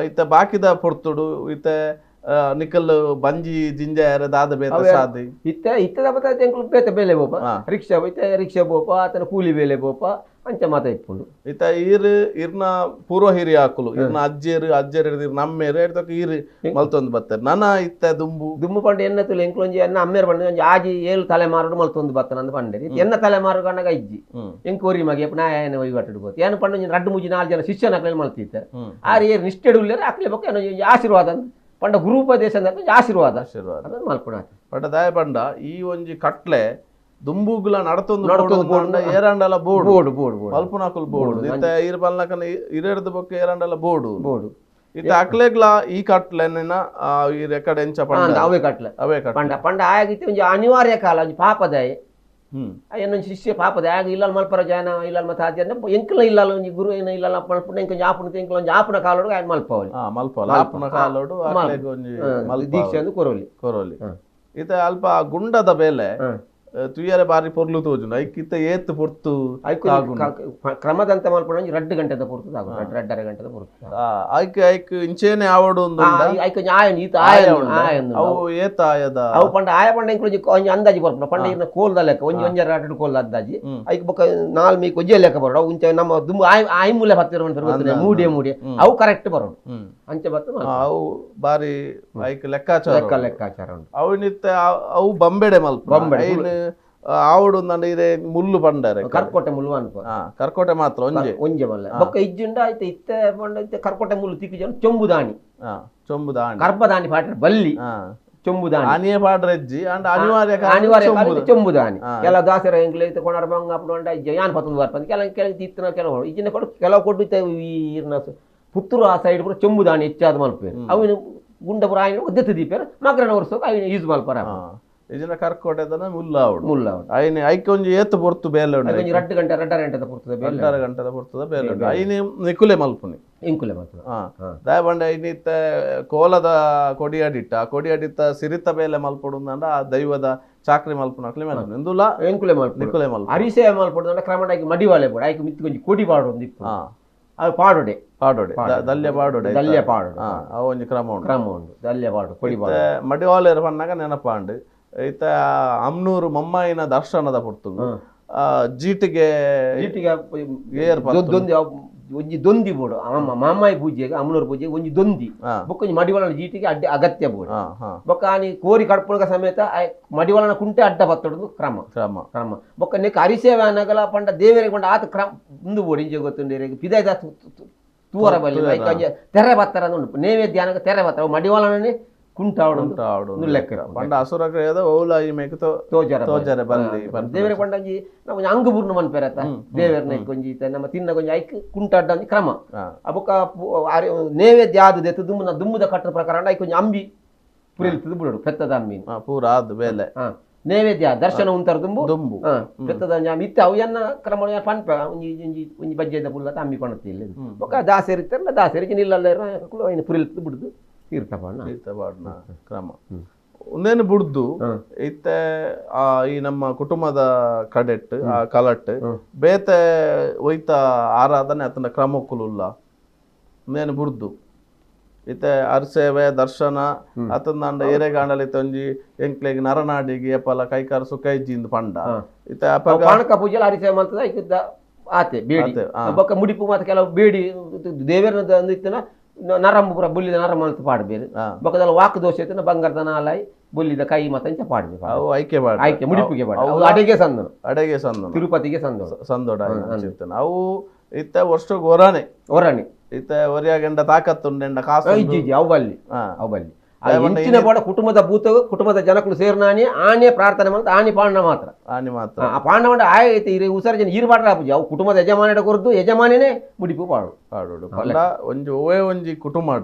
ಇತ್ತ ಬಾಕಿದ ಪೊರ್ತುಡು ಇತ್ತ ನಿಕಲ್ ಬಂಜಿ ಜಿಂಜಾಯರ ದಾದ ಬೇತ ಸಾದಿ ಇತ್ತ ಇತ್ತದ ಬತ್ತ ಎಂಕುಲು ಬೇತೆ ಬೇಲೆ ಬೋಪ ರಿಕ್ಷಾ ಇತ್ತ ರಿಕ್ಷಾ ಬೋಪ ಆತನ ಕೂಲಿ ಬೇಲೆ ಬೋಪ ಅಂಚ ಮಾತ ಇಪ್ಪುಂಡು ಇತ್ತ ಈರ್ ಇರ್ನ ಪೂರ್ವ ಹಿರಿಯ ಹಾಕುಲು ಇರ್ನ ಅಜ್ಜೇರು ಅಜ್ಜೇರು ಹಿಡಿದು ನಮ್ಮೇರು ಹಿಡ್ದಕ್ಕ ಈರು ಮಲ್ತೊಂದು ಬತ್ತಾರೆ ನನ ಇತ್ತ ದುಂಬು ದುಂಬು ಪಂಡ ಎನ್ನ ತುಲು ಎಂಕುಲು ಒಂಜಿ ಎನ್ನ ಅಮ್ಮೇರು ಪಂಡ ಒಂಜಿ ಆಜಿ ಏಳು ತಲೆಮಾರು ಮಲ್ತೊಂದು ಬತ್ತನ ಅಂದ್ ಪಂಡೆ ಎನ್ನ ತಲೆಮಾರು ಕಣ್ಣಗ ಇಜ್ಜಿ ಎಂಕು ಒರಿ ಮಗೆ ನಾ ಏನ ವಹಿವಾಟು ಬೋತು ಏನು ಪಂಡ ಒಂಜಿ ರಡ್ಡು ಮೂಜಿ ನಾಲ್ಕು ಜನ ಶಿಷ್ಯನ ಮಲ್ತಿತ್ತ ಆರು ಏರು ನಿಷ್ಠೆಡು ಉಲ್ಲೇರು ಅಕ್ಲೆ ಬೊಕ್ಕ ಏನೋ ಆಶೀರ್ವಾದ ಅಂದ್ ಪಂಡ ಗುರುಪದೇಶ ಅಂದ್ರೆ ಆಶೀರ್ವಾದ ಆಶೀರ್ವಾದ ಅದನ್ನು ಮಲ್ಪುಣ ಪಂಡ ದಾಯ ಪಂಡ ಈ ಒಂಜಿ ಕಟ್ಲೆ ದುಂಬುಗುಲ ನಡತೊಂದು ನಡತೊಂದು ಏರಾಂಡಲ board board board board ಮಲ್ಪುನಕುಲು board ಇತ್ತ ಈರ್ ಬಲ್ನಕನ ಇರೆರ್ದ ಬೊಕ್ಕ ಏರಾಂಡಲ ಬೋರ್ಡು ಬೋರ್ಡು ಇತ್ತ ಅಕ್ಲೆಗ್ಲ ಈ ಕಟ್ಲೆನ ಈ ರೆಕಾರ್ಡ್ ಎಂಚ ಪಂಡ ಅವೇ ಕಟ್ಲೆ ಅವೇ ಕಟ್ಲೆ ಪಂಡ ಪಂಡ ಆಗಿತ್ತು ಒಂಜಿ ಅನಿವಾರ್ಯ ಕಾಲ ಒಂಜಿ ಪಾಪದಾಯ ಏನೊಂದು ಶಿಷ್ಯ ಪಾಪದ ಆಗ ಇಲ್ಲಲ್ ಮಲ್ಪರ ಜಾನ ಇಲ್ಲಲ್ ಮತ್ತೆ ಆದ್ಯ ಎಂಕಲ ಇಲ್ಲಲ್ಲ ಒಂಜಿ ಗುರು ಏನ ಇಲ್ಲಲ್ಲ ಮಲ್ಪುನ ಎಂಕ ಒಂಜಿ ಆಪುನ ಎಂಕಲ ಒಂಜಿ ಆಪುನ ಕಾಲೋಡು ఆయన ಮಲ್ಪವಲಿ ಮಲ್ಪವಲಿ ಆಪುನ ಕಾಲೋಡು ಅಕ್ಲೆಗ್ ಒಂಜಿ ದೀಕ್ಷೆ ಅಂದು ಕೊರೋಲಿ ಕೊರೋಲಿ ಇತ್ತ ಅಲ್ಪ ಗುಂಡದ ಬೇಲೆ ತುಯ್ಯರೆ ಬಾರಿ ಪೊರ್ಲು ತೋಜುಂಡು ಐಕಿತ್ತ ಏತ್ ಪೊರ್ತು ಕ್ರಮದಂತೆ ಮಲ್ಪುನ ಒಂಜಿ 2 ಗಂಟೆದ ಪೊರ್ತು 2.5 ಗಂಟೆದ ಪೊರ್ತು ಐಕ್ ಐಕ್ ಇಂಚೇನೆ ಆವಡು ಒಂದು ಐಕ್ ಒಂಜಿ ಆಯನ್ ಈತ ಆಯನ್ ಆಯನ್ ಅವು ಏತ ಆಯದ ಅವು ಪಂಡ ಆಯ ಪಂಡ ಎಂಕುಲು ಒಂಜಿ ಅಂದಾಜಿ ಬರ್ಪುಂಡು ಪಂಡ ಇರ್ನ ಕೋಲ್ದ ಲೆಕ್ಕ ಒಂಜಿ ಒಂಜರ ಅಡ್ಡು ಕೋಲ್ದ ಅಂದಾಜಿ ಐಕ್ ಬೊಕ್ಕ ನಾಲ್ ಮೀಕ್ ಒಂಜೇ ಲೆಕ್ಕ ಬರೋಡು ಅವು ಇಂಚ ನಮ್ಮ ದುಂಬು ಆಯ್ ಆಯ್ ಮೂಲೆ ಬತ್ತಿರೋ ಮೂಡಿಯ ಮೂಡಿಯ ಅವು ಕರೆಕ್ಟ್ ಬರೋಡು ಅಂಚೆ ಬತ್ತು ಅವು ಬಾರಿ ಐಕ್ ಲೆಕ್ಕಾಚಾರ ಲೆಕ್ಕ ಲೆಕ್ಕಾಚಾರ ಉಂಟು ಅವು ನಿತ್ತ ಅವು ಬಂಬೆಡೆ ಮಲ್ಪ ಬಂಬೆಡೆ ಆವಡು ಅಂಡ ಇರೆ ಮುಳ್ಳು ಪಂಡರೆ ಕರ್ಕೋಟೆ ಮುಳ್ಳು ಅನ್ಪ ಕರ್ಕೋಟೆ ಮಾತ್ರ ಒಂಜೆ ಒಂಜೆ ಮಲ್ಲ ಬೊಕ್ಕ ಇಜ್ಜುಂಡ ಐತೆ ಇತ್ತೆ ಪಂಡ ಇತ್ತೆ ಕರ್ಕೋಟೆ ಮುಳ್ಳು ತಿಕ್ಕು ಜನ ಚೊಂಬುದಾಣಿ ಚೊಂಬುದಾಣಿ ಕರ್ಪದಾಣಿ ಪಾಟ್ರೆ ಬಲ್ಲಿ ಚೊಂಬುದಾನಿ ಆನಿಯೇ ಪಾಡ್ರೆಜ್ಜಿ ಅಂಡ್ ಅನಿವಾರ್ಯ ಅನಿವಾರ್ಯ ಚೊಂಬುದ. ಕಾರಣಕ್ಕೆ ಚೊಂಬುದಾನಿ. ಕೆಲವು ದಾಸರ ಎಂಕ್ಲೆ ಇತ್ತೆ ಕೊಣಾರ ಬಂಗ ಅಪ್ಪು ಅಂಡ ಯಾನ್ ಪತ್ತೊಂದು ಬರ್ಪಂದ್ ಕೆಲವು ಕೆಲವು ಇತ್ತಿನ ಕೆಲವು ಇಜ್ಜಿನ ಕೊಡು ಕೆಲವು ಕೊಟ್ಟು ಇತ್ತೆ ಈ ಇರ್ನ ಪುತ್ತೂರು ಆ ಸೈಡ್ ಪೂರ ಚೊಂಬುದಾನಿ ಹೆಚ್ಚಾದ್ ಮಲ್ಪೇರು. ಅವಿನ ಗುಂಡ ಪೂರ ಆಯಿನ ದೆತ್ತು ದೀಪೇರು ಮಗ್ರನ ವರ್ಷಕ್ಕೆ ಅವಿನ ಯೂಸ್ ಮಲ್ಪರ. ಇಜಿನ ಕರ್ಕೋಟೆದನ ಮುಲ್ಲಾವಡು. ಮುಲ್ಲಾವಡು. ಐನೆ ಐಕೆ ಒಂಜಿ ಏತ್ ಪೊರ್ತು ಬೇಲೆ ಉಂಡು? ಒಂಜಿ 2 ಗಂಟೆ 2.5 ಗಂಟೆದ ಪೊರ್ತುದ ಬೇಲೆ. 2.5 ಗಂಟೆದ ಪೊರ್ತುದ ಬೇಲೆ ಉಂಡು. ಐನೆ ನಿಕುಲೆ ಮಲ್ಪುನಿ. ಎಂಕುಲೆ ಮಲ್ಪುನ. ದಾಯ ಪಂಡ ಐನಿತ್ತ ಕೋಲದ ಕೊಡಿಯಡಿಟ್ಟ ಆ ಕೊಡಿಯಡಿತ್ತ ಸಿರಿತ ಬೇಲೆ ಮಲ್ಪೊಡು ಅಂಡ ಆ ದೈವದ ಚಾಕ್ರಿ ಮಲ್ಪುನಕ್ಲೆ ಮಲ್ಪುನಿ. ಇಂದುಲ ಎಂಕುಲೆ ಮಲ್ಪುನಿ. ನಿಕುಲೆ ಮಲ್ಪುನಿ. ಅರಿಸೆ ಮಲ್ಪೊಡು ಕ್ರಮಡಾಗಿ ಮಡಿವಾಲೆ ಬೋಡು ಐಕ್ ಮಿತ್ತ್ ಒಂಜಿ ಕೊಡಿ ಪಾಡೊಂದು ಇಪ್ಪು. ಅದು ಪಾಡೊಡೆ. ಪಾಡೊಡೆ. ದಲ್ಯ ಪಾಡೊಡೆ. ದಲ್ಯ ಪಾಡೊಡೆ. ಅವು ಒಂಜಿ ಕ್ರಮ ಉಂಡು. ಕ್ರಮ ಉಂಡು. ದಲ್ಯ ಪಾಡು ಕೊಡಿ ಪಾಡು. ಮಡಿವಾಲೆರ್ ಪನ್ನಗ ನೆನಪಾಂಡು ಇತ್ತ ಅಮ್ನೂರು ಮಮ್ಮಾಯಿನ ದರ್ಶನದ ಪೊರ್ತುಗು ಜೀಟಿಗೆ ಜೀಟಿಗೆ ದೊಂದಿ ಒಂಜಿ ದೊಂದಿ ಬೋಡು. ಮಾಮಾಯಿ ಪೂಜೆಗೆ ಅಮ್ನೂರು ಪೂಜೆಗೆ ಒಂಜಿ ದೊಂದಿ ಬೊಕ್ಕ ಒಂಜಿ ಮಡಿವಾಳನ ಜೀಟಿಗೆ ಅಡ್ಡ ಅಗತ್ಯ ಬೋಡು. ಬೊಕ್ಕ ಆನಿ ಕೋರಿ ಕಡ್ಪುಣಗ ಸಮೇತ ಮಡಿವಾಳನ ಕುಂಟೆ ಅಡ್ಡ ಬತ್ತೊಡದು ಕ್ರಮ ಕ್ರಮ ಕ್ರಮ. ಬೊಕ್ಕ ನೆಕ್ ಅರಿಸೇವೆ ಅನಗಲ ಪಂಡ ದೇವರಿಗೆ ಪಂಡ ಆತ ಕ್ರಮ ಉಂದು ಬೋಡು. ಇಂಚೆ ಗೊತ್ತುಂಡು ಪಿದಾಯ್ದ ತೂವರ ಬಲ್ಲಿ ತೆರೆ ಬತ್ತರ ಉಂಟು ನೈವೇದ್ಯ ಅನಗ ತೆರೆ ಬತ್ತರ ಮಡಿವಾಳನೇ ಕುಂಟಾವಡು ಲೆಕ್ಕ. ಪಂಡ ಅಸುರ ಕ್ರಿಯೆದ ಓಲ ಈ ಮೇಕ್ ತೋಜರ ತೋಜರೆ ಬಲ್ಲಿ ದೇವರ ಪಂಡ ಒಂಜಿ ನಮ್ಮ ಅಂಗಪೂರ್ಣ ಮನ್ಪೆರತ್ತ ದೇವರನ್ನ ಒಂಜಿ ನಮ್ಮ ತಿನ್ನ ಒಂಜಿ ಐಕ್ ಕುಂಟಾಡ್ಡ ಒಂಜಿ ಕ್ರಮ. ಬೊಕ್ಕ ನೈವೇದ್ಯ ಆದದೆ ದುಮ್ಮನ ದುಮ್ಮದ ಕಟ್ಟದ ಪ್ರಕಾರ ಐಕ್ ಒಂಜಿ ಅಂಬಿ ಪುರಿಲ್ತದ ಬಿಡೋಡು ಪೆತ್ತದ ಅಂಬಿ ಪೂರ ಅದು ಬೇಲೆ ನೈವೇದ್ಯ ದರ್ಶನ ಉಂತರ ದುಂಬು ದುಂಬು ಪೆತ್ತದ ಒಂಜಿ ಅಂಬಿ ಇತ್ತ ಅವು ಎನ್ನ ಕ್ರಮ ಪನ್ಪ ಒಂಜಿ ಒಂಜಿ ಒಂಜಿ ಬಜ್ಜೆದ ಪುಲ್ಲ ಅಂಬಿ ಕೊಣತಿಲ್ಲ. ಬೊಕ್ಕ ದಾಸರಿ ಇತ್ತಾರಲ್ಲ ದಾಸರಿ ನಿಲ್ಲಲ್ಲ ಪುರಿಲ್ತದ ಬಿಡುದು ತೀರ್ಥ ಪಾಡ್ನ ತೀರ್ಥ ಪಾಡ್ನ ಕ್ರಮ ಒಂದೇನು ಬುಡ್ದು ಇತ್ತೆ ಈ ನಮ್ಮ ಕುಟುಂಬದ ಕಡೆಟ್ ಆ ಕಲಟ್ ಬೇತೆ ಒಯ್ತ ಆರಾಧನೆ ಅತನ ಕ್ರಮಕ್ಕುಲುಲ್ಲ ಒಂದೇನು ಬುಡ್ದು ಇತ್ತೆ ಅರ್ಸೇವೆ ದರ್ಶನ ಅತಂದಾಂಡ ಏರೆಗಾಂಡಲಿ ಒಂಜಿ ಎಂಕ್ಲೆಗ್ ನರನಾಡಿಗೆ ಏಪಲ ಕೈಕಾರ ಸುಖ ಇಜ್ಜಿಂದು ಪಂಡ ಇತ್ತೆ ಅಪಗ ಪಾನಕ ಪೂಜೆ ಅರಿಸೇವೆ ಮಲ್ತದ ಐಕ್ ಆತೆ ಬೇಡಿ ಬೊಕ್ಕ ಮುಡಿಪು ಮಾತ ಕೆಲವು ಬೇಡಿ ದೇವೇರ್ನ ಇತ್ತನ ನರಂಬು ಪೂರ ಬುಲ್ಲಿದ ನರಮ ಅಂತ ಪಾಡ್ಬೇರು. ಬೊಕ್ಕದಲ್ಲ ವಾಕ್ ದೋಷ ಇತ್ತು ಬಂಗಾರದ ನಾಲಾಯಿ ಬುಲ್ಲಿದ ಕೈ ಮತ್ತಂಚ ಪಾಡ್ಬೇಕು. ಅವು ಐಕೆ ಪಾಡ ಆಯ್ಕೆ ಮುಡಿಪುಗೆ ಪಾಡ ಅವು ಅಡೆಗೆ ಸಂದನು ಅಡೆಗೆ ಸಂದನು ತಿರುಪತಿಗೆ ಸಂದೋಡ ಸಂದೋಡ ಅವು ಇತ್ತ ವರ್ಷಕ್ಕೆ ಒರಾನೆ ಒರಾಣಿ ಇತ್ತ ಒರಿಯಾಗೆಂಡ ತಾಕತ್ತುಂಡೆಂಡ ಕಾಸು ಇಜ್ಜಿ ಅವು ಬಲ್ಲಿ ಅವು ಬಲ್ಲಿ ಇಂಚಿನ ಪಾಡ ಕುಟುಂಬದ ಭೂತ ಕುಟುಂಬದ ಜನಕುಲು ಸೇರ್ನಾನಿ ಆನೆ ಪ್ರಾರ್ಥನೆ ಮಾತ್ರ ಆನೆ ಪಾಂಡ ಮಾತ್ರ ಆನೆ ಮಾತ್ರ ಆ ಪಾಂಡ ಮಾಡ ಆಯ್ತು ಇರು ಉಸಾರ ಜನ ಈರು ಪಾಡ್ರ ಪೂಜೆ ಅವು ಕುಟುಂಬದ ಯಜಮಾನಿಡ ಕೊರದು ಯಜಮಾನಿನೇ ಮುಡಿಪು ಪಾಡು ಪಾಡೋಡು ಪಂಡ ಒಂಜಿ ಒವೇ ಒಂಜಿ ಕುಟುಂಬ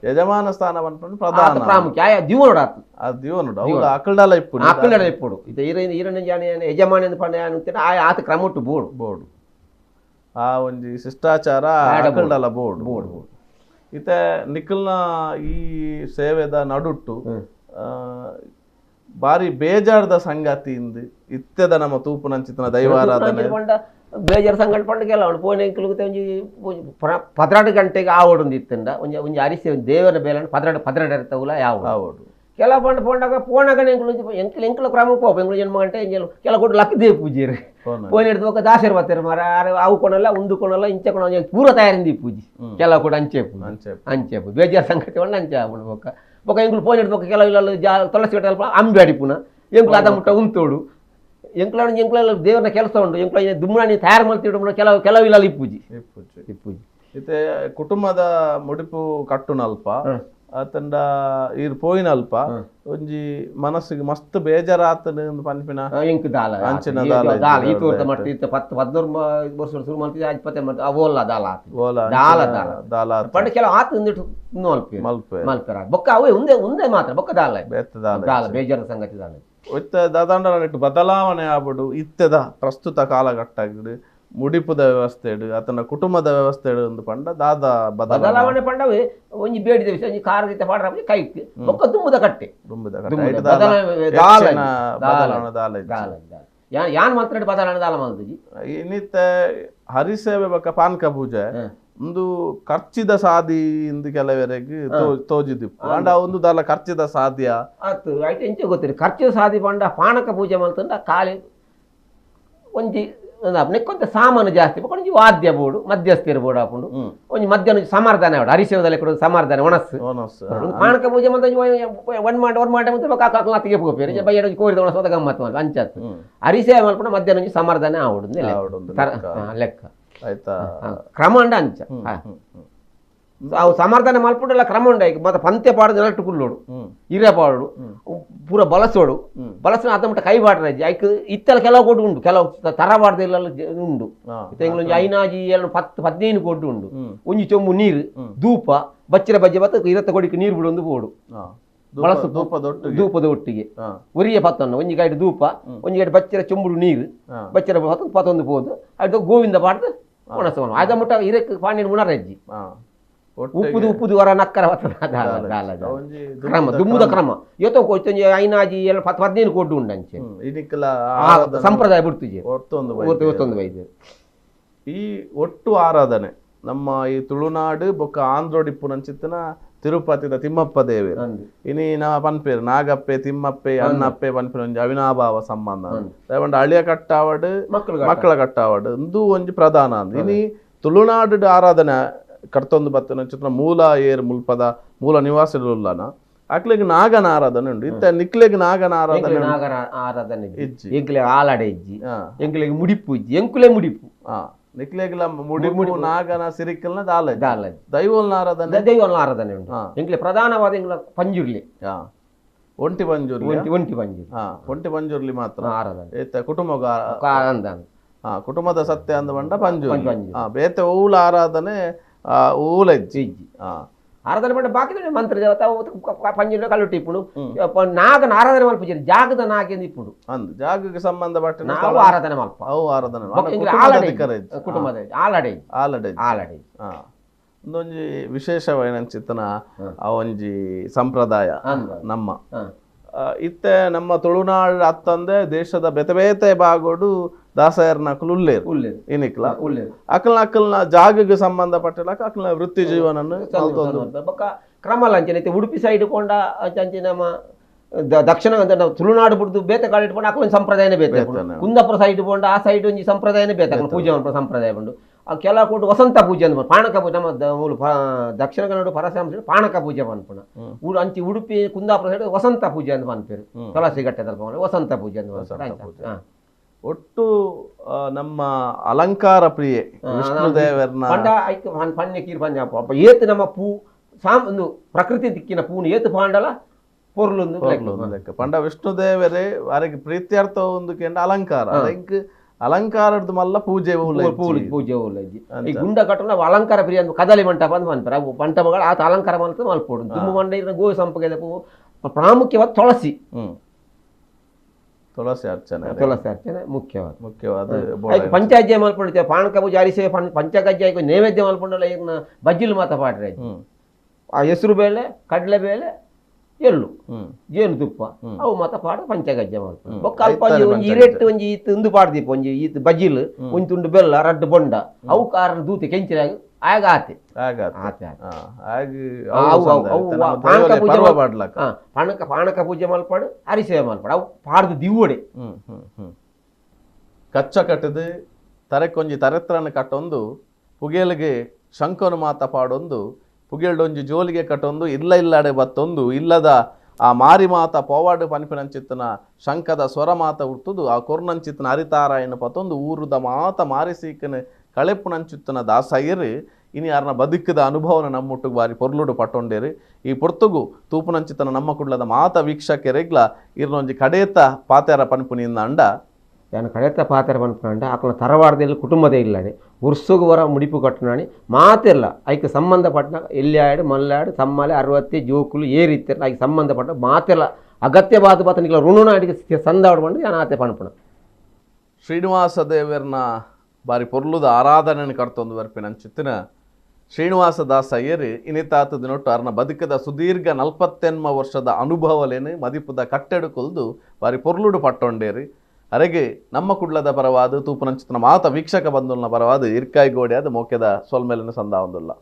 ಯಜಮಾನ ಸ್ಥಾನ ಪನ್ಪುಂಡು ಪ್ರಧಾನ ಪ್ರಾಮುಖ್ಯ ಆಯ ದಿವನೋಡು ಆತು ಆ ದಿವನೋಡು ಅವು ಅಕಲ್ಡಲ ಇಪ್ಪುಡು ಅಕಲ್ಡಲ ಇಪ್ಪುಡು ಇದು ಇರ ಈರನ ಜಾನ ಯಜಮಾನಿ ಅಂತ ಪಂಡ ಆಯ ಆತ ಕ್ರಮೊಟ್ಟು ಬೋಡು ಬೋಡು ಆ ಒಂಜಿ ಶಿಷ್ಟಾಚಾರ ಅಕಲ್ಡಲ board board board ಇತ್ತೆ ನಿಖಲ್ನ ಈ ಸೇವೆದ ನಡುಟ್ಟು ಬಾರಿ ಬೇಜಾರ್ದ ಸಂಗತಿ ಇಂದು ಇತ್ತೆದ ನಮ್ಮ ತೂಪುನಂಚಿತನ ದೈವಾರಾಧನೆ ಬೇಜಾರು ಸಂಗತಿ ಪಂಡ ಕೆಲ ಅವನು ಪೋನೆ ಒಂಜಿ 12 ಗಂಟೆಗೆ ಆವಡೊಂದು ಇತ್ತಂಡ ಒಂಜಿ ಒಂಜಿ ಅರಿಸಿ ದೇವರ ಬೇಲೆ 12 12 ಇರ್ತವಲ್ಲ ಯಾವ ಆವಡು ಕೆಲ ಪಂಡ ಪೋಂಡಾಗ ಪೋನಾಗನೆ ಎಂಕುಲು ಎಂಕಲ್ ಎಂಕಲ ಕ್ರಮ ಪೋಪ ಎಂಕುಲು ಜನ್ಮ ಗಂಟೆ ಎಂಜಲು ಕೆಲ ಕೊಟ್ಟು ಲಕ್ಕದೇ ಪೂಜೆರು ಪೋನ್ ಹಿಡಿದು ఒక ದಾಸರು ಬರ್ತಾರೆ ಮಾರ ಅವು ಕೊಣಲ್ಲ ಉಂದು ಕೊಣಲ್ಲ ಇಂಚ ಕೊಣ ಪೂರ ತಯಾರಿಂದಿ ಪೂಜೆ ಕೆಲವು ಕೂಡ ಅಂಚೆ ಪೂಜೆ ಅಂಚೆ ಪೂಜೆ ಬೇಜಾರು ಸಂಗತಿ ಒಳ್ಳೆ ಅಂಚೆ ಆಪುಂಡು. ಬೊಕ್ಕ ಬೊಕ್ಕ ಎಂಕುಲು ಪೋನ್ ಹಿಡಿದು ಬೊಕ್ಕ ಕೆಲವು ಇಲ್ಲ ಜಾ ತುಳಸಿ ಕಟ್ಟಲ್ಪ ಅಂಬೆ ಅಡಿಪುನ ಎಂಕುಲು ಅದ ಮುಟ್ಟ ಉಂತೋಡು ಎಂಕುಲ ಎಂಕುಲ ದೇವರನ್ನ ಕೆಲಸ ಉಂಟು ಎಂಕುಲ ದುಮ್ಮನಿ ತಯಾರು ಮಾಡ್ತಿಡು ಕೆಲವು ಕೆಲವು ಇಲ್ಲ ಇಪ್ಪೂಜಿ ಇಪ್ಪೂಜಿ ಇತ್ತೆ ಕುಟುಂಬದ ಮುಡಿಪು ಕಟ್ಟುನಲ್ಪ ಆತಂಡ ಈರ್ ಪೋಯಿನಲ್ಪ ಒಂಜಿ ಮನಸ್ಸಿಗೆ ಮಸ್ತ್ ಬೇಜಾರಾತನ ಪನ್ಪಿನ ಎಂಕ್ ದಾಲ ಅಂಚಿನ ದಾಲ ದಾಲ ಈ ತೋರ್ದ ಮಟ್ಟ ಇತ್ತ 10 14 ವರ್ಷ ಶುರು ಮಾಡ್ತಿದ್ದೆ 20 ಮತ್ತೆ ಓಲ ದಾಲ ಓಲ ದಾಲ ದಾಲ ದಾಲ ಪಂಡ ಕೆಲವು ಆತ ಒಂದಿಟ್ಟು ಮಲ್ಪೆ ಮಲ್ಪೆ ಮಲ್ಪೆರ ಬೊಕ್ಕ ಅವೇ ಒಂದೇ ಒಂದೇ ಮಾತ್ರ ಬೊಕ್ಕ ದಾಲ ಬೇತ ದಾಲ ದಾಲ ಬೇಜಾರ ಸಂಗತಿ ದಾಲ ಒತ್ತ ದಾದಾಂಡ ಬದಲಾವಣೆ ಆಗ್ಬಿಡು ಇತ್ತೆದ ಪ್ರಸ್ತುತ ಕಾಲಘಟ್ಟಗಳು ಮುಡಿಪುದ ವ್ಯವಸ್ಥೆ ಆತನ ಕುಟುಂಬದ ವ್ಯವಸ್ಥೆ ಒಂದು ಪಂಡ ದಾದ ಬದಲಾವಣೆ ಪಂಡವೇ ಒಂಜಿ ಬೇಡಿದ ವಿಷಯ ಒಂಜಿ ಕಾರ್ ಗೀತೆ ಪಾಡ್ರ ಕೈ ಬೊಕ್ಕ ದುಂಬುದ ಕಟ್ಟೆ ದುಂಬುದ ಬದಲಾವಣೆ ದಾಲ ದಾಲ ಯಾನ್ ಮಾತ್ರ ಬದಲಾವಣೆ ದಾಲ ಮಲ್ತುಜಿ. ಇನ್ನಿತ್ತ ಹರಿಸೇವೆ ಬೊಕ್ಕ ಪಾನಕ ಪೂಜೆ ಒಂದು ಖರ್ಚಿದ ಸಾದಿ ಇಂದು ಕೆಲವರೆಗೆ ತೋಜಿದಿಪ್ಪು ಅಂಡ ಒಂದು ದಾಲ ಖರ್ಚಿದ ಸಾಧ್ಯ ಆತು ಐಟ್ ಎಂಚ ಗೊತ್ತಿರಿ ಖರ್ಚಿದ ಸಾದಿ ಪಂಡ ಪಾನಕ ಪೂಜೆ ಮಲ್ತಂಡ ಖಾಲಿ ಒಂಜಿ ನೆಕ್ಕೊಂತ ಸಾಮಾನು ಜಾಸ್ತಿ ಒಂಜಿ ವಾದ್ಯ ಬೋಡು ಮಧ್ಯಸ್ಥಿರ ಬೋಡು ಹಾಕೊಂಡು ಒಂಜಿ ಮಧ್ಯಾಹ್ನ ಸಮರ್ಧನೆ ಆವಡು ಹರಿಸೇವದಲ್ಲಿ ಕೂಡ ಸಮರ್ಧನೆ ಒಣಸ್ಸು ಪಾನಕ ಪೂಜೆ ಮತ್ತೆ ಒನ್ ಮಾಡ ಒನ್ ಮಾಡ ಮತ್ತೆ ಕಾಕಾಕ್ಲ ಪೋಪೇರು ಬಯ್ಯ ಕೋರಿದ ಒಣಸು ಗಮ್ಮತ್ತು ಮಲ್ಪ ಅಂಚಾತು ಹರಿಸೇವೆ ಮಲ್ಪುಂಡ ಮಧ್ಯಾಹ್ನ ಒಂಜಿ ಸಮರ್ಧನೆ ಆವಡು ಲೆಕ್ಕ ಆಯ್ತಾ ಕ್ರಮ ಅಂಡ ಅಂಚ. ಅವು ಸಮರ್ಥನೆ ಮಲ್ಪುಂಡಲ ಕ್ರಮ ಉಂಡು ಮತ್ತೆ ಪಂತೆ ಪಾಡೋದು ನೆಲಟ್ಟು ಕುಲ್ಲೋಡು ಇರೆ ಪಾಡೋಡು ಪೂರ ಬಲಸೋಡು ಬಲಸನ ಅದ ಮಟ್ಟ ಕೈ ಬಾಡ್ರ ಐಕ್ ಇತ್ತಲ ಕೆಲವು ಕೋಟಿ ಉಂಡು ಕೆಲವು ತರವಾಡದ ಇಲ್ಲ ಉಂಡು ತಿಂಗಳೊಂಜಿ ಐನಾಜಿ 7 10 15 ಕೋಟಿ ಉಂಡು ಒಂಜಿ ಚೊಂಬು ನೀರು ಧೂಪ ಬಚ್ಚಿರ ಬಜ್ಜೆ ಬತ್ತ ಇರತ್ತ ಕೊಡಿಕ್ ನೀರು ಬಿಡೊಂದು ಬೋಡು ಬಳಸು ಧೂಪದ ಒಟ್ಟಿಗೆ ಒರಿಯ ಪತ್ತೊಂದು ಒಂಜಿ ಗೈಡ್ ಧೂಪ ಒಂಜಿ ಗೈಡ್ ಬಚ್ಚಿರ ಚೊಂಬುಡು ನೀರು ಬಚ್ಚಿರ ಪತ್ತೊಂದು ಪತ್ತೊಂದು ಪೋದು ಅದು ಗೋವಿಂದ ಪಾಡ್ದು ಒಣಸೋಣ ಅದ ಮುಟ್ಟ ಇರಕ್ಕೆ ಪಾಂಡ್ಯನ ಉಣರಜ್ಜಿ ಉಪ್ಪುದು ಉಪ್ಪುದು ವರ ನಕ್ಕರ ಕ್ರಮ ದುಮ್ಮುದ ಕ್ರಮ ಇವತ್ತು ಒಂಜಿ ಐನಾಜಿ 7 10 15 ಕೋಟಿ ಉಂಡು ಅಂಚೆ ಸಂಪ್ರದಾಯ ಬಿಡ್ತುಜಿ ಒತ್ತೊಂದು ವೈದ್ಯ ಈ ಒಟ್ಟು ಆರಾಧನೆ ನಮ್ಮ ಈ ತುಳುನಾಡು ಬೊಕ್ಕ ಆಂಧ್ರೋಡಿಪ್ಪು ನಂಚಿತ್ತನ ತಿರುಪತಿದ ತಿಮ್ಮಪ್ಪ ದೇವರು ಇನಿ ನಾ ಪನ್ಪೇರು ನಾಗಪ್ಪೆ ತಿಮ್ಮಪ್ಪೆ ಅಣ್ಣಪ್ಪೆ ಪನ್ಪೇರು ಒಂಜಿ ಅವಿನಾಭಾವ ಸಂಬಂಧ ದಯವಂಡ ಅಳಿಯ ಕಟ್ಟಾವಡು ಮಕ್ಕಳ ಕಟ್ಟಾವಡು ಇಂದು ಒಂಜಿ ಪ್ರಧಾನ ಅಂದ್ ಇನಿ ತುಳುನಾಡು ಆರಾಧನೆ ಕರ್ತೊಂದು ಬತ್ತನ ಚಿತ್ರ ಮೂಲ ಏರ್ ಮುಲ್ಪದ ಮೂಲ ನಿವಾಸಿಲುಲ್ಲನ ಅಕ್ಲೆಗ್ ನಾಗನ ಆರಾಧನೆ ಉಂಡು ಇತ್ತ ನಿಕ್ಲೆಗ್ ನಾಗನ ಆರಾಧನೆ ನಾಗನ ಆರಾಧನೆ ಇಜ್ಜಿ ಎಂಕ್ಲೆ ಆಲಾಡೆ ಇಜ್ಜಿ ಎಂಕ್ಲೆಗ್ ಮುಡಿಪು ಇಜ್ಜಿ ಎಂಕುಲೆ ಮುಡಿಪು ನಿಕ್ಲೆಗ್ಲ ಮುಡಿಪು ನಾಗನ ಸಿರಿಕಲ್ನ ದಾಲ ದಾಲ ದೈವೋಲ್ನ ಆರಾಧನೆ ದೈವೋಲ್ನ ಆರಾಧನೆ ಉಂಡು ಎಂಕ್ಲೆ ಪ್ರಧಾನವಾದ ಎಂಕ್ಲ ಪಂಜುರ್ಲಿ ಒಂಟಿ ಪಂಜುರ್ಲಿ ಒಂಟಿ ಪಂಜುರ್ಲಿ ಒಂಟಿ ಪಂಜುರ್ಲಿ ಮಾತ್ರ ಆರಾಧನೆ ಏತ ಕುಟುಂಬ ಕುಟುಂಬದ ಸತ್ಯ ಅಂದ ಬಂಡ ಪಂಜುರ್ಲಿ ಬೇತೆ ಓಲ ಆರಾಧನೆ ಓಲ ಇಜ್ಜಿ ಆರಾಧನೆ ಪಂಡ ಬಾಕಿ ಮಂತ್ರ ದೇವತಾ ಪಂಜುರ್ಲಿ ಕಲ್ಲುಟ್ಟಿ ಇಪ್ಪುಂಡು ನಾಗನ ಆರಾಧನೆ ಮಲ್ಪುಜಿ ಜಾಗದ ನಾಗೇಂದು ಇಪ್ಪುಂಡು ಅಂದ್ ಜಾಗಕ್ಕೆ ಸಂಬಂಧಪಟ್ಟ ನಾವು ಆರಾಧನೆ ಮಲ್ಪ ಅವು ಆರಾಧನೆ ಕುಟುಂಬದ ಆಲಡೆ ಆಲಡೆ ಆಲಡೆ ಒಂದೊಂಜಿ ವಿಶೇಷವಾಯಿನ ಚಿತ್ತನ ಆ ಒಂಜಿ ಸಂಪ್ರದಾಯ ನಮ್ಮ ಇತ್ತೆ ನಮ್ಮ ತುಳುನಾಡು ಅತ್ತಂದೆ ದೇಶದ ಬೇತೆ ಬೇತೆ ಭಾಗೋಡು ದಾಸಯರ್ನ ಅಕಲು ಉಲ್ಲೇರು ಉಲ್ಲೇರು ಇನಿಕ್ಲ ಉಲ್ಲೇರು ಅಕಲ್ನ ಅಕಲ್ನ ಜಾಗಕ್ಕೆ ಸಂಬಂಧಪಟ್ಟಿಲ್ಲ ಅಕಲ್ನ ವೃತ್ತಿ ಜೀವನ ಬೊಕ್ಕ ಕ್ರಮಲ ಅಂಚನೆ ಉಡುಪಿ ಸೈಡ್ ಕೊಂಡ ಅಂಚೆ ನಮ್ಮ ದಕ್ಷಿಣ ತುಳುನಾಡು ಬಿಡ್ದು ಬೇತೆ ಕಾಡು ಇಟ್ಕೊಂಡು ಅಕಲೊಂದು ಸಂಪ್ರದಾಯನೇ ಬೇತೆ ಕುಂದಾಪುರ ಸೈಡ್ ಪೋಂಡ ಆ ಸೈಡ್ ಒಂಜಿ ಸಂಪ್ರದಾಯನೇ ಬೇತೆ ಪೂಜೆ ಸಂಪ್ರದಾಯ ಉಂಡು ಆ ಕೆಲವು ಕೊಟ್ಟು ವಸಂತ ಪೂಜೆ ಅಂದ್ ಪಾಣಕ ಪೂಜೆ ನಮ್ಮ ಮೂಲು ದಕ್ಷಿಣ ಕನ್ನಡ ಪರಶುರಾಮ ಪಾಣಕ ಪೂಜೆ ಪನ್ಪುಣ ಅಂಚಿ ಉಡುಪಿ ಕುಂದಾಪುರ ಸೈಡ್ ವಸಂತ ಪೂಜೆ ಅಂತ ಪನ್ಪೇರು ತುಳಸಿ ಗಟ್ಟೆ ವಸಂತ ಪೂಜೆ ಅಂತ ಒಟ್ಟು ನಮ್ಮ ಅಲಂಕಾರ ಪ್ರಿಯೆ ವಿಷ್ಣು ದೇವರನ್ನ ಪಂಡ ಐಕ್ ಪಣ್ಯ ಕೀರ್ ಪಂಜ ಏತ್ ನಮ್ಮ ಪೂ ಸಾಮ್ ಒಂದು ಪ್ರಕೃತಿ ದಿಕ್ಕಿನ ಪೂನು ಏತ್ ಪಾಂಡಲ ಪೊರ್ಲೊಂದು ಪಂಡ ವಿಷ್ಣು ದೇವರೇ ಅವರಿಗೆ ಪ್ರೀತ್ಯರ್ಥ ಒಂದು ಕೆಂಡ ಅಲಂಕಾರ ಅದಕ್ಕೆ ಅಲಂಕಾರದ್ದು ಮಲ್ಲ ಪೂಜೆ ಪೂಜೆ ಈ ಗುಂಡ ಕಟ್ಟುನ ಅಲಂಕಾರ ಪ್ರಿಯ ಅಂತ ಕದಲಿ ಮಂಟಪ ಅಂತ ಮನ್ಪರ ಅವು ಮಂಟಪಗಳು ಆತ ಅಲಂಕಾರ ಮಾಡ್ತದೆ ಮಲ್ಪೋಡು ದುಮ್ಮು ಮಂಡ ಇರೋ ಗೋ ಸಂಪಗೆ ಪ್ರಾಮುಖ್ಯವಾದ ತುಳಸಿ ತುಳಸಿ ಅರ್ಚನೆ ತುಳಸಿ ಅರ್ಚನೆ ಮುಖ್ಯವಾದ ಮುಖ್ಯವಾದ ಪಂಚಾಜ್ಯ ಮಲ್ಪೊಂಡು ಪಾನಕ ಪೂಜೆ ಅರಿಸೆ ಪಂಚಕಜ್ಜಾಯ ನೈವೇದ್ಯ ಮಲ್ಪೊಂಡಲ್ಲ ಇರ್ನ ಬಜ್ಜಿಲು ಮಾತ ಪಾಡ್ರೆ ಆ ಹೆಸರು ಬೇಳೆ ಕಡಲೆಬೇಳೆ ಎಳ್ಳು ಜೇನುತುಪ್ಪ ಅವು ಮಾತ ಪಾಡ ಪಂಚಗಜ್ಜೆ ಮಲ್ಪೊಂಡು ಬೊಕ್ಕ ಅಲ್ಪ ಒಂಜಿ ಇರೆಟ್ಟು ಒಂಜಿ ಈತ್ ಇಂದು ಪಾಡ್ದೀಪ ಒಂಜಿ ಈತ್ ಬಜ್ಜಿಲು ಒಂಜಿ ತುಂಡು ಬೆಲ್ಲ ರಡ್ಡು ಬೊಂಡ ಅವು ಕಾರ ದೂತೆ ಕೆಂಚಿರಾಗ ಆಗ ಆತೆ ಆತೆ ಪಾನಕ ಪಾನಕ ಪೂಜೆ ಮಲ್ಪಾಡು ಅರಿಸೇವೆ ಮಲ್ಪಾಡು ಅವು ಪಾಡ್ದು ದಿವ್ವಡೆ ಕಚ್ಚ ಕಟ್ಟದು ತರೆಕೊಂಜಿ ತರೆತ್ರನ ಕಟ್ಟೊಂದು ಪುಗೆಲ್ಗೆ ಶಂಕನು ಮಾತ ಪಾಡೊಂದು ಪುಗೆಲ್ಡೊಂಜಿ ಜೋಲಿಗೆ ಕಟ್ಟೊಂದು ಇಲ್ಲ ಇಲ್ಲಾಡೆ ಬತ್ತೊಂದು ಇಲ್ಲದ ಆ ಮಾರಿ ಮಾತ ಪೋವಾಡು ಪನ್ಪಿನಂಚಿತ್ತನ ಶಂಕದ ಸ್ವರ ಮಾತ ಹುಟ್ಟುದು ಆ ಕೊರ್ನಂಚಿತ್ತನ ಅರಿತಾರಾಯಣ ಪತ್ತೊಂದು ಊರುದ ಮಾತ ಮಾರಿ ಸೀಕನ ಕಳೆಪುನಂಚುತ್ತನ ದಾಸಯ್ಯರು ಇನಿ ಯಾರನ್ನ ಬದುಕಿದ ಅನುಭವನ ನಮ್ಮೊಟ್ಟಿಗೆ ಬಾರಿ ಪೊರ್ಲುಡು ಪಟ್ಟೊಂಡೇರು ಈ ಪೊರ್ತುಗು ತೂಪುನಂಚಿತನ ನಮ್ಮ ಕುಡ್ಲದ ಮಾತ ವೀಕ್ಷಕೆರೆಗ್ಲ ಇರ್ನೊಂಜಿ ಕಡೇತ ಪಾತೆರ ಪನ್ಪುನಿಂದ ಅಂಡ ನಾನು ಕಡೇತ ಪಾತೆರ ಪನ್ಪುನಂಡ ಆಕಲ ತರವಾಡದಲ್ಲಿ ಕುಟುಂಬದ ಇಲ್ಲಡೆ ಉರ್ಸುಗು ವರ ಮುಡಿಪು ಕಟ್ಟನಾಣಿ ಮಾತೆಲ್ಲ ಐಕೆ ಸಂಬಂಧಪಟ್ಟ ಎಲ್ಯಾಡು ಮಲ್ಲಾಡು ಸಮ್ಮಲೆ 60 ಜೋಕುಲು ಏ ರೀತಿ ಐಕೆ ಸಂಬಂಧಪಟ್ಟ ಮಾತೆಲ್ಲ ಅಗತ್ಯವಾದ ಪಾತ್ರ ನಿಕ್ಲ ಋಣುನ ಅಡಿಗೆ ಸಂದಾಡು ಬಂದು ನಾನು ಆತೆ ಪನ್ಪುಣ ಶ್ರೀನಿವಾಸ ದೇವರನ್ನ ಬಾರಿ ಪೊರ್ಲುದ ಆರಾಧನೆಯನ್ನು ಕರ್ತೊಂದು ಬರ್ಪಿನಂಚಿತ್ತಿನ ಶ್ರೀನಿವಾಸ ದಾಸ ಅಯ್ಯರು ಇನಿತಾತ ದಿನೊಟ್ಟು ಅರ್ನ ಬದುಕದ ಸುದೀರ್ಘ 48 ವರ್ಷದ ಅನುಭವಲೇನು ಮದಿಪುದ ಕಟ್ಟೆಡು ಕೊಲ್ದು ಬಾರಿ ಪೊರ್ಲುಡು ಪಟ್ಟೊಂಡೇರಿ ಅರೆಗೆ ನಮ್ಮ ಕುಡ್ಲದ ಪರವಾದ ತೂಪುನಂಚಿತನ ಮಾತ ವೀಕ್ಷಕ ಬಂಧುಲ್ನ ಪರವಾದ ಇರ್ಕಾಯಿ ಗೋಡೆ ಅದು ಮೋಕೆದ ಸೊಲ್ಮೇಲಿನ ಸಂದಾವೊಂದುಲ್ಲ.